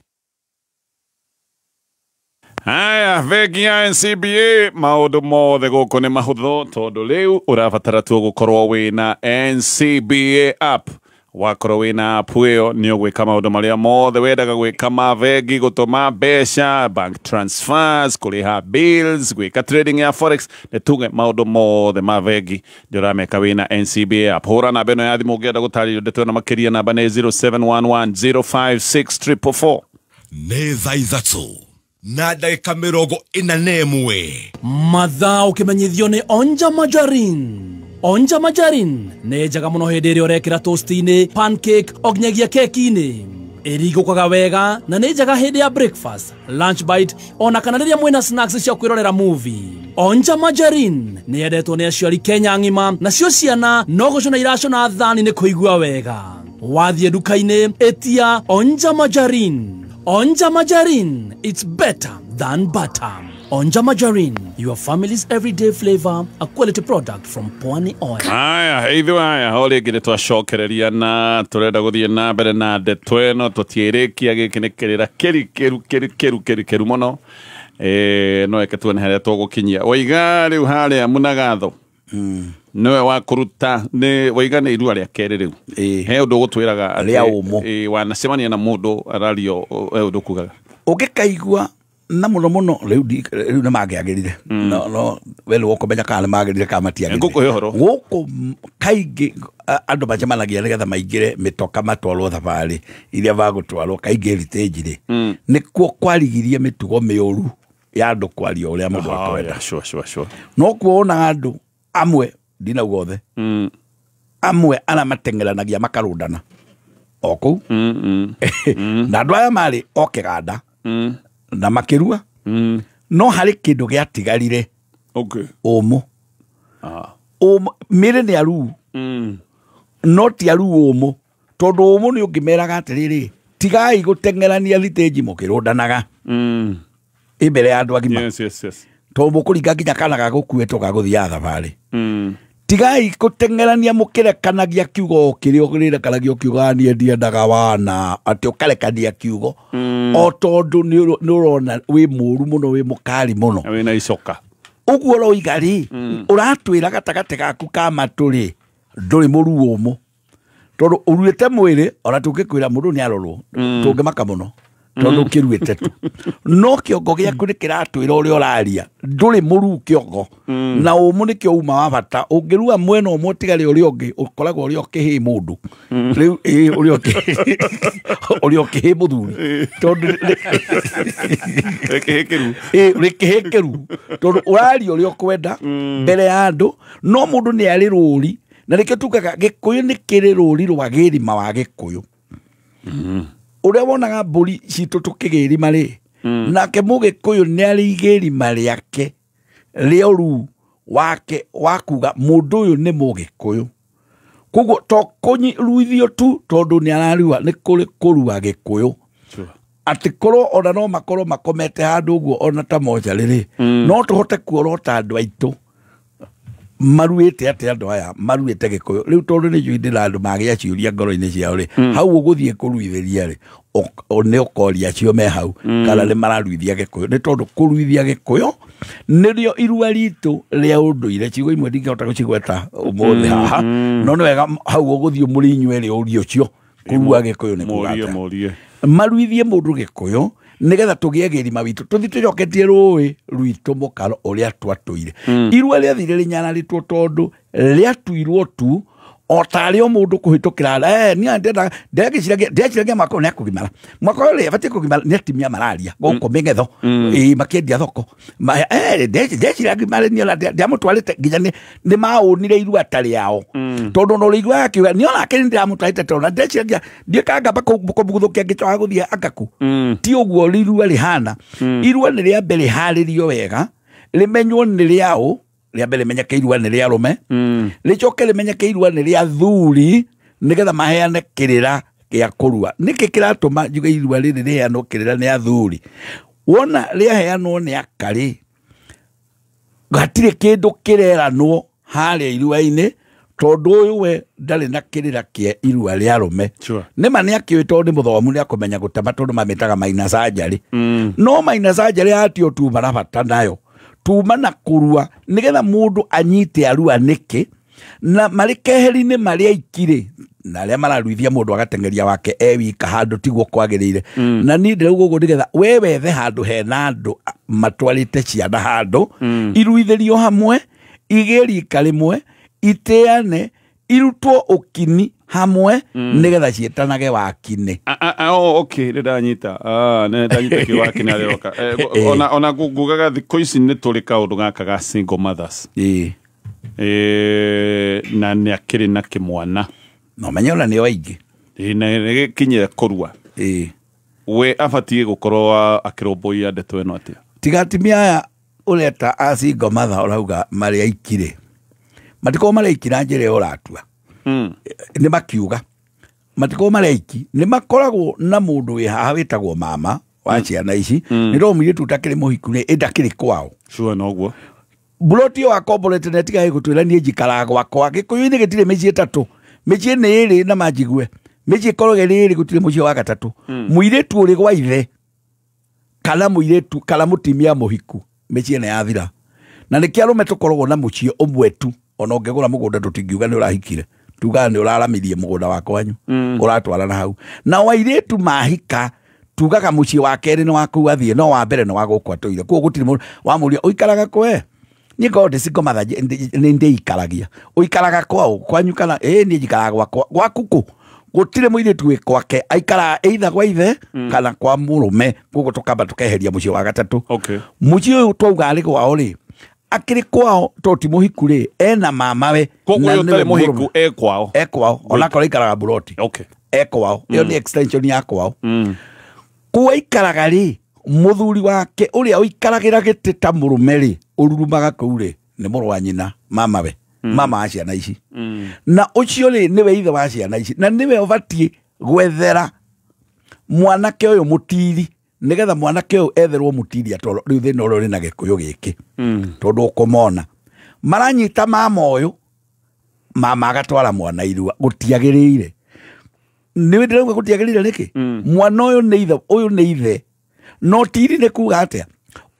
Haya, bengi ya NCBA maũndũ mothe gũkũ nĩ mahũthũ tondũ rĩu ũrabatara tu gũkorwo wĩna NCBA app. Wakorwo wĩna app ĩyo nĩ ũgwĩka maũndũ marĩa mothe wendaga gwĩka ma bengi, gũtũma mbeca, bank transfers, kũrĩha bills, gwĩka trading ya forex, nĩ tuge maũndũ mothe ma bengi nĩ ũrameka wĩna NCBA app. Hũra namba ĩno ya thimũ ũngĩenda gũtarĩrio ndeto ĩno makĩria, namba nĩ 0711056444. Nĩ thaa 3:41. Mathaa ũkĩmenyithio nĩ Onja Majarin. Onja Majarin nĩ njega mũno hĩndĩ ĩrĩa ũrekĩra toast-inĩ, pancake, o nginyagia keki-inĩ. Ĩrigũkaga wega na nĩ njega hĩndĩ ya breakfast, lunch bite, ona kana rĩrĩa mwĩna snacks cia kwĩrorera movie. Onja Majarin nĩ yendetwo nĩ aciari Kenya ng'ima, nacio ciana no gũcũna iracũna thani nĩ kũigua wega. Wathiĩ nduka-inĩ ĩtia Onja Majarin. Onja Majarin, it's better than butter. Onja Majarin, your family's everyday flavor, a quality product from Pwani Oil. Aya, ithuĩ aya o rĩngĩ nĩ twacokereria na tũrenda gũthiĩ na mbere na ndeto ĩno tũtiĩrĩkia. Gĩkĩ nĩ kĩrĩra kĩrikĩru kĩrikĩru kĩrikĩru mũno. No eke tuone harĩa tũgũkinyia. Waiga rĩu harĩa Mũnagatho nĩwe wa kũruta, nĩ waiga nĩ irua rĩa kerĩ rĩu. He ũndũ ũgũtwĩraga atĩ, Rĩa ũmũ. Wanacemania na mũndũ arario, he ũndũ ũkugaga. Ũngĩkaigua na mũno mũno rĩu rĩu nĩ mangĩagĩrire, no we nĩ ũkũmenya kana nĩ magĩrire kana matiagĩrire. Ngũkũhe ũhoro. Gũkũ kaingĩ andũ macemanagia nĩgetha maingĩre mĩtoka matwarwo thabarĩ iria magũtwarwo kaingĩ thitĩnji rĩ, nĩkuo kwarigirie mĩtugo mĩũru ya andũ kwaria ũrĩa mũndũ akwenda. Yeah, sure, sure, sure. No kuo wonaga andũ amwe, ndinauga othe, amwe arĩa mateng'eranagia makarũndana o kũu, na andũ aya marĩ o kĩganda na makĩrua, no harĩ kĩndũ gĩatigarire. Ũmũ. Ũmũ mĩrĩ nĩ aruu, no ti aruu ũmũ, tondũ ũmũ nĩ ũngĩmeraga atĩrĩrĩ, tigai gũteng'erania thitĩnji mũkĩrũndanaga ĩ mbere ya andũ agima. Yes, yes, yes. Tondũ mũkũringa nginya kana gagũkuĩtwo gagũthiaga thabarĩ. Tigai gũteng'erania mũkĩrekanagia kiugo o kĩrĩa ũrĩrekanagia ũkiugaga niĩ ndiendaga wana, atĩ ũkarekania kiugo o tondũ nĩ ũrona wĩ mũũru mũno, wĩ mũkari mũno, wĩna icoka. Ũguo ũroiga rĩ, ũratwĩra gatagatĩ gaku ka matũ rĩ, ndũrĩ mũruo ũmũ, tondũ ũruĩte mwĩrĩ, ona tũngĩkwĩra mũndũ nĩ arorwo, tũngĩmaka mũno tondũ ũkĩruĩte tu, no kĩongo gĩaku nĩ kĩratwĩra ũrĩa ũraria, ndũrĩ mũruu kĩongo, na ũmũ nĩkĩo uma wa bata. Ũngĩrua mwena ũmwe ũtigare ũrĩa ũngĩ, ũkoragwo ũrĩa ũkĩhĩ mũndũ rĩu, ĩĩ, ũrĩa ũkĩhĩ mũthuri, tondũ Rĩkĩhĩkĩru. Ĩĩ, rĩkĩhĩkĩru, tondũ ũraria ũrĩa ũkwenda mbere ya andũ, no mũndũ nĩ arĩ rũri, na nĩkĩo tugaga Gĩkũyũ nĩ kĩrĩ rũri rwa gĩrima wa Gĩkũyũ. Ũrĩa wonaga mbũri citũ tũkĩgĩrima rĩ, nake mũgĩkũyũ nĩ arĩ igĩrima rĩake rĩa ũruu wake wa kuga mũndũ ũyũ nĩ mũgĩkũyũ. Koguo to kũruithio tu tondũ nĩ ararua, nĩ kũrĩ kũrua Gĩkũyũ. Atĩ korwo ona no makorwo makomete handũ ũguo ona ta mocarĩ rĩ, no tũhote kuorota andũ aitũ maruĩte atĩ andũ aya maruĩte Gĩkũyũ. Rĩu tondũ nĩ njũĩ ndĩna andũ magĩa ciũria ngoro-inĩ ciao rĩ, hau ũgũthiĩ kũruithĩria rĩ, nĩ ũkoria acio me hau kana nĩ mararuithia Gĩkũyũ, nĩ tondũ kũruithia Gĩkũyũ nĩrĩo irua ritũ rĩa ũndũire. Ciugo imwe ndingĩhota gũcigweta ũmũthĩ haha, no nĩ wega hau ũgũthiĩ mũrĩ inyuĩ erĩ ũrie ũcio kũrua Gĩkũyũ nĩ kuga Mũrie, atĩa. Mũrie. Maruithie mũndũ Gĩkũyũ nĩgetha tũgĩe gĩrima witũ, tũthiĩ tũcoketie rũĩ rwitũ mũkaro ũrĩa twatũire. Irua rĩathire rĩnyararĩtwo tondũ rĩatuirwo tu o tarĩ o mũndũ kũhĩtũkĩra, niĩ ndĩrenda, ndeciragia mwaka ũyũ nĩekũgimara, mwaka ũyũ rĩ abatiĩ kũgimara, nĩ atumia mararia gũkũ mĩng'etho, ĩĩ, makĩendia thoko. Ndeciragia marĩ niĩ ona ndiamũtwarĩte nginya nĩ maũnire irua ta rĩao, tondũ ona ũrĩiguaga akiuga niĩ onake nĩ ndĩramũtwarĩte, tondũ ndeciragia ndiĩ kangamba kũmũguthũkia ngĩcoka gũthiĩ angaku. Ti ũguo irua rĩhana. Irua nĩ rĩambe rĩharĩrio wega, rĩmenywo nĩ rĩaũ, rĩambe rĩmenyeke irua nĩ rĩa arũme, rĩcoke rĩmenyeke irua nĩ rĩa thuri, nĩgetha maheane kĩrĩra gĩa kũrua. Nĩkĩ kĩratũma njuge irua rĩrĩ rĩheanwo kĩrĩra nĩ athuri? Wona rĩaheanwo nĩ akarĩ, hatirĩ kĩndũ kĩreranwo harĩa irua-inĩ, tondũ ũyũ we ndarĩ na kĩrĩra kĩa irua rĩa arũme. Nĩma nĩ akĩũĩ tondũ nĩ mũthomu, nĩ akũmenya gũtema, tondũ mamĩtaga minor surgery. No minor surgery atio tuma na bata nayo, tuma na kũrua nĩgetha mũndũ anyite arua nĩkĩ, na marĩ keheri-inĩ marĩ aikirĩ. Na arĩa mararuithia mũndũ agateng'eria wake e wika handũ tiguo kwagĩrĩire. Na niĩ ndĩrauga ũguo nĩgetha we wethe handũ hena andũ matwarĩte ciana handũ, iruithĩrio hamwe, igĩe rika rĩmwe, itĩane, irutwo ũkini hamwe, nĩgetha ciĩtanage wakini. Okay, nĩ ndanyita. Nĩ ndanyita kĩ wakini arĩoka. Ona ngugaga thikũ ici nĩ tũrĩ kaũndũ gaka ga single mothers. Na nĩ akĩrĩ na kĩmwana. No menye ona nĩo aingĩ. Na nĩgĩkinyire kũrua. We abatiĩ gũkorwo akĩrũmbũiya ndeto ĩno atĩa? Tiga atumia aya ũreta a single mother ũrauga marĩ aikirĩ, matikorwo marĩ aiki na njĩra ĩyo ũratua. Nĩ makiuga matikorwo marĩ aiki, nĩ makoragwo na mũndũ wĩ haha wĩtagwo mama wa ciana ici. Nĩ ro mũirĩtu ũtakĩrĩ mũhiku rĩ, ĩ ndakĩrĩ kwao. Sure, noguo. Mburoti ĩyo akomborete na ĩtigaga gũtwĩra niĩ njikaraga gwakwa. Gĩkũyũ-inĩ gĩtirĩ mĩciĩ ĩtatũ, mĩciĩ nĩ ĩrĩ na manjigue, mĩciĩ ĩkoragwo ĩrĩ ĩrĩ, gũtirĩ mũciĩ wa gatatũ. Mũirĩtu ũrĩ gwa ithe kana mũirĩtu kana mũtumia mũhiku, mĩciĩ nĩ yathira. Na nĩkĩo arũme tũkoragwo na mũciĩ ũmwe tu. Ona ũngĩgũra mũgũnda tũtingiuga nĩ ũrahikire, tugaga nĩ ũraramirie mũgũnda wa kwanyu, ũratwara na hau. Na airĩtu mahika tugaga mũciĩ wa kerĩ nĩ wa kũu athiĩ, no wa mbere nĩ wa gũkũ atũire. Koguo gũtirĩ mũndũ wamũria ũikaraga kwe. Niĩ ngoragwo ndĩ single mother, nĩ ndĩikaragia. Ũikaraga kwaũ kwanyu kana? Ĩ niĩ njikaraga gwakwa. Gwaku kũ? Gũtirĩ mũirĩtu wĩ kwake, aikaraga either gwa ithe kana kwa mũrũme. Koguo tũkamba tũkeheria mũciĩ wa gatatũ. Mũciĩ ũyũ twauga arĩ gwao rĩ, akĩrĩ kwao to ti mũhiku rĩ, ena mamawe. Koguo ũyũ ũtarĩ mũhiku e kwao. E kwao, onakorwo aikaraga mburoti. E kwao, ĩyo nĩ extension ya kwao. Kũu aikaraga rĩ, mũthuri wake ũrĩa ũikaragĩra gĩtĩ ta mũrũme rĩ, ũrurumaga kũu rĩ, nĩ mũrũ wa nyina, mamawe, mama wa ciana ici. Na ũcio rĩ, nĩwe ithe wa ciana ici, na nĩwe ũbatiĩ gwethera mwanake ũyũ mũtiri, nĩgetha mwanake ũyũ etherwo mũtiri atwarwo. Rĩu thĩna ũrĩa ũrĩ na gĩkũyũ gĩkĩ, tondũ ũkũmona maranyita mama ũyũ, mama agatwara mwana irua. Gũtiagĩrĩire. Nĩwe ndĩrauga gũtiagĩrĩire nĩkĩ? Mwana ũyũ nĩ ithe, ũyũ nĩ ithe. No tiri nĩ kuga atĩa?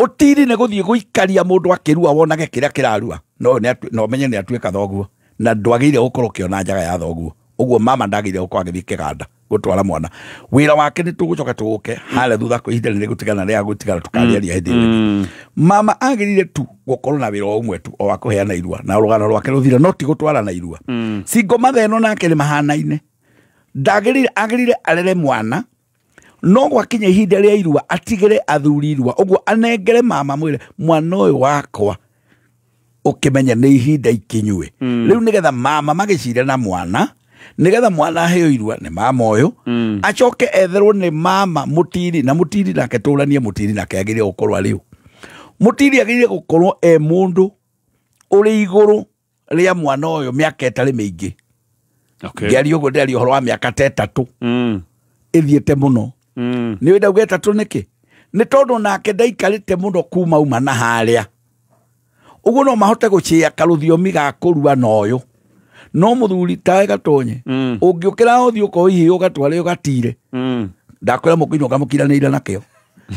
Ũtiri nĩ gũthiĩ gũikaria mũndũ akĩrua wonage kĩrĩa kĩrarua. No no menye nĩ atuĩka thoguo, na ndwagĩrĩire gũkorwo ũkĩona njaga ya thoguo. Ũguo mama ndagĩrĩire gũkorwo agĩthiĩ kĩganda gũtwara mwana. Wĩra wake nĩ tũgũcoka tũgũke harĩa thutha kwĩ ihinda rĩrĩ gũtigana rĩa gũtigana tũkarĩaria hĩndĩ ĩyo. Mama agĩrĩire tu gũkorwo na wĩra o ũmwe tu, o wa kũheana irua, na rũgano rwake rũthire, no ti gũtwara na irua. Single mother ĩno nake nĩ mahanaine. Ndagĩrĩire, agĩrĩire arere mwana, no gwakinya ihinda rĩa irua atigĩre athuri irua. Ũguo anengere mama, mwĩre mwana ũyũ wakwa ũkĩmenye nĩ ihinda ikinyue. Rĩu nĩgetha mama magĩcire na mwana, nĩgetha mwana aheo irua nĩ mama ũyũ, acoke etherwo nĩ mama mũtiri, na mũtiri nake tũranie mũtiri nake agĩrĩire gũkorwo arĩ ũ. Mũtiri agĩrĩire gũkorwo e mũndũ ũrĩ igũrũ rĩa mwana ũyũ mĩaka ĩtarĩ mĩingĩ. Ngĩaria ũguo ndĩraria ũhoro wa mĩaka ta ĩtatũ ĩthiĩte mũno. Nĩ ũĩ ndauga ĩtatũ nĩkĩ? Nĩ tondũ nake ndaikarĩte mũno kuma uma na harĩa. Ũguo no mahote gũcĩa karũthiomi ga kũrua na ũyũ. No mũthuri tawe Gatonye, ũngĩũkĩra ũthiĩ ũkoe ihĩĩ ũgatware ũgatire, ndakwĩra mũkũinũka mũkiranĩire nakĩo,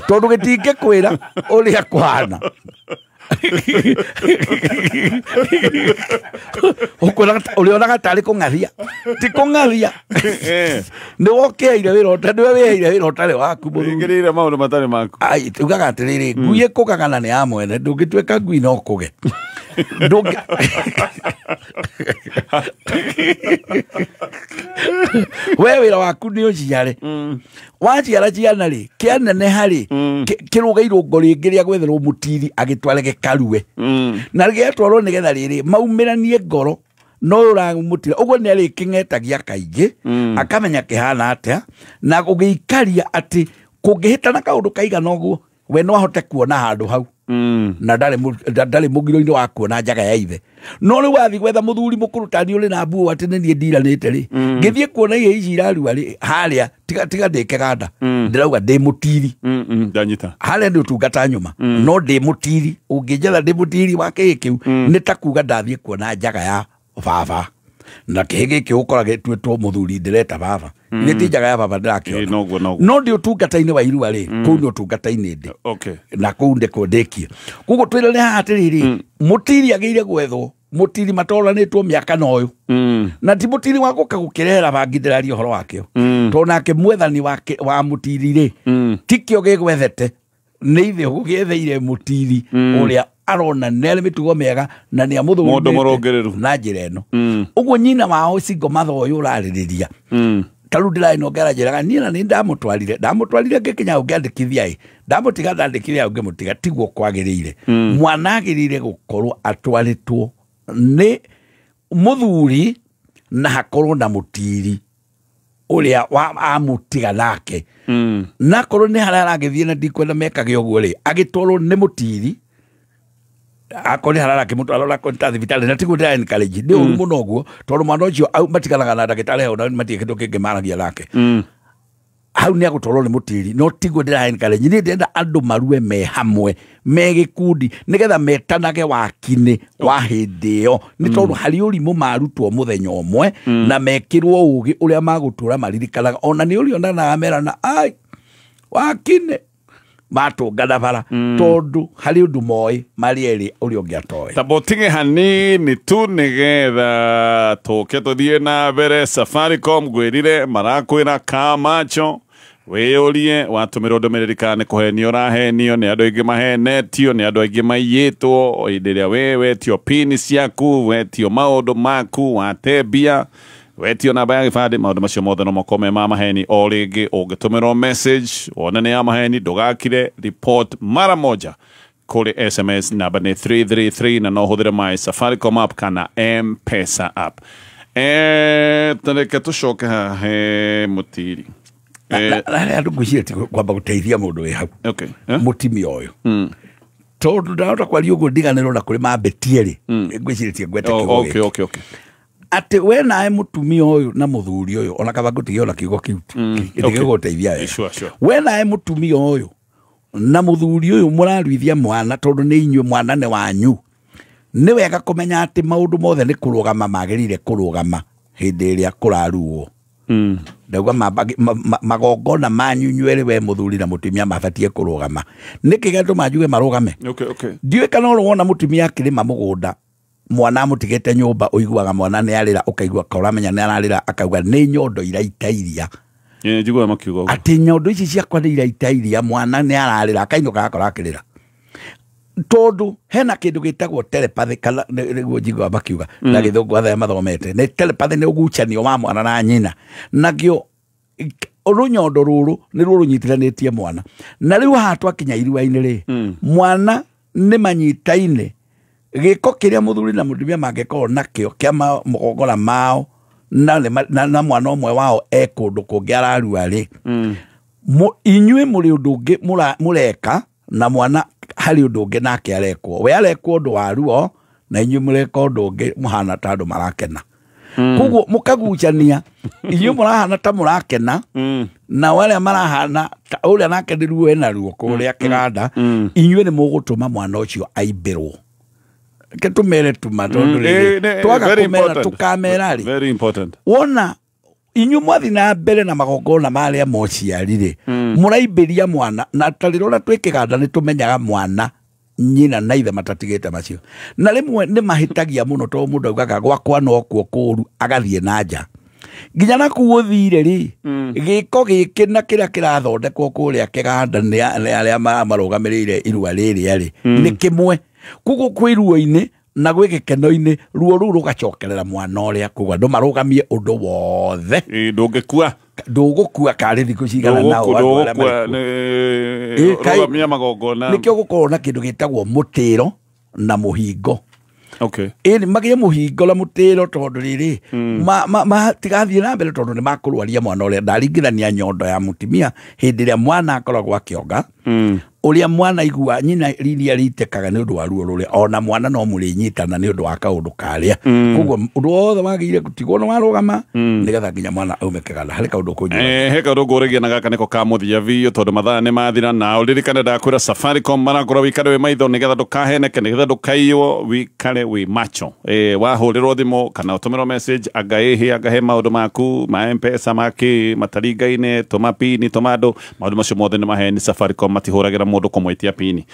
tondũ gĩtingĩkwĩra ũrĩa kũhana. Ũrĩonaga tarĩ kũng'athia, ti kũng'athia. Nĩ wokĩaire wĩra ũtarĩ, nĩwe wĩheire wĩra ũtarĩ waku mũthuri. Wĩingĩrĩire maũndũ matarĩ maku. Ai, tugaga atĩrĩrĩ, ngui ĩkũgaga na nĩ ya mwene, ndũngĩtuĩka ngui no kũge. We wĩra waku nĩ ũciare. Waciara ciana rĩ, kĩaneneha rĩ, kĩrũge irũngo rĩngĩ rĩa gwetherwo mũtiri agĩtware gĩkarue. Na gĩatwarwo nĩgetha rĩrĩ, maumĩranie ngoro, no ũramũtira. Ũguo nĩ arĩkĩng'etagia kaingĩ, akamenya kĩhana atĩa, na gũgĩikaria atĩ kũngĩhĩtana kaũndũ kaigana ũguo, we no ahote kuona handũ hau. Na ndarĩ mũgiro-inĩ wa kuona njaga ya ithe. No rĩu wathiĩ gwetha mũthuri mũkũrũ ta niĩ ũrĩ na mbuo atĩ nĩ niĩ ndiranĩte rĩ, ngĩthiĩ kuona ihĩĩ ici irarua rĩ, harĩa tiga ndĩ kĩganda, ndĩrauga ndĩ mũtiri. Ndanyita. Harĩa nĩ ũtungata nyuma, no ndĩ mũtiri. Ũngĩnjetha ndĩ mũtiri wa kĩhĩĩ kĩu, nĩ ta kuga ndathiĩ kuona njaga ya baba. Na kĩhĩĩ gĩkĩ ũkora gĩtuĩtwo mũthuri ndĩreta baba. Nĩ ti njaga ya baba ndĩrakĩona. No ndĩ ũtungata-inĩ wa irua rĩ, kũu nĩ ũtungata-inĩ ndĩ. Na kũu ndĩkwo ndĩkie. Koguo twĩrane haha atĩrĩrĩ, mũtiri agĩrĩire gwethwo Mutiri matoranĩtwo mĩaka na ũyũ na ti mutiri wa gũka gũkĩrehera bangi ndĩraria ũhoro wakĩo tondũ nake mwethani wake wa mutiri rĩ tikĩo gĩgwethete nĩ ithe gũgĩetheire mutiri ũrĩa arona nĩ arĩ mĩtugo mĩega na nĩ Mũndũ amũthũrimĩte mũrũngĩrĩru. na njĩra ĩno ũguo nyina wao single mother ũyũ ũrarĩrĩria ta rĩu ndĩrarĩ na ũngĩ aranjĩraga niĩ na nĩ ndamũtwarire ngĩkinya hau ngĩandĩkithia ĩ ndamũtiga ndandĩkithia hau ngĩmũtiga tiguo kwagĩrĩire mwana agĩrĩire gũkorwo atwarĩtwo nĩ mũthuri na hakorwo na mũtiri ũrĩa amũtiga nake na akorwo nĩ harĩa aragĩthiĩ na ndikwenda mekage ũguo rĩ agĩtwarwo nĩ mũtiri akorwo nĩ harĩa arakĩmũtwara onakorwo nĩ ta thibitarĩ na tiguo ndĩra encourage nĩ ũru mũno ũguo tondũ mwana ũcio matiganaga na ndagĩtarĩ hau na matirĩ kĩndũ kĩngĩ maragia nake hau nĩ agũtwarwo nĩ mũtiri no tiguo ndĩra encourage niĩ ndĩrenda andũ marue me hamwe me gĩkundi nĩgetha metanage wakinĩ wa hĩndĩ ĩyo nĩ tondũ harĩ ũrimũ marutwo mũthenya ũmwe na mekĩrwo ũgĩ ũrĩa magũtũra maririkanaga ona nĩ ũrionanaga merana ai wakinĩ matũngana bara tondũ harĩ ũndũ moĩ marĩ erĩ ũrĩa ũngĩ atoĩ Tabotinge hanini tu nigetha tũke tũthiĩ na mbere. Safaricom ngwĩrire marakwĩra kamacho wĩyũrie watũmĩrwo ndũmĩrĩri kana nĩ kũhenio ũrahenio nĩ andũ aingĩ mahenetio nĩ andũ aingĩ maiyĩtwo hĩndĩ ĩrĩa we wetio pini ciaku wetio maũndũ maku wate mbia wetio namba ya gĩbandĩ maũndũ macio mothe no makome ma maheni o rĩngĩ ũngĩtũmĩrwo message wone nĩ ya maheni ndũgakire report mara moja kũrĩ SMS namba nĩ 333 na no ũhũthĩre my Safaricom app kana M-Pesa app. Tareke tũcoke haha he mũtiri. Na andũ ngwĩciria ti kwamba gũteithia mũndũ wĩ hau mũtimia ũyũ tondũ ndahota kwaria ũguo ndiganĩrwo na kũrĩ mambetie rĩ ngwĩcirĩtie ngwete kiugo gĩkĩ. Atĩ we nawe mũtumia ũyũ na mũthuri ũyũ ona kaba ngũtigia ona kiugo kĩu gĩtigĩgũteithia wega we nawe mũtumia ũyũ na mũthuri ũyũ mũraruithia mwana tondũ nĩ inyuĩ mwana nĩ wanyu nĩ wega kũmenya atĩ maũndũ mothe nĩ kũrũgama magĩrĩire kũrũgama hĩndĩ ĩrĩa kũraruo ndauga magongona manyu inyuĩ we mũthuri na mũtumia mabatiĩ kũrũgama nĩkĩ gĩatũma njuge marũgame ndiũĩ kana ũrĩ wona mũtumia akĩrĩma mũgũnda mwana amũtigĩte nyũmba ũiguaga mwana nĩ arĩra ũkaigua ka ũramenya nĩ ararĩra akauga nĩ nyondo iraita iria njiguaga makiuga ũguo atĩ nyondo ici ciakwa nĩ iraita iria mwana nĩ ararĩra akainũka agakora akĩrĩra tondũ hena kĩndũ gĩtagwo telepathy kana nĩguo njiguaga makiuga na gĩthũngũ arĩa mathomete nĩ telepathy nĩ ũgucanio wa mwana na nyina nakĩo rũnyondo rũrũ nĩruo rũnyitithanĩtie mwana na rĩu haha twakinya irua-inĩ rĩ mwana nĩ manyitaine gĩko kĩrĩa mũthuri na mũtumia mangĩkorwo nakĩo kĩa magongona mao na mwana ũmwe wao e kũndũ kũngĩ ararua rĩ inyuĩ mũrĩ ũndũ ũngĩ mũreka na mwana harĩ ũndũ ũngĩ nake arekwo we arekwo ũndũ wa ruo na inyuĩ mũreka ũndũ ũngĩ mũhana ta andũ marakena koguo mũkagucania inyuĩ mũrahana ta mũrakena na arĩa marahana ta ũrĩa nake nĩ ruo ena ruo kũrĩa kĩganda inyuĩ nĩ mũgũtũma mwana ũcio aimbĩrwo ke tumere tuma tondu riri twaga kumera tukamera ri very important wona inyu mwathi na mbere na magongona maria mociari ri muraimbĩria mwana na tarirora twĩ kĩganda nĩ tũmenyaga mwana nyina na ithe matatigĩte macio na rĩmwe nĩ mahĩtagia mũno tondũ mũndũ augaga gwakwa nokuo kũũru agathiĩ na nja nginya na kũu ũthire rĩ gĩko gĩkĩ na kĩrĩa kĩrathondekwo kũrĩa kĩganda nĩ arĩa marũgamĩrĩire irua rĩrĩa rĩ nĩ kĩmwe koguo kwĩ ruo-inĩ na gwĩ gĩkeno-inĩ ruo rũu rũgacokerera mwana ũrĩa koguo andũ marũgamie ũndũ wothe ndũngĩkua ndũgũkua karĩ thikũ cigana nao andũ arĩa marĩ kuo. Rũgamia magongona nĩkĩo gũkorwo na kĩndũ gĩtagwo mũtĩro na mũhingo ĩni magĩe mũhingo na mũtĩro tondũ rĩrĩ matigathiĩ na mbere tondũ nĩ makũrwaria mwana ũrĩa ndaringithania nyondo ya mũtumia hĩndĩ ĩrĩa mwana akoragwo akĩonga ũrĩa mwana igua nyina riria rĩitĩkaga nĩ ũndũ wa ruo rũrĩa ona mwana no mũrĩnyitana nĩ ũndũ wa kaũndũ karĩa koguo ũndũ wothe wagĩrĩire gũtigwo nĩ warũgama nĩgetha nginya mwana aume kĩganda harĩ kaũndũ kũnjũra he kaũndũ ngũrĩgia na gaka nĩko ka mũthia biũ tondũ mathaa nĩ mathira na ũririkane ndakwĩra Safaricom marakũra wĩikare wĩ maitho nĩgetha ndũkaheneke nĩgetha ndũkaiywo wĩikare wĩ macho wahũrĩrwo thimũ kana ũtũmĩrwo message anga ĩhĩ anga he maũndũ maku ma M-Pesa makĩ mataringaine tũma pini tũma andũ maũndũ macio mothe nĩ maheni Safaricom matihũragĩra mũndũ kũmwĩtia pini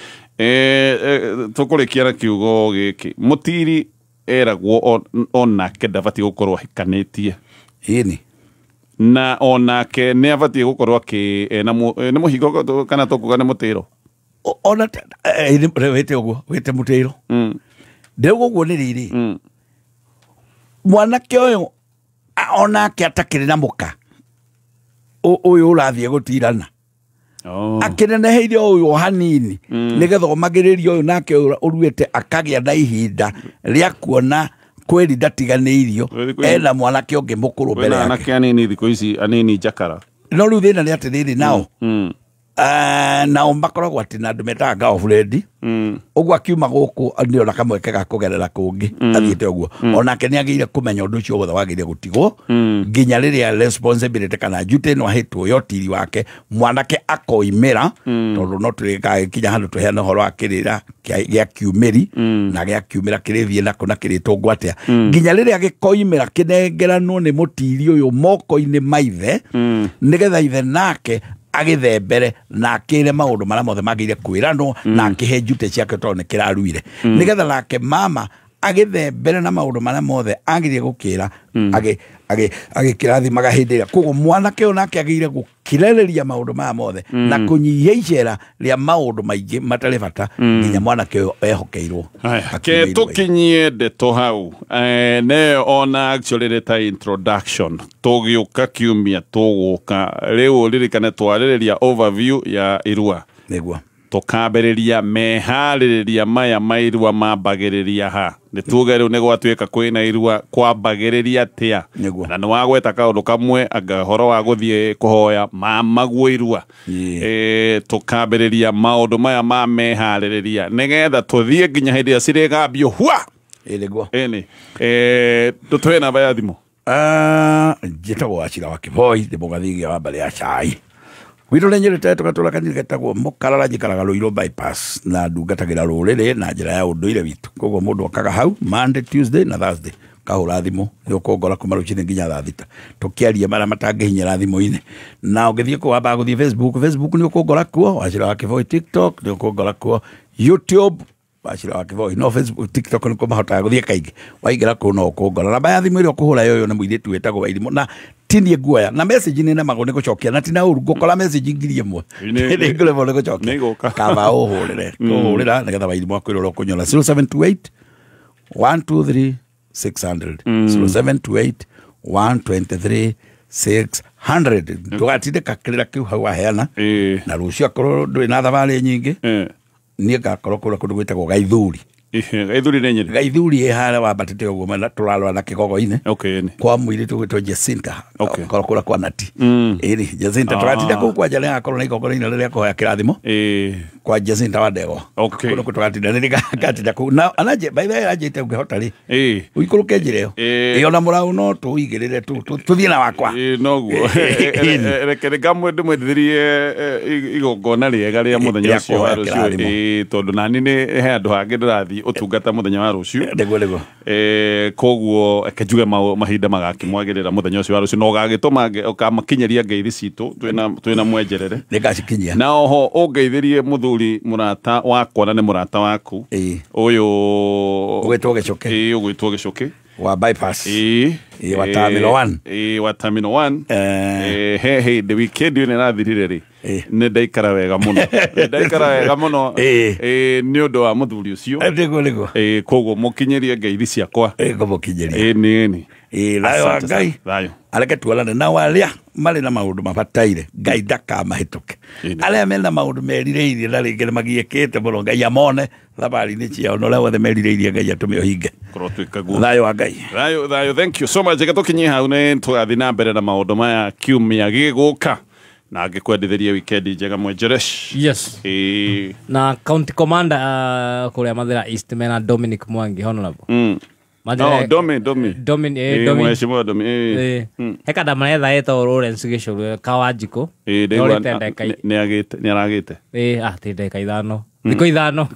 tũkũrĩkia na kiugo gĩkĩ mũtiri eragwo onake ndabatiĩ gũkorwo ahikanĩtie. Ĩni. Na onake nĩ abatiĩ gũkorwo akĩ nĩ mũhingo kana tũkuga nĩ mũtĩro. Ona wĩte ũguo wĩte mũtĩro. Ndĩrauga ũguo nĩ rĩrĩ. Mwanake ũyũ onake atakĩrĩ na mũka ũyũ ũrathiĩ gũtirana. Akĩneneheire ũyũ hanini nĩgetha omagĩrĩrie ũyũ nake ũruĩte akagĩa na ihinda rĩa kuona kweri ndatiganĩirio ena mwanake ũngĩ mũkũrũ mbere yake. Anake anini thikũ ici anini njakara. No rĩu thĩna nĩ atĩrĩrĩ nao nao makoragwo atĩ na andũ metaga girlfriend. Ũguo akiuma gũkũ nĩona kamweke ga kũgerera kũngĩ athiĩte ũguo. Onake nĩagĩrĩire kũmenya ũndũ ũcio wothe wagĩrĩire gũtigwo nginya rĩrĩa responsibility kana duty ĩno ahĩtwo ya ũtiri wake mwanake akoimĩra tondũ no tũrĩgagĩkinya handũ tũheane ũhoro wa kĩrĩra gĩa kiumĩri na gĩa kiumĩra kĩrĩthiĩ nakũ na kĩrĩtũngwo atĩa nginya rĩrĩa gĩkoimĩra kĩnengeranwo nĩ mũtiri ũyũ moko-inĩ ma ithe nĩgetha ithe nake agithembere na akire maundu maria mothe magire kwiranwo na akihe njute ciake tondu ni kiraruire nigetha nake mama agithembere na maundu maria mothe agirie gukira agikiraathimaga hindi ĩrĩa koguo mwanake ũyũ nake agĩrĩire gũkirĩrĩria maũndũ maya mothe na kũnyihia icera rĩa maũndũ maingĩ matarĩ bata nginya mwanake ũyũ ehokeirwo. Ke tũkinyie ndeto hau ne ona actually nĩ ta introduction tũgĩũka kiumia tũgũka rĩu ririkane twarĩrĩria overview ya irua nĩguo tũkambĩrĩria meharĩrĩria maya ma irua mambagĩrĩria ha nĩ tuge rĩu nĩ gwatuĩka kwĩna irua kwambagĩrĩria atĩa na nĩ wagweta kaũndũ kamwe anga ũhoro wa gũthiĩ kũhoya mamaguo irua tũkambĩrĩria maũndũ maya ma meharĩrĩria nĩgetha tũthiĩ nginya hĩndĩ ĩrĩa cirĩgambio hua nĩguo ĩni tũtũhe namba ya thimũ. Njĩtagwo Wachira wa Kĩboi ndĩ mũgathigia wa mbarĩ ya cai. Gwitũ nĩ nyĩrĩte tũgatũra kanitha getagwo Mũkarara njikaraga Ruiru bypass na ndungatagĩra rũrĩrĩ na njĩra ya ũndũire witũ koguo mũndũ okaga hau Monday, Tuesday na Thursday kahũra thimũ nĩ ũkũngora kuma rũcinĩ nginya thaa thita tũkĩaria marĩa matangĩhinyĩra thimũ-inĩ na ũngĩthiĩ kũu wambaga gũthiĩ Facebook nĩ ũkũngora kuo Wachira wa Kĩboi, TikTok nĩ ũkũngora kuo, YouTube Wachira wa Kĩboi, no Facebook TikTok nĩ kũmahotaga gũthiĩ kaingĩ waingĩra kũu no ũkũngora. Namba ya thimũ ĩrĩa ũkũhũra yoyo nĩ mũirĩtu wĩtagwo Wairimũ na tinie guoya na message nĩ nemagwo nĩ gũcokia na tina ũru ngũkora message 1000 nĩ ngũremwo nĩ gũcokia kaba ũhũrĩre kũhũrĩra nĩgetha Wairimũ akwĩre ũrĩa ũkũnyona 0728 123 600 0728 123 600 ndũgatinde kakĩrĩra kĩu hau waheana na rũciũ akorwo ndũrĩ na thabarĩ nyingĩ niĩ ngakorwo kũrĩa kũndũ gwĩtagwo Gaithuri. Gaithuri nĩ Nyĩrĩ. Gaithuri ĩ harĩa wambatĩte ũguo mwena tũrarora na Kĩgogo-inĩ kwa mũirĩtu ũgwĩtwo Jacinta korwo kũrĩa kwa Nati. Ĩni Jacinta tũgatinda kũu kwanja nĩ agakorwo na igongona rĩrĩa kũhoya kĩrathimo kwa Jacinta wa Ndegwa kũndũ kũu tũgatinda nĩ ngatinda kũu na ananje by the way anjĩte ũngĩhota rĩ ũikũrũke njĩra ĩyo ĩ ona mũraũ no tũigĩrĩre tũthiĩ na wakwa noguo reke ngamwe ndĩmwendithĩrie igongona rĩega rĩa mũthenya ũcio wa rũciũ tondũ nani nĩ he handũ hangĩ ndĩrathiĩ ũtungata mũthenya wa rũciũ nĩguo nĩguo koguo reke njuge mahinda magakĩmwagĩrĩra mũthenya ũcio wa rũciũ na ũgagĩtũma ũkamakinyĩria ngeithi citũ twĩna mwenjerere nĩngacikinyia na oho ũngeithĩrie mũthuri mũrata wakwa na nĩ mũrata waku ũyũ ũgwĩtwo Gĩcũkĩ ũgwĩtwo Gĩcũkĩ wa bypass wa Terminal 1 wa Terminal 1 he hĩndĩ weekend ĩno ĩrathirire rĩ nĩ ndaikara wega mũno nĩ ũndũ wa mũthuri ũcio nĩguo nĩguo koguo mũkinyĩrie ngeithi ciakwa ngũmũkinyĩria nĩ thayũ wa Ngai thayũ areke tuonane nao arĩa marĩ na maũndũ mabataire Ngai ndakamahĩtũke arĩa mena maũndũ merirĩirie na rĩngĩ nĩmagiĩkĩte mũno Ngai amone thabarĩ-inĩ ciao na ũrĩa wothe merirĩirie Ngai atũme ũhinge thayũ wa Ngai thayũ thayũ thank you so much reke tũkinyie hau nĩ tũgathiĩ na mbere na maũndũ maya kiumia gĩgũka na ngĩkwendithĩrie weekend njega mwenjeresh. Yes. Na county commander kũrĩa Mathira East mena Dominic Mwangi honorable. No, Domi. Domi. Mheshimiwa Domi. Heka ndamaretha etagwo Lawrence Gĩcũrũ Kawanjikũ. Nĩ aragĩte. Ti ndagĩka ithano. Thikũ ithano.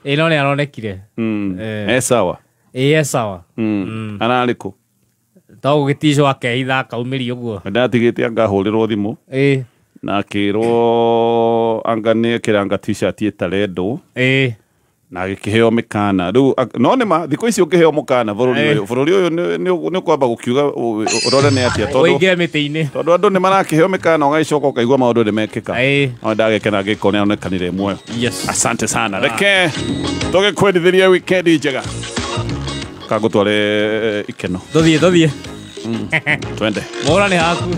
No nĩ aronekire. E sawa. E sawa. Ararĩ kũ? To gũgĩticwo akehitha akaumĩria ũguo. Ndatigĩte anga ahũrĩrwo thimũ. Na akĩrwo anga nĩ ekĩra anga t-shirt ĩtarendwo. Na agĩkĩheo mĩkana rĩu no nĩ ma thikũ ici ũkĩheo mũkana bũrũri ũyũ, bũrũri ũyũ nĩ ũkwamba gũkiuga ũrore nĩ atĩa, tondũ Ũingĩre mĩtĩ-inĩ. Tondũ andũ nĩ marakĩheo mĩkana, ũgagĩcoka ũkaigua maũndũ nĩ mekĩka. No ndagĩkena ngĩko nĩ onekanire muoyo. Yes. Asante sana. Reke tũgĩkwendithĩrie wikendi njega, kangũtware ikeno. Tũthiĩ, tũthiĩ. Twende. Mũra nĩ haku.